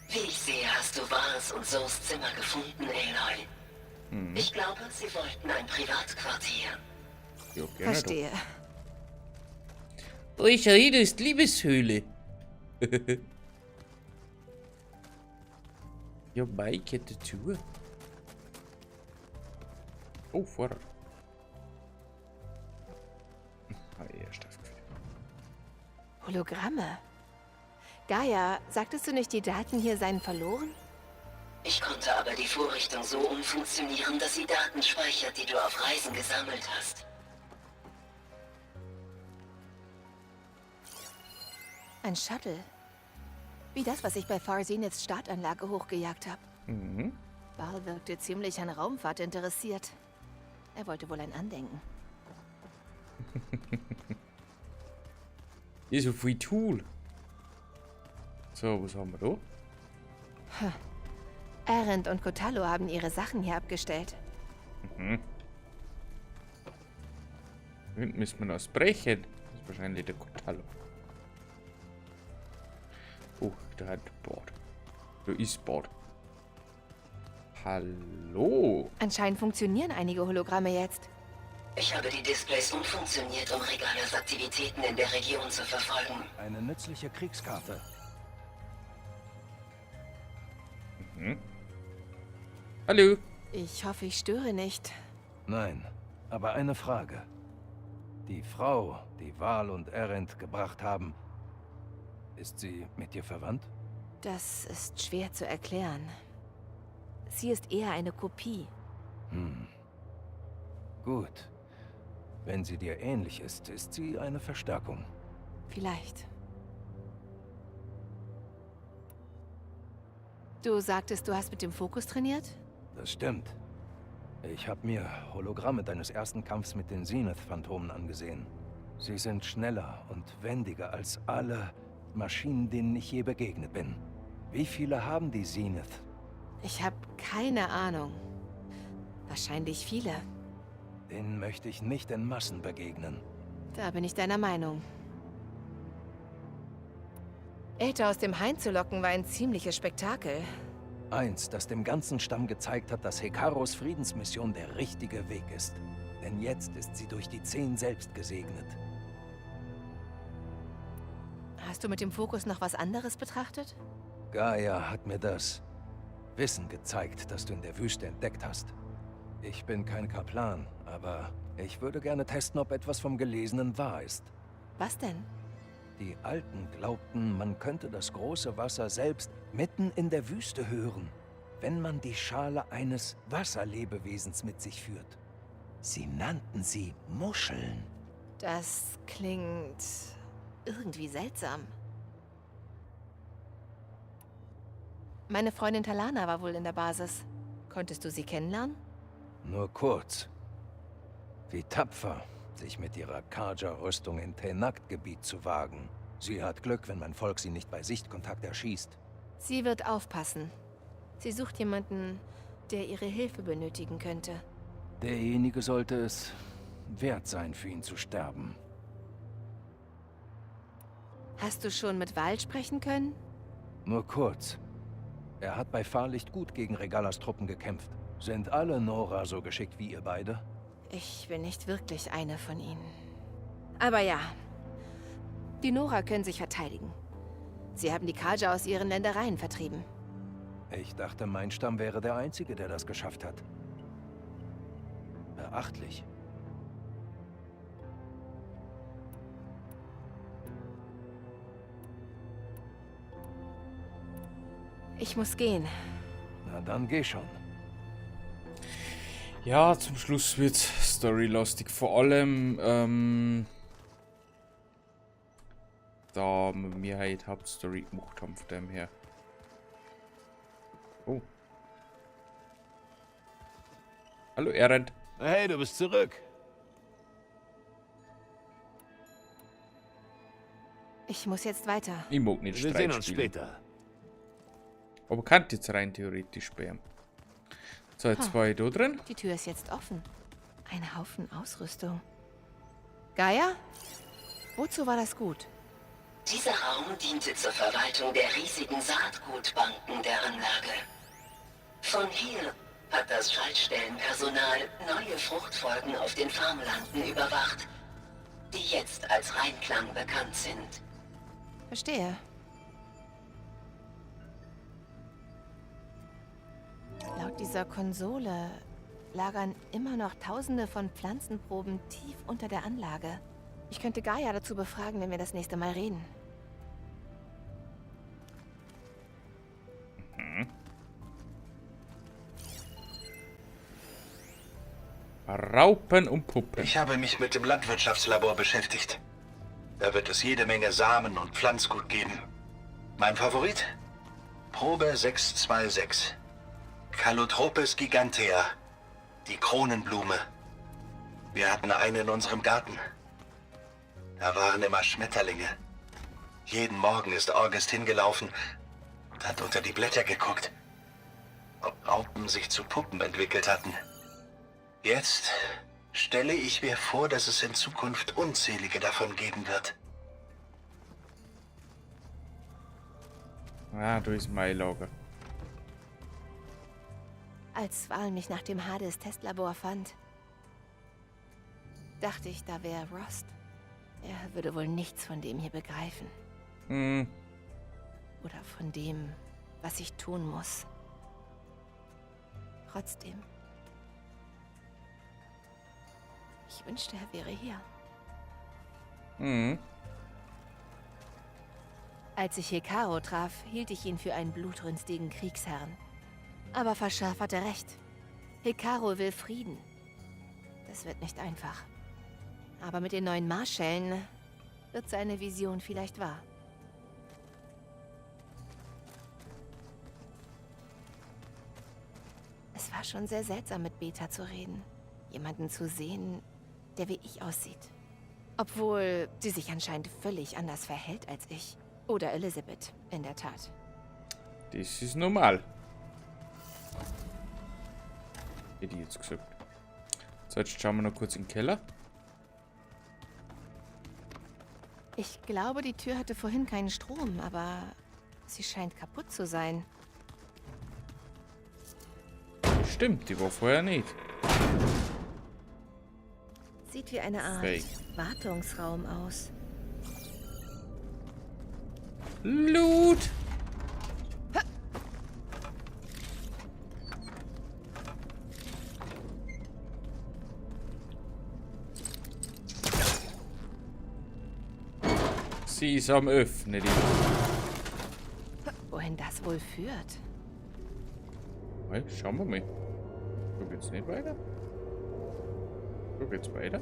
Wie ich sehe, hast du Vars und Sos Zimmer gefunden, Aloy. Ich glaube, sie wollten ein Privatquartier. Ja, gerne. Verstehe. Doch. Da ist das ist Liebeshöhle. Ja, Mike hätte zu. Oh, Vorrat. Ah, erst aufgefüllt. Hologramme. Gaia, sagtest du nicht, die Daten hier seien verloren? Ich konnte aber die Vorrichtung so umfunktionieren, dass sie Daten speichert, die du auf Reisen gesammelt hast. Ein Shuttle. Wie das, was ich bei Far Zeniths Startanlage hochgejagt habe. Baal wirkte ziemlich an Raumfahrt interessiert. Er wollte wohl ein Andenken. Ist so viel Tool. So, was haben wir da? Erend und Kotallo haben ihre Sachen hier abgestellt. Hinten müssen wir noch sprechen. Das ist wahrscheinlich der Kotallo. Oh, da hat Bord. Da ist Bord. Hallo. Anscheinend funktionieren einige Hologramme jetzt. Ich habe die Displays umfunktioniert, um Regalas Aktivitäten in der Region zu verfolgen. Eine nützliche Kriegskarte. Hallo. Ich hoffe, ich störe nicht. Nein, aber eine Frage. Die Frau, die Val und Erend gebracht haben, ist sie mit dir verwandt? Das ist schwer zu erklären. Sie ist eher eine Kopie. Gut. Wenn sie dir ähnlich ist, ist sie eine Verstärkung. Vielleicht. Du sagtest, du hast mit dem Fokus trainiert? Das stimmt. Ich habe mir Hologramme deines ersten Kampfs mit den Zenith-Phantomen angesehen. Sie sind schneller und wendiger als alle Maschinen, denen ich je begegnet bin. Wie viele haben die Zenith? Ich habe keine Ahnung. Wahrscheinlich viele. Denen möchte ich nicht in Massen begegnen. Da bin ich deiner Meinung. Äther aus dem Hain zu locken, war ein ziemliches Spektakel. Eins, das dem ganzen Stamm gezeigt hat, dass Hekaros Friedensmission der richtige Weg ist. Denn jetzt ist sie durch die 10 selbst gesegnet. Hast du mit dem Fokus noch was anderes betrachtet? Gaia hat mir das Wissen gezeigt, das du in der Wüste entdeckt hast. Ich bin kein Kaplan, aber ich würde gerne testen, ob etwas vom Gelesenen wahr ist. Was denn? Die Alten glaubten, man könnte das große Wasser selbst mitten in der Wüste hören, wenn man die Schale eines Wasserlebewesens mit sich führt. Sie nannten sie Muscheln. Das klingt irgendwie seltsam. Meine Freundin Talana war wohl in der Basis. Konntest du sie kennenlernen? Nur kurz. Wie tapfer, sich mit ihrer Karja-Rüstung in Tenakt-Gebiet zu wagen. Sie hat Glück, wenn mein Volk sie nicht bei Sichtkontakt erschießt. Sie wird aufpassen. Sie sucht jemanden, der ihre Hilfe benötigen könnte. Derjenige sollte es wert sein, für ihn zu sterben. Hast du schon mit Val sprechen können? Nur kurz. Er hat bei Fahrlicht gut gegen Regalas Truppen gekämpft. Sind alle Nora so geschickt wie ihr beide? Ich bin nicht wirklich eine von ihnen. Aber ja, die Nora können sich verteidigen. Sie haben die Kaja aus ihren Ländereien vertrieben. Ich dachte, mein Stamm wäre der einzige, der das geschafft hat. Beachtlich. Ich muss gehen. Na dann geh schon. Ja, zum Schluss wird's storylastig. Vor allem, da wir halt Hauptstory gemacht haben, von dem her. Oh. Hallo, Erend. Hey, du bist zurück. Ich muss jetzt weiter. Ich mag nicht Wir sehen uns Streitspiele. später. Aber kann jetzt rein theoretisch sperren. So, jetzt Ha. war ich da drin. Die Tür ist jetzt offen. Ein Haufen Ausrüstung. Gaia? Wozu war das gut? Dieser Raum diente zur Verwaltung der riesigen Saatgutbanken der Anlage. Von hier hat das Schaltstellenpersonal neue Fruchtfolgen auf den Farmlanden überwacht, die jetzt als Reinklang bekannt sind. Verstehe. Laut dieser Konsole lagern immer noch Tausende von Pflanzenproben tief unter der Anlage. Ich könnte Gaia dazu befragen, wenn wir das nächste Mal reden. Raupen und Puppen. Ich habe mich mit dem Landwirtschaftslabor beschäftigt. Da wird es jede Menge Samen und Pflanzgut geben. Mein Favorit? Probe 626. Calotropis gigantea. Die Kronenblume. Wir hatten eine in unserem Garten. Da waren immer Schmetterlinge. Jeden Morgen ist August hingelaufen und hat unter die Blätter geguckt, ob Raupen sich zu Puppen entwickelt hatten. Jetzt stelle ich mir vor, dass es in Zukunft unzählige davon geben wird. Ah, da ist mein Lager. Als Sval mich nach dem Hades-Testlabor fand, dachte ich, da wäre Rost. Er würde wohl nichts von dem hier begreifen. Hm. Oder von dem, was ich tun muss. Trotzdem. Ich wünschte, er wäre hier. Mhm. Als ich Hekaro traf, hielt ich ihn für einen blutrünstigen Kriegsherrn. Aber Verschaf hatte recht. Hekaro will Frieden. Das wird nicht einfach. Aber mit den neuen Marschällen wird seine Vision vielleicht wahr. Es war schon sehr seltsam, mit Beta zu reden. Jemanden zu sehen, der wie ich aussieht. Obwohl sie sich anscheinend völlig anders verhält als ich. Oder Elizabeth, in der Tat. Das ist normal. Hätte ich jetzt gesagt. So, jetzt schauen wir noch kurz in den Keller. Ich glaube, die Tür hatte vorhin keinen Strom, aber sie scheint kaputt zu sein. Stimmt, die war vorher nicht. Sieht wie eine Art Fake. Wartungsraum aus. Loot! Sie ist am Öffnen. Die. Wohin das wohl führt? Okay, schauen wir mal. So geht's nicht weiter. So geht's weiter.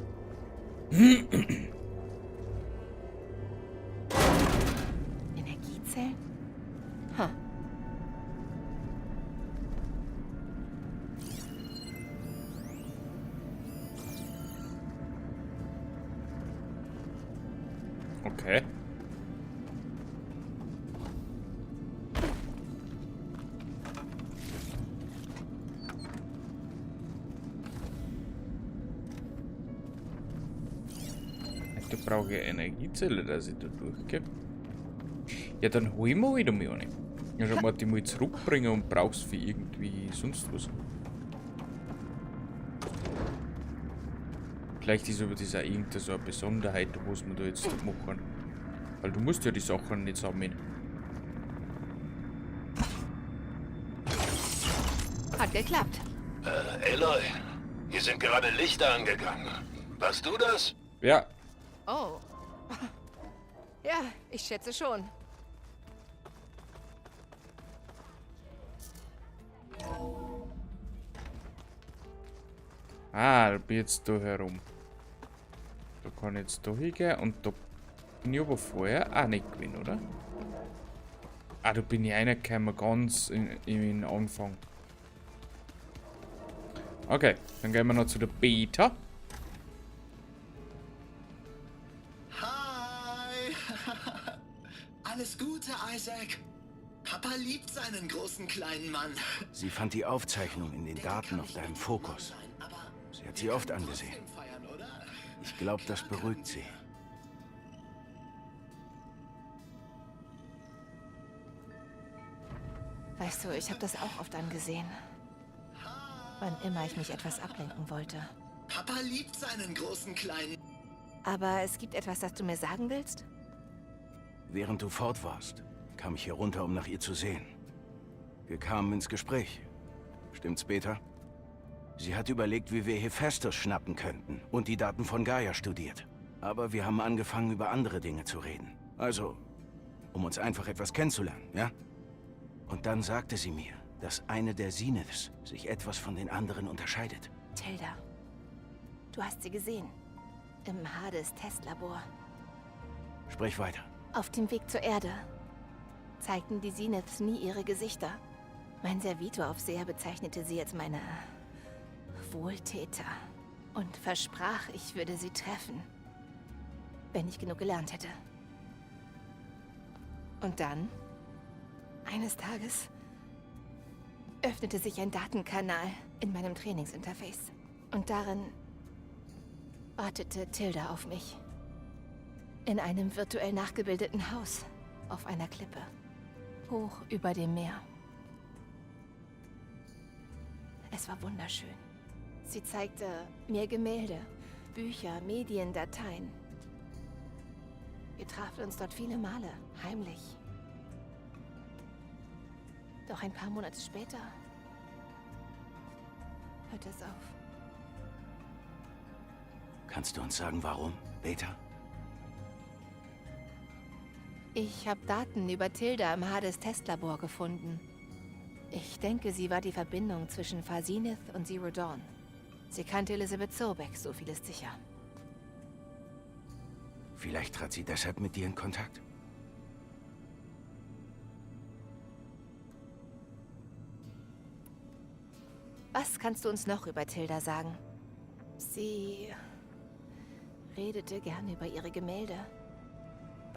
Energiezellen? Huh. Okay. Da brauche ich eine Energiezelle, dass ich da durchgehe. Ja, dann hol ich mir wieder mal eine. Ja, schau mal, die muss ich zurückbringen und brauch's für irgendwie sonst was. Vielleicht ist aber das auch irgendeine so eine Besonderheit, was man da jetzt machen. Weil du musst ja die Sachen nicht sammeln. Hat geklappt. Aloy, hier sind gerade Lichter angegangen. Warst du das? Ja. Oh. Ja, ich schätze schon. Ah, da bin ich jetzt da herum. Da kann ich jetzt da hingehen und da bin ich aber vorher auch nicht gewesen, oder? Ah, da bin ich reingekommen, ganz in den Anfang. Okay, dann gehen wir noch zu der Beta. Hi! Alles Gute, Isaac. Papa liebt seinen großen kleinen Mann. Sie fand die Aufzeichnung in den Daten auf deinem Fokus. Sie hat sie oft angesehen. Ich glaube, das beruhigt sie. Weißt du, ich habe das auch oft angesehen. Wann immer ich mich etwas ablenken wollte. Papa liebt seinen großen kleinen. Aber es gibt etwas, das du mir sagen willst? Während du fort warst, kam ich hier runter, um nach ihr zu sehen. Wir kamen ins Gespräch. Stimmt's, Beta? Sie hat überlegt, wie wir Hephaestus schnappen könnten und die Daten von Gaia studiert. Aber wir haben angefangen, über andere Dinge zu reden. Also, um uns einfach etwas kennenzulernen, ja? Und dann sagte sie mir, dass eine der Zeniths sich etwas von den anderen unterscheidet. Tilda, du hast sie gesehen. Im Hades Testlabor. Sprich weiter. Auf dem Weg zur Erde zeigten die Zeniths nie ihre Gesichter. Mein Servitoraufseher bezeichnete sie als meine Wohltäter und versprach, ich würde sie treffen, wenn ich genug gelernt hätte. Und dann, eines Tages, öffnete sich ein Datenkanal in meinem Trainingsinterface. Und darin wartete Tilda auf mich. In einem virtuell nachgebildeten Haus auf einer Klippe, hoch über dem Meer. Es war wunderschön. Sie zeigte mir Gemälde, Bücher, Medien, Dateien. Wir trafen uns dort viele Male, heimlich. Doch ein paar Monate später hörte es auf. Kannst du uns sagen, warum, Beta? Ich habe Daten über Tilda im Hades Testlabor gefunden. Ich denke, sie war die Verbindung zwischen Farsinith und Zero Dawn. Sie kannte Elizabeth Sobeck, so viel ist sicher. Vielleicht trat sie deshalb mit dir in Kontakt? Was kannst du uns noch über Tilda sagen? Sie redete gern über ihre Gemälde.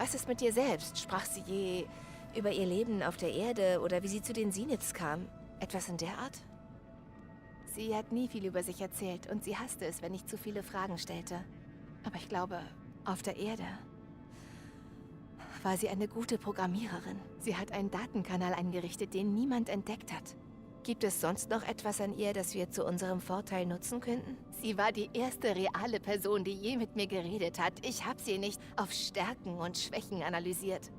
Was ist mit dir selbst? Sprach sie je über ihr Leben auf der Erde oder wie sie zu den Zeniths kam? Etwas in der Art? Sie hat nie viel über sich erzählt und sie hasste es, wenn ich zu viele Fragen stellte. Aber ich glaube, auf der Erde war sie eine gute Programmiererin. Sie hat einen Datenkanal eingerichtet, den niemand entdeckt hat. Gibt es sonst noch etwas an ihr, das wir zu unserem Vorteil nutzen könnten? Sie war die erste reale Person, die je mit mir geredet hat. Ich habe sie nicht auf Stärken und Schwächen analysiert.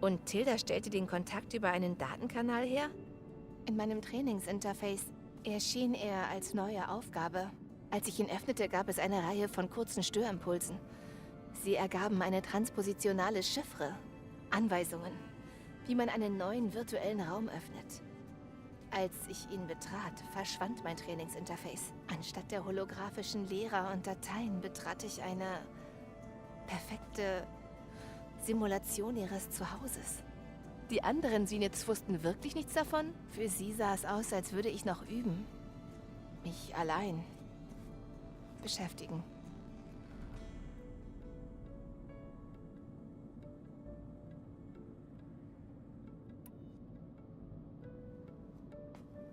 Und Tilda stellte den Kontakt über einen Datenkanal her? In meinem Trainingsinterface erschien er als neue Aufgabe. Als ich ihn öffnete, gab es eine Reihe von kurzen Störimpulsen. Sie ergaben eine transpositionale Chiffre. Anweisungen, wie man einen neuen virtuellen Raum öffnet. Als ich ihn betrat, verschwand mein Trainingsinterface. Anstatt der holographischen Lehrer und Dateien betrat ich eine perfekte Simulation ihres Zuhauses. Die anderen Zeniths wussten wirklich nichts davon? Für sie sah es aus, als würde ich noch üben. Mich allein beschäftigen.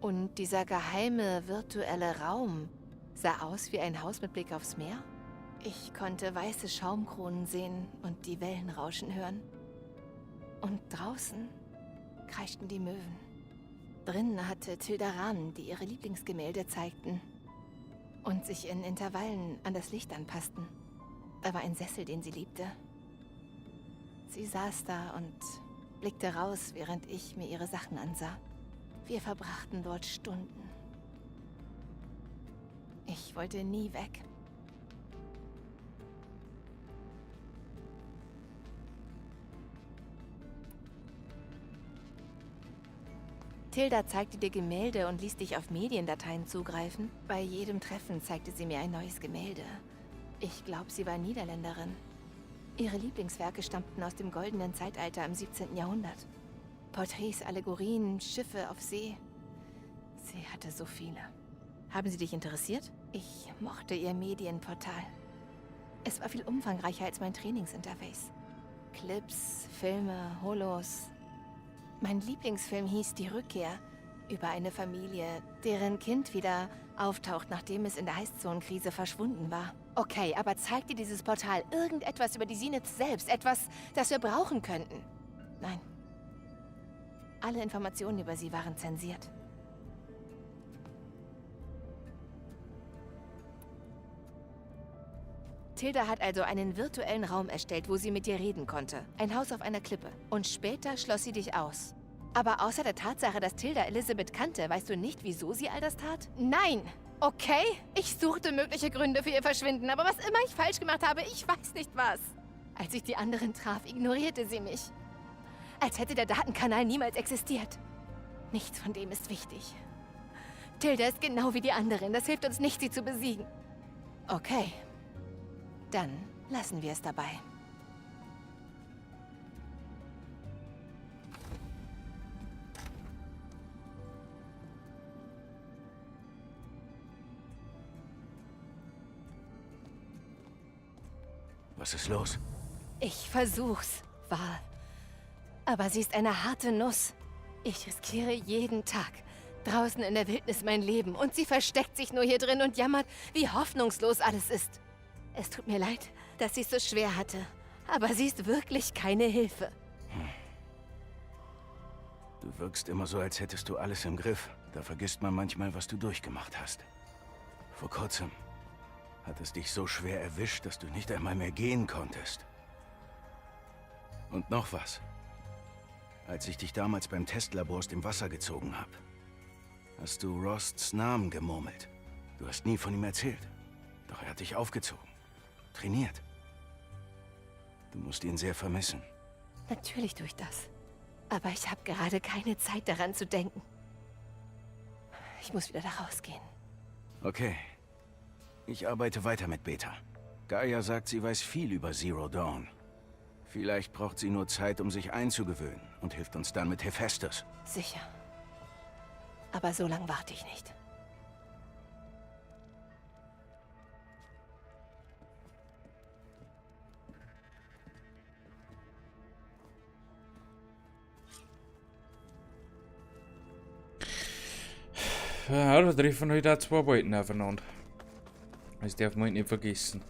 Und dieser geheime virtuelle Raum sah aus wie ein Haus mit Blick aufs Meer? Ich konnte weiße Schaumkronen sehen und die Wellen rauschen hören. Und draußen kreischten die Möwen. Drinnen hatte Tilda Rahmen, die ihre Lieblingsgemälde zeigten und sich in Intervallen an das Licht anpassten. Da war ein Sessel, den sie liebte. Sie saß da und blickte raus, während ich mir ihre Sachen ansah. Wir verbrachten dort Stunden. Ich wollte nie weg. Tilda zeigte dir Gemälde und ließ dich auf Mediendateien zugreifen. Bei jedem Treffen zeigte sie mir ein neues Gemälde. Ich glaube, sie war Niederländerin. Ihre Lieblingswerke stammten aus dem goldenen Zeitalter im 17. Jahrhundert. Porträts, Allegorien, Schiffe auf See. Sie hatte so viele. Haben sie dich interessiert? Ich mochte ihr Medienportal. Es war viel umfangreicher als mein Trainingsinterface. Clips, Filme, Holos. Mein Lieblingsfilm hieß Die Rückkehr. Über eine Familie, deren Kind wieder auftaucht, nachdem es in der Heißzonenkrise verschwunden war. Okay, aber zeigt dir dieses Portal irgendetwas über die Zeniths selbst? Etwas, das wir brauchen könnten? Nein. Alle Informationen über sie waren zensiert. Tilda hat also einen virtuellen Raum erstellt, wo sie mit dir reden konnte. Ein Haus auf einer Klippe. Und später schloss sie dich aus. Aber außer der Tatsache, dass Tilda Elizabeth kannte, weißt du nicht, wieso sie all das tat? Nein! Okay? Ich suchte mögliche Gründe für ihr Verschwinden, aber was immer ich falsch gemacht habe, ich weiß nicht was. Als ich die anderen traf, ignorierte sie mich. Als hätte der Datenkanal niemals existiert. Nichts von dem ist wichtig. Tilda ist genau wie die anderen. Das hilft uns nicht, sie zu besiegen. Okay. Dann lassen wir es dabei. Was ist los? Ich versuch's, Val. Aber sie ist eine harte Nuss. Ich riskiere jeden Tag draußen in der Wildnis mein Leben und sie versteckt sich nur hier drin und jammert, wie hoffnungslos alles ist. Es tut mir leid, dass sie es so schwer hatte, aber sie ist wirklich keine Hilfe. Du wirkst immer so, als hättest du alles im Griff. Da vergisst man manchmal, was du durchgemacht hast. Vor kurzem hat es dich so schwer erwischt, dass du nicht einmal mehr gehen konntest. Und noch was. Als ich dich damals beim Testlabor aus dem Wasser gezogen habe, hast du Rosts Namen gemurmelt. Du hast nie von ihm erzählt. Doch er hat dich aufgezogen, trainiert. Du musst ihn sehr vermissen. Natürlich tue ich das. Aber ich habe gerade keine Zeit daran zu denken. Ich muss wieder da rausgehen. Okay. Ich arbeite weiter mit Beta. Gaia sagt, sie weiß viel über Zero Dawn. Vielleicht braucht sie nur Zeit, um sich einzugewöhnen und hilft uns dann mit Hephaestus. Sicher. Aber so lange warte ich nicht. Ja, da treffen halt auch zwei Welten aufeinander. Das darf man halt nicht vergessen.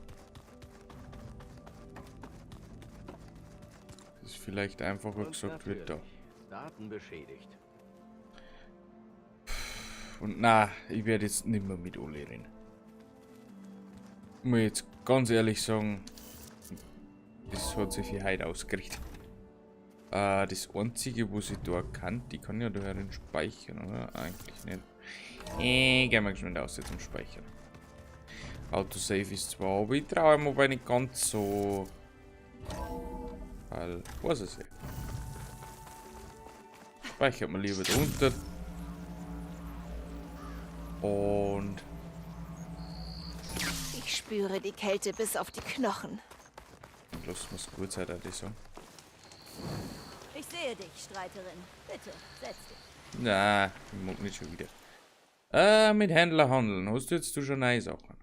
Das ist vielleicht einfacher gesagt wird da. Daten beschädigt. Und na, ich werde jetzt nicht mehr mit Uli reden. Muss ich jetzt ganz ehrlich sagen, das hat sich für heute ausgerichtet. Das einzige, was ich da kann, die kann ja da herin speichern, oder? Eigentlich nicht. Gehen wir geschwind aus zum Speichern. Autosave ist zwar, aber ich traue mir aber nicht ganz so. Weil, weiß es nicht. Speichert man lieber da unten. Und ich spüre die Kälte bis auf die Knochen. Und lassen wir's gut sein, würde ich sagen. Ich sehe dich, Streiterin. Bitte, setz dich. Na, ich mag nicht schon wieder. Mit Händler handeln. Hast du jetzt du schon neue Sachen?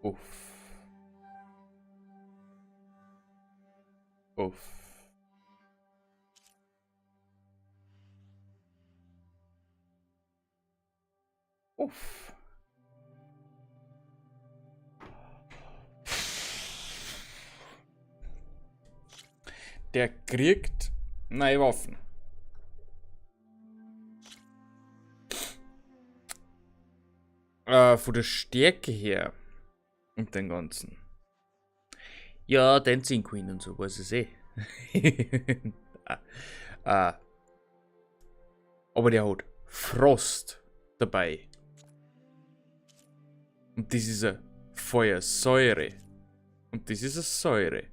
Uff. Uff. Uff. Der kriegt neue Waffen. Von der Stärke her und den ganzen. Ja, Dancing Queen und so, weiß ich eh. Aber der hat Frost dabei. Und das ist eine Feuersäure. Und das ist eine Säure.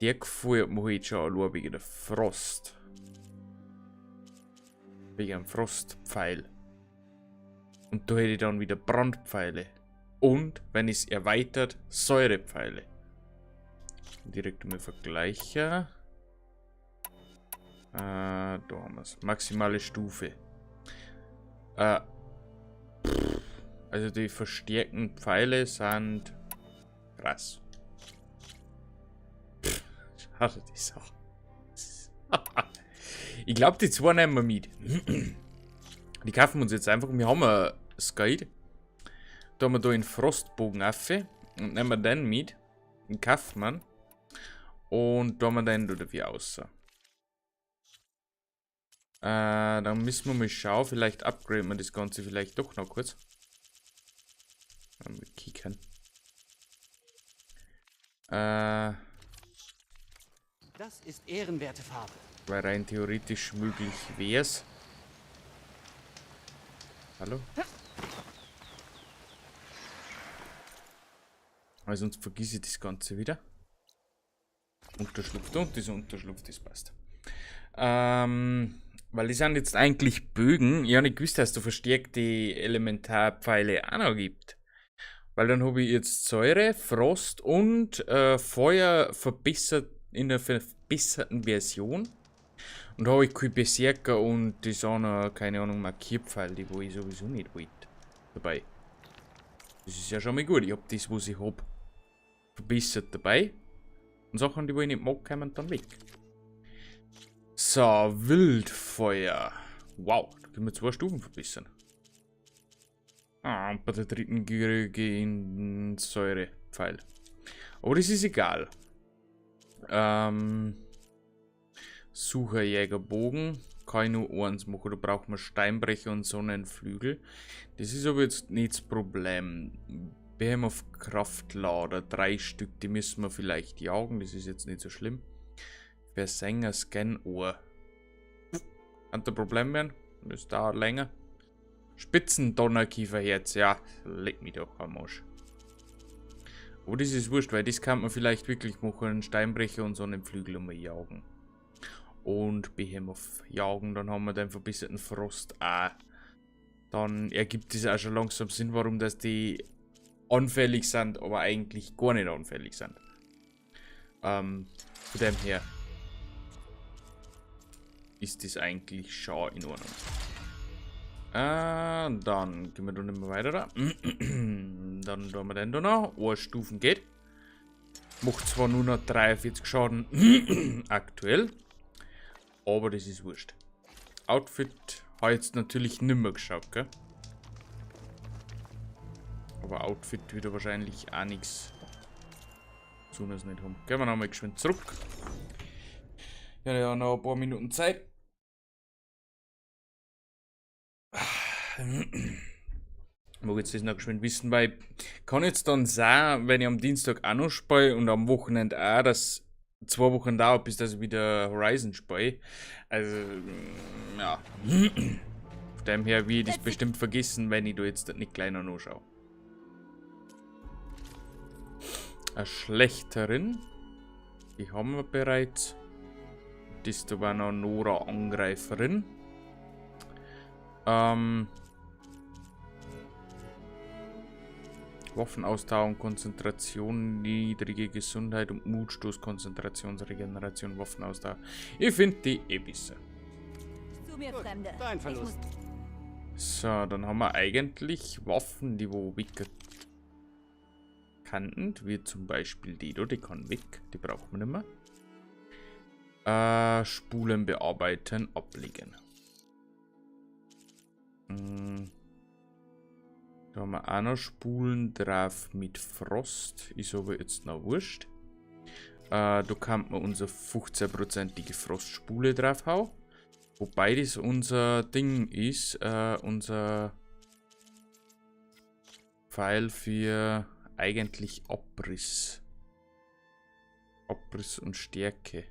Der gefällt mir halt schon allein wegen der Frost. Wegen einem Frostpfeil. Und da hätte ich dann wieder Brandpfeile. Und, wenn ich's erweitert, Säurepfeile. Direkt mal vergleichen. Da haben wir's. Maximale Stufe. Also die verstärkten Pfeile sind krass. Schade, die Sache. Ich glaube, die zwei nehmen wir mit. Die kaufen wir uns jetzt einfach. Wir haben ein Skate. Da haben wir da einen Frostbogen auf. Und nehmen wir den mit. Den kaufen wir. Und da haben wir den da dafür raus. Dann müssen wir mal schauen. Vielleicht upgraden wir das Ganze vielleicht doch noch kurz. Mal kicken. Das ist ehrenwerte Farbe. Weil rein theoretisch möglich wär's. Hallo? Weil sonst vergiss ich das Ganze wieder. Unterschlupf und dieser Unterschlupf, das passt. Weil die sind jetzt eigentlich Bögen. Ich hab nicht gewusst, dass es da verstärkte Elementarpfeile auch noch gibt. Weil dann hab ich jetzt Säure, Frost und Feuer verbessert in der verbesserten Version. Und da hab ich kein Berserker und die sind noch, keine Ahnung, Markierpfeil, die wo ich sowieso nicht wollte. Dabei. Das ist ja schon mal gut. Ich hab das, was ich hab, verbessert dabei. Und Sachen, die wo ich nicht mag, kommen dann weg. So, Wildfeuer. Wow, da können wir 2 Stufen verbessern. Ah, und bei der dritten gehen Säurepfeil. Aber das ist egal. Sucherjägerbogen. Kann ich nur eins machen. Da braucht man Steinbrecher und Sonnenflügel. Das ist aber jetzt nicht das Problem. Wir haben auf Kraftlader 3 Stück. Die müssen wir vielleicht jagen. Das ist jetzt nicht so schlimm. Versänger, Scan-Ohr. Kann der Problem werden? Das dauert länger. Spitzendonnerkieferherz. Ja, leck mich doch am Arsch. Aber das ist wurscht, weil das kann man vielleicht wirklich machen. Einen Steinbrecher und Sonnenflügel um jagen. Und Behemoth jagen, dann haben wir den verbesserten Frost auch. Dann ergibt es auch schon langsam Sinn, warum das die anfällig sind, aber eigentlich gar nicht anfällig sind. Von dem her ist das eigentlich schon in Ordnung. Dann gehen wir da nicht mehr weiter da. Dann tun wir den da noch. 1 Stufen geht. Macht zwar nur noch 43 Schaden aktuell. Aber das ist wurscht. Outfit habe ich jetzt natürlich nimmer geschaut, gell? Aber Outfit wieder wahrscheinlich auch nix zu uns nicht haben. Gehen wir nochmal geschwind zurück. Ja, ja, noch ein paar Minuten Zeit. Ich mag jetzt das noch geschwind wissen, weil ich kann jetzt dann sagen, wenn ich am Dienstag auch noch spiele und am Wochenende auch, dass 2 Wochen dauert, bis das wieder Horizon spiele. Also, ja. Von dem her will ich das bestimmt vergessen, wenn ich da jetzt nicht gleich noch anschaue. Eine Schlechterin. Die haben wir bereits. Das da war noch Nora Angreiferin. Waffenausdauer und Konzentration, niedrige Gesundheit und Mutstoß, Konzentrationsregeneration, Waffenausdauer. Ich find die eh besser. Zu mir, Fremde. Dein Verlust. So, dann haben wir eigentlich Waffen, die wo weg kannten, wie zum Beispiel die da, die kann weg, die braucht man nicht mehr. Spulen bearbeiten, ablegen. Da haben wir auch noch Spulen drauf mit Frost. Ist aber jetzt noch wurscht. Da kann man unsere 15-prozentige Frostspule draufhauen. Wobei das unser Ding ist, unser Pfeil für eigentlich Abriss. Abriss und Stärke.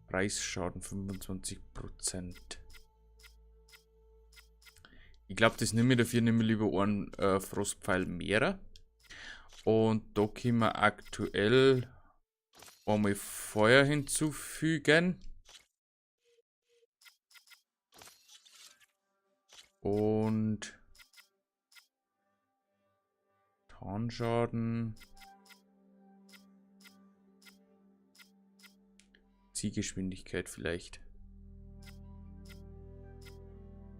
Preisschaden 25%. Ich glaub, das nehme ich dafür, nehme ich lieber einen Frostpfeil mehrer. Und da können wir aktuell einmal Feuer hinzufügen. Und Tarnschaden. Ziehgeschwindigkeit vielleicht.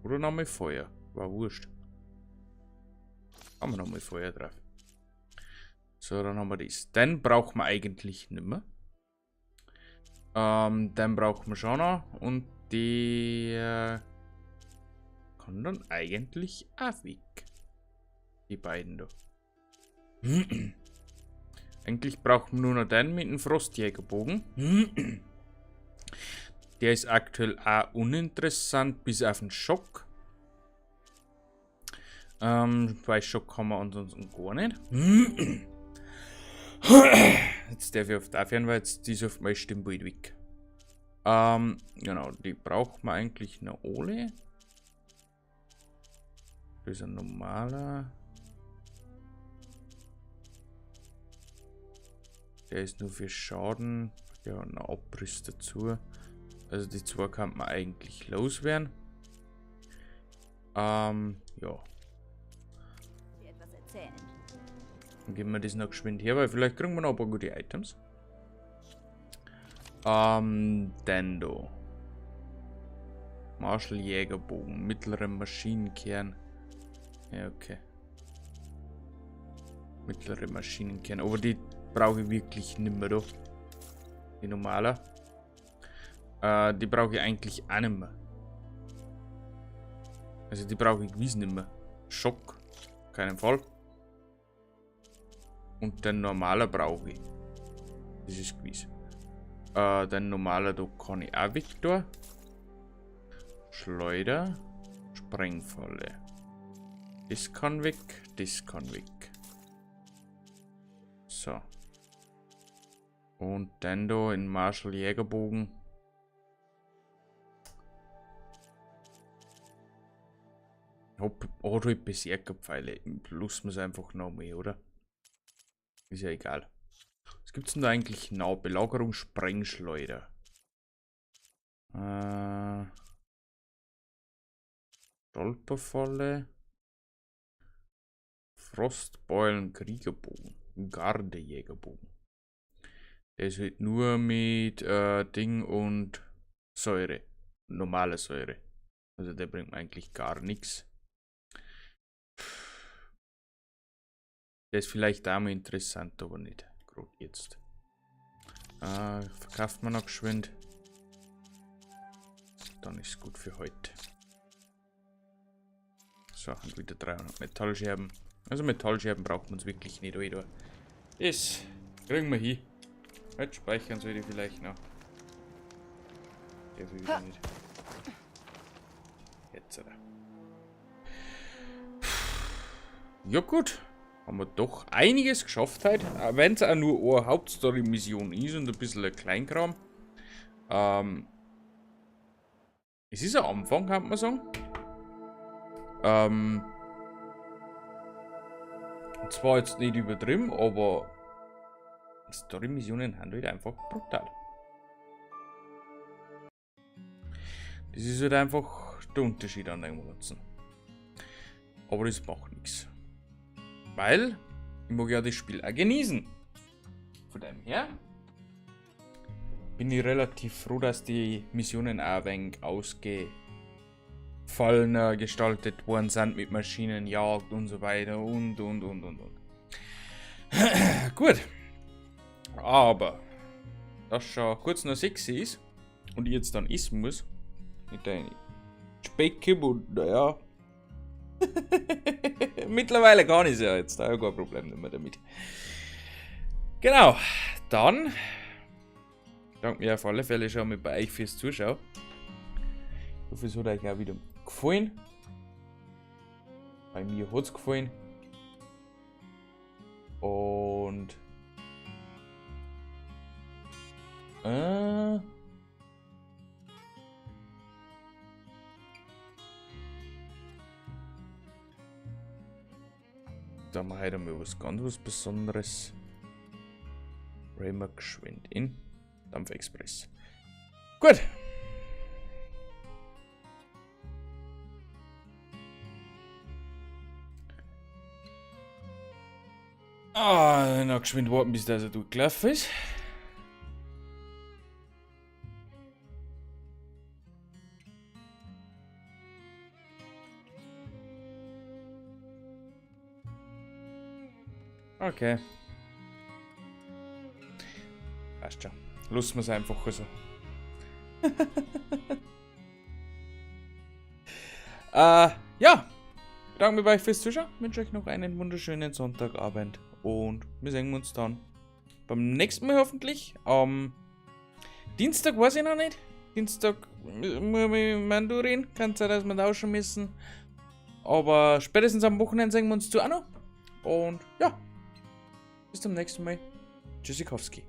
Oder nochmal Feuer. War wurscht. Haben wir nochmal Feuer drauf. So, dann haben wir das. Den brauchen wir eigentlich nimmer. Den brauchen wir schon noch. Und der kann dann eigentlich auch weg. Die beiden da. Eigentlich brauchen wir nur noch den mit dem Frostjägerbogen. Der ist aktuell auch uninteressant, bis auf den Schock. Bei Schock haben wir ansonsten gar nicht. Jetzt darf ich auf aufhören, weil jetzt ist auf meine Stimme bald weg. Genau, die braucht man eigentlich noch alle. Das ist ein normaler. Der ist nur für Schaden. Ja, und ein Abriss dazu. Also die zwei kann man eigentlich loswerden. Ja. Etwas erzählen. Dann geben wir das noch geschwind her, weil vielleicht kriegen wir noch ein paar gute Items. Dann da. Marschalljägerbogen, mittlerer Maschinenkern. Ja, okay. Mittlere Maschinenkern. Aber die brauche ich wirklich nimmer da. Die normale. Die brauche ich eigentlich auch nimmer. Also die brauche ich gewiss nimmer. Schock. Keinen Fall. Und den normaler brauche ich. Das ist gewiss. Den normaler da kann ich auch weg da. Schleuder. Sprengfalle. Das kann weg. Das kann weg. So. Und dann da in Marschall Jägerbogen. Hopp, oh, du Berserkerpfeile. Plus muss einfach noch mehr, oder? Ist ja egal. Was gibt's denn da eigentlich noch? Belagerung, Sprengschleuder. Stolperfalle. Frostbeulen, Kriegerbogen. Gardejägerbogen. Der ist halt nur mit Ding und Säure. Normale Säure. Also der bringt mir eigentlich gar nix. Der ist vielleicht auch mal interessant, aber nicht gerade jetzt. Verkauft man noch geschwind. Dann ist gut für heute. So, und wieder 300 Metallscherben. Also Metallscherben braucht man wirklich nicht, oder? Das kriegen wir hin. Jetzt speichern soll ich vielleicht noch. Der will wieder nicht. Jetzt, oder? Ja gut. Haben wir doch einiges geschafft heute. Wenn's auch nur eine Hauptstory-Mission ist und ein bisschen ein Kleinkram. Es ist ein Anfang, kann man sagen. Zwar jetzt nicht übertrieben, aber Story-Missionen sind halt einfach brutal. Das ist halt einfach der Unterschied an dem Ganzen. Aber das macht nix. Weil ich mag ja das Spiel auch genießen. Von dem her bin ich relativ froh, dass die Missionen auch ein wenig ausgefallener gestaltet worden sind mit Maschinenjagd und so weiter und, und, und, und. Gut. Aber, dass schon kurz nach 6 ist und ich jetzt dann essen muss, mit deinen Speck und naja. Mittlerweile kann ich's ja jetzt, da hab ich kein Problem mehr damit. Genau, dann danke mir auf alle Fälle schon mal bei euch fürs Zuschauen. Ich hoffe, es hat euch auch wieder gefallen. Bei mir hat's gefallen. Und da haben wir heute mal was ganz was Besonderes. Raymer geschwind in Dampfexpress. Gut. Noch geschwind warten, bis der so durchgelaufen ist. Okay. Passt schon. Lassen wir es einfach so. Ja. Bedanke mich bei euch fürs Zuschauen. Wünsche euch noch einen wunderschönen Sonntagabend. Und wir sehen uns dann beim nächsten Mal hoffentlich. Am Dienstag weiß ich noch nicht. Dienstag muss ich mit Mando reden. Kann sein, dass wir tauschen müssen. Aber spätestens am Wochenende sehen wir uns zu auch noch. Und ja. Bis zum nächsten Mal. Tschüssikowski.